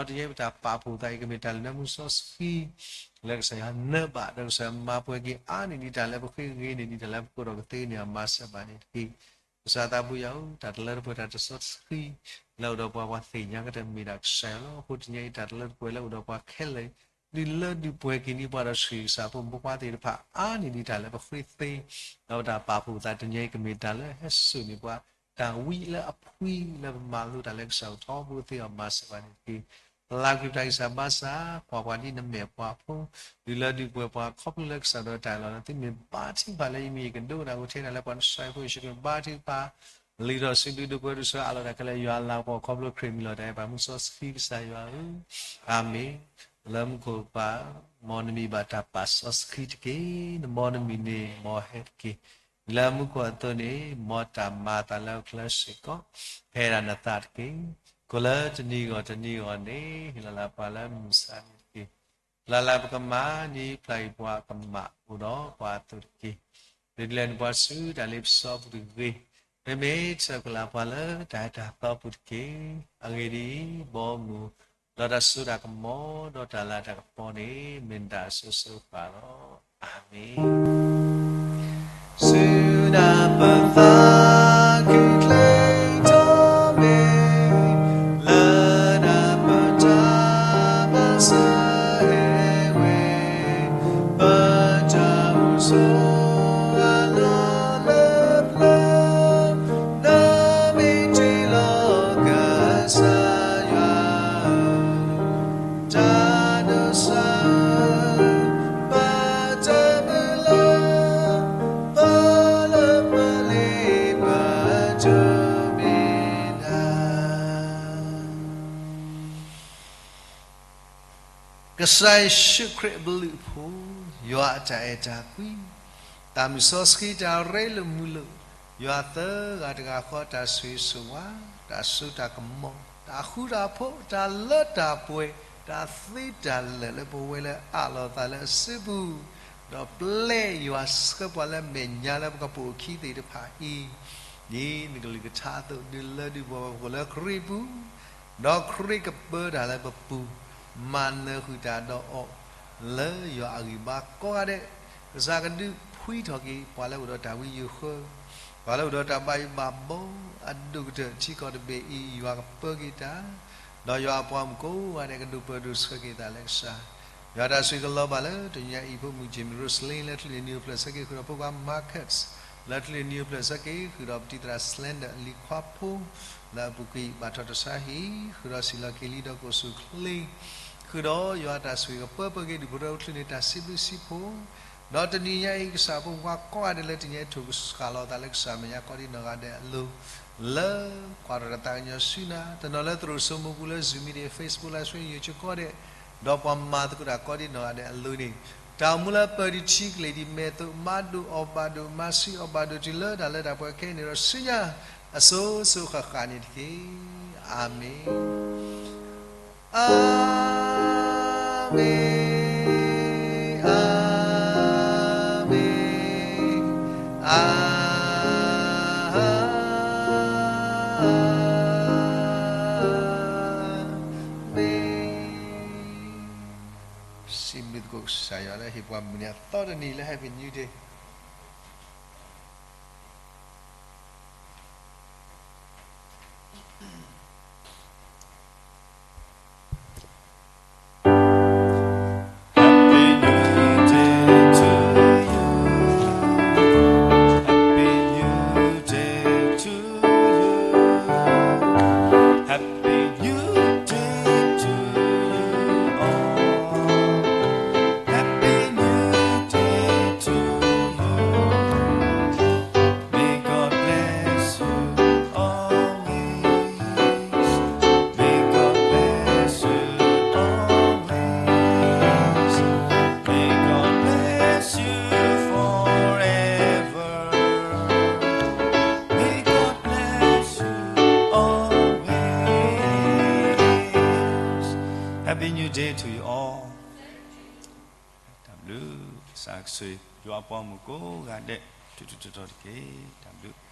ဒီးတနံၤအံၤ ပတၢ်ပာ်ဖှိၣ်သးအံၤ ကမ့ၢ်တၢ်လၢနမူစီဆှံ လၢကစၢ်ယွၤနၢ်ဘၣ် ဒီးကစၢ်ယွၤမၤပှဲၤက့ၤအါန့ၢ်ဒံးတၢ်လၢပဃ့ ဂ့ၤန့ၢ်ဒံးတၢ်လၢပကိးဒီးကသ့န့ၣ် အမၤစၢၤဘၣ်န့ၣ်တက့ၢ်. ကစၢ်သးဘိယွၤဧၢ, တၢ်တလၢတပှဲၤတၢ်တစီဆှံ လၢအိၣ်ဒီးပှၤ ပှၤသ့ၣ်ညါကတၢၢ်မ့ၢ်ဒၣ်ကစၢ်ယွၤလီၤ. အဃိတနံၤအံၤ တၢ်တလၢတပှဲၤလၢအိၣ်ဒီးပှၤခဲလၢာ် ဒုးလၢဒုးပှဲၤက့ၤန့ၢ်ပှၤဒီးဆိၣ်ဂ့ၤကစၢ်ဖိမုၣ်ဖိခွါသ့ၣ်တဖၣ် အါန့ၢ်ဒံးတၢ်လၢပဃ့သ့, ဒီးပတၢ်ပာ်ဖှိၣ်သးတနံၤအံၤ ကမ့ၢ်တၢ်လၢဟဲစိာ်န့ၢ်ပှၤ တၢ်ဝံလၢအဖှံလၢပမၤလိတၢ်လၢကစၢ်အိၣ်ထီဘိသ့အီၤ မၤစၢၤဘၣ်န့ၣ်တက့ၢ်. လၢ်ကွံာ်ပတၢ်ဂံၢ်စၢ်ဘါစၢ် ကွၢ်ပှၤဒ်နမဲာ်ပှၤဖိ ဒုးလၢဒုးပှဲၤပှၤခီဖျိလၢကစၢ်ဒီးတၢ်အလီၢ်လၢသုမ့ၢ်ဘါထုကဖၣ်လၢယမံၤယကဒိကနၣ်ကအိၣ်ထဲဒၣ်လၢပှၤနဆှၢဖိယ့ၣ်ၡူးခရံာ်ဘါထုကဖၣ် လံာ်ထီၣ်စုဒုဒုပှဲၤဒုးဆှၢအလီၢ်တၢ်ခဲလၢာ် ယွၤလၤကပီၤခီဖျိခရံာ်မံၤလီၤတၢ်အဲၣ်ပှၤမူစီဆှံကစၢ်ယွၤဧၢ, အၤမ့ၣ်. လၢမူခိၣ်ပၢ် မ်နမံၤဘၣ်တၢ်ပာ်စီဆှံတက့ၢ်. နမ်နမံၤန့ၣ် မ်ဟဲတက့ၢ်. လၢမူခိၣ်အသိးန့ၣ် မ်တၢ်မၤအသးလၢအချၢစ့ၢ်ကီး ဖဲဒၣ်နသးတက့ၢ်. ကိးလၢတနံၤဂီၢ်တနံၤဂီၢ်န့ၣ် ဟ့ၣ်လီၤလၢပှၤလၢမုၢ်ဆါန့ၣ်တက့ၢ်. ဖျါလၢပကမၤန့ၢ်ဖျါအံၤပှၤကမၣ်အိၣ်ဒီးပှၤအသိးတက့ၢ်. ဒ်လဲၣ်န့ၣ်ပှၤဆူတၢ်လ့ပစီပူၤတဂ့ၤ, မ့မ့ၢ်ဆၢကလးပှၤလၢတၢ်အဲၣ်တၢ်သီပူၤတက့ၢ်. အဂ့ၢ်ဒ်အံၤ, ဘီမုၢ်, ဒီးတၢ်စိတၢ်ကမီၤ, ဒီးတၢ်လၤတၢ်ကပီၤန့ၣ် မ့ၢ်နတၢ်အစိၤစိၤဃၣ်ဃၣ်လီၤ. အၤမ့ၣ်. ဆူနၤပသးခုချ့ထီၣ်မ့ၢ် လၢနပတၢ်မၤစၢၤဟဲဝဲ, ပတၢ်အိၣ်ဆိးအလီၢ်လၢပျၢၤ, နီၢ်မ့ၢ်တ့ၢ်လီၤကစၢ်ယွၤဧၢ, တၢ်ဒိးစၢ် ဘၣ်တၢ်မုၢ်လၢ် ဘၣ်လၢပလ့ပကတိၤမ့ၢ်ဒၣ် ကစၢ်ယ့ၣ်ၡူးခရံာ်အဘျုးအဖှိၣ်, ယွၤအတၢ်အဲၣ်တၢ်ကွံ, တၢ်မုၢ်စီဆှံတၢ်ရ့လိာ်မုာ်လိာ်, ယွၤသၢဂၤတဂၤဃီတၢ်ဆိၣ်ဂ့ၤဆိၣ်ဝါ, တၢ်စိတၢ်ကမီၤ, တၢ်ဃူတၢ်ဖိး, တၢ်လၢတၢ်ပှဲၤ, တၢ်သ့တၢ်လၢာ်လၢပဝဲလၢအးလီၤသးလၢအစုပူၤ, ဒီးပျဲယွၤဆှၢပှၤလၢမဲာ်ညါလၢပကပိာ်အခံသ့ၣ်တဖၣ်အံၤ, ဒ်နကလုၢ်ကထါအသိး ဒုးလၢဒုးပှဲၤပှၤကအိၣ်လၢခရံာ်ပူၤ, ဒီးခရံာ်ကပၢတၢ်လၢပပူၤ, မၤနၢၤဃုာ်တၢ်ဒီးအီၤ လၢယွၤအဂံၢ်ဘါကိးဂၤဒဲး, ကစၢ်ကဒုးဖှံထီၣ်က့ၤ ပှၤလၢအိၣ်ဒီးတၢ်ဝံယိၤဃၢ, ပှၤလၢအိၣ်ဒီးတၢ်ဘၣ်ယိၣ်ဘၣ်ဘီအဒိၣ်ကတၢၢ် ထံကီၢ်တဘ့ၣ်အံၤ ယွၤကပၢက့ၤတၢ်, ဒီးယွၤအပှၤမုၣ်ကိးဂၤဒဲး ကဒိၣ်ပၢၢ်ဒိၣ်ဆှၢက့ၤသးလၢကစၢ်, ယွၤတၢ်ဆိၣ်ဂ့ၤကလီၤဘၣ်လၢတနံၤညါအံၤ ဖိမုၣ် Jimmy Roselyn လၢ ကလုာ်နံၤအိၣ်ဖျဲၣ်ဆၢက့ၤ ဃုာ်ဒီးဖိခွါ Marcus လၢ ကလုာ်နံၤအိၣ်ဖျဲၣ်ဆၢက့ၤ ဃုာ်ဒီးပတံၤသရၣ် Slender လံၤခွါဖိ လၢအပူၤကွံာ် ဘၣ်ထီၣ်တၢ်ဆါဟံၣ် ဃုာ်ဒီးစံၣ်လီၤက့ၤလံဒီးကိၣ်ဆူၣ်ချ့ ဃုာ်ဒီးယွၤတၢ်ဆိၣ်ဂ့ၤကပၢပၢက့ၤ ဒူၣ်ဖိထၢဖိ ကလုာ်န့ၣ် တၢ်စံးဘျုးစံးဖှိၣ်, ဒီးတနံၤညါအံၤ ကစၢ်ဖိခွါကိးဂၤဒဲးလၢတနံၤညါအံၤ ထိၣ်ကစၢ်လီၤသးလၢကစၢ်မဲာ်ညါ ကိးဒံနီၢ်ဂၤဒဲးအလိၤ, လၢကွၢ်ထီၣ်တၢ်သးကညီၤဆူနၤ တနီၤလၢသရိာ်စိမိၤပူၤလၢ Zoom meeting, Facebook Live Stream, YouTube ကိးဂၤဒဲး, ဒီးပှၤမၤသကိးတၢ်ကိးဒံနီၢ်ဂၤဒဲးအလိၤန့ၣ်, တၢ်အိၣ်မူလၢပၢၤဒံးထံကလ့ၤဒံးမဲာ်သိး မၤဒိၣ်အီၣ်ဘၣ်ဒိၣ် မၤဆံးအီၣ်ဘၣ်ဒိၣ် တုၤလၢတၢ်လၢတၢ်ပှဲၤခဲအံၤန့ၣ်ဒီး ဆူညါအစိၤစိၤဃၣ်ဃၣ်န့ၣ်တက့ၢ်. အၤမ့ၣ်. အၤမ့ၣ်, အၤမ့ၣ်, အၤမ့ၣ်. စံးဘျုးသကိးကစၢ်ယွၤလၢဟ့ၣ်ပှၤမုၢ်နံၤအသီတနံၤလၢ Happy New Day. Happy New Day to you. Happy New Day to you. Happy New Day to you all. Happy New Day to you. May God bless you always. May God bless you always. May God bless you forever. May God bless you always. Happy New Day to you all. တၢ်ဘျုး, ကစၢ်ကဆိၣ်ဂ့ၤယွၤအပှၤမုၣ်ကိးဂၤဒဲး ထူးထူးတီၤတီၤတက့ၢ်. တၢ်ဘျုး.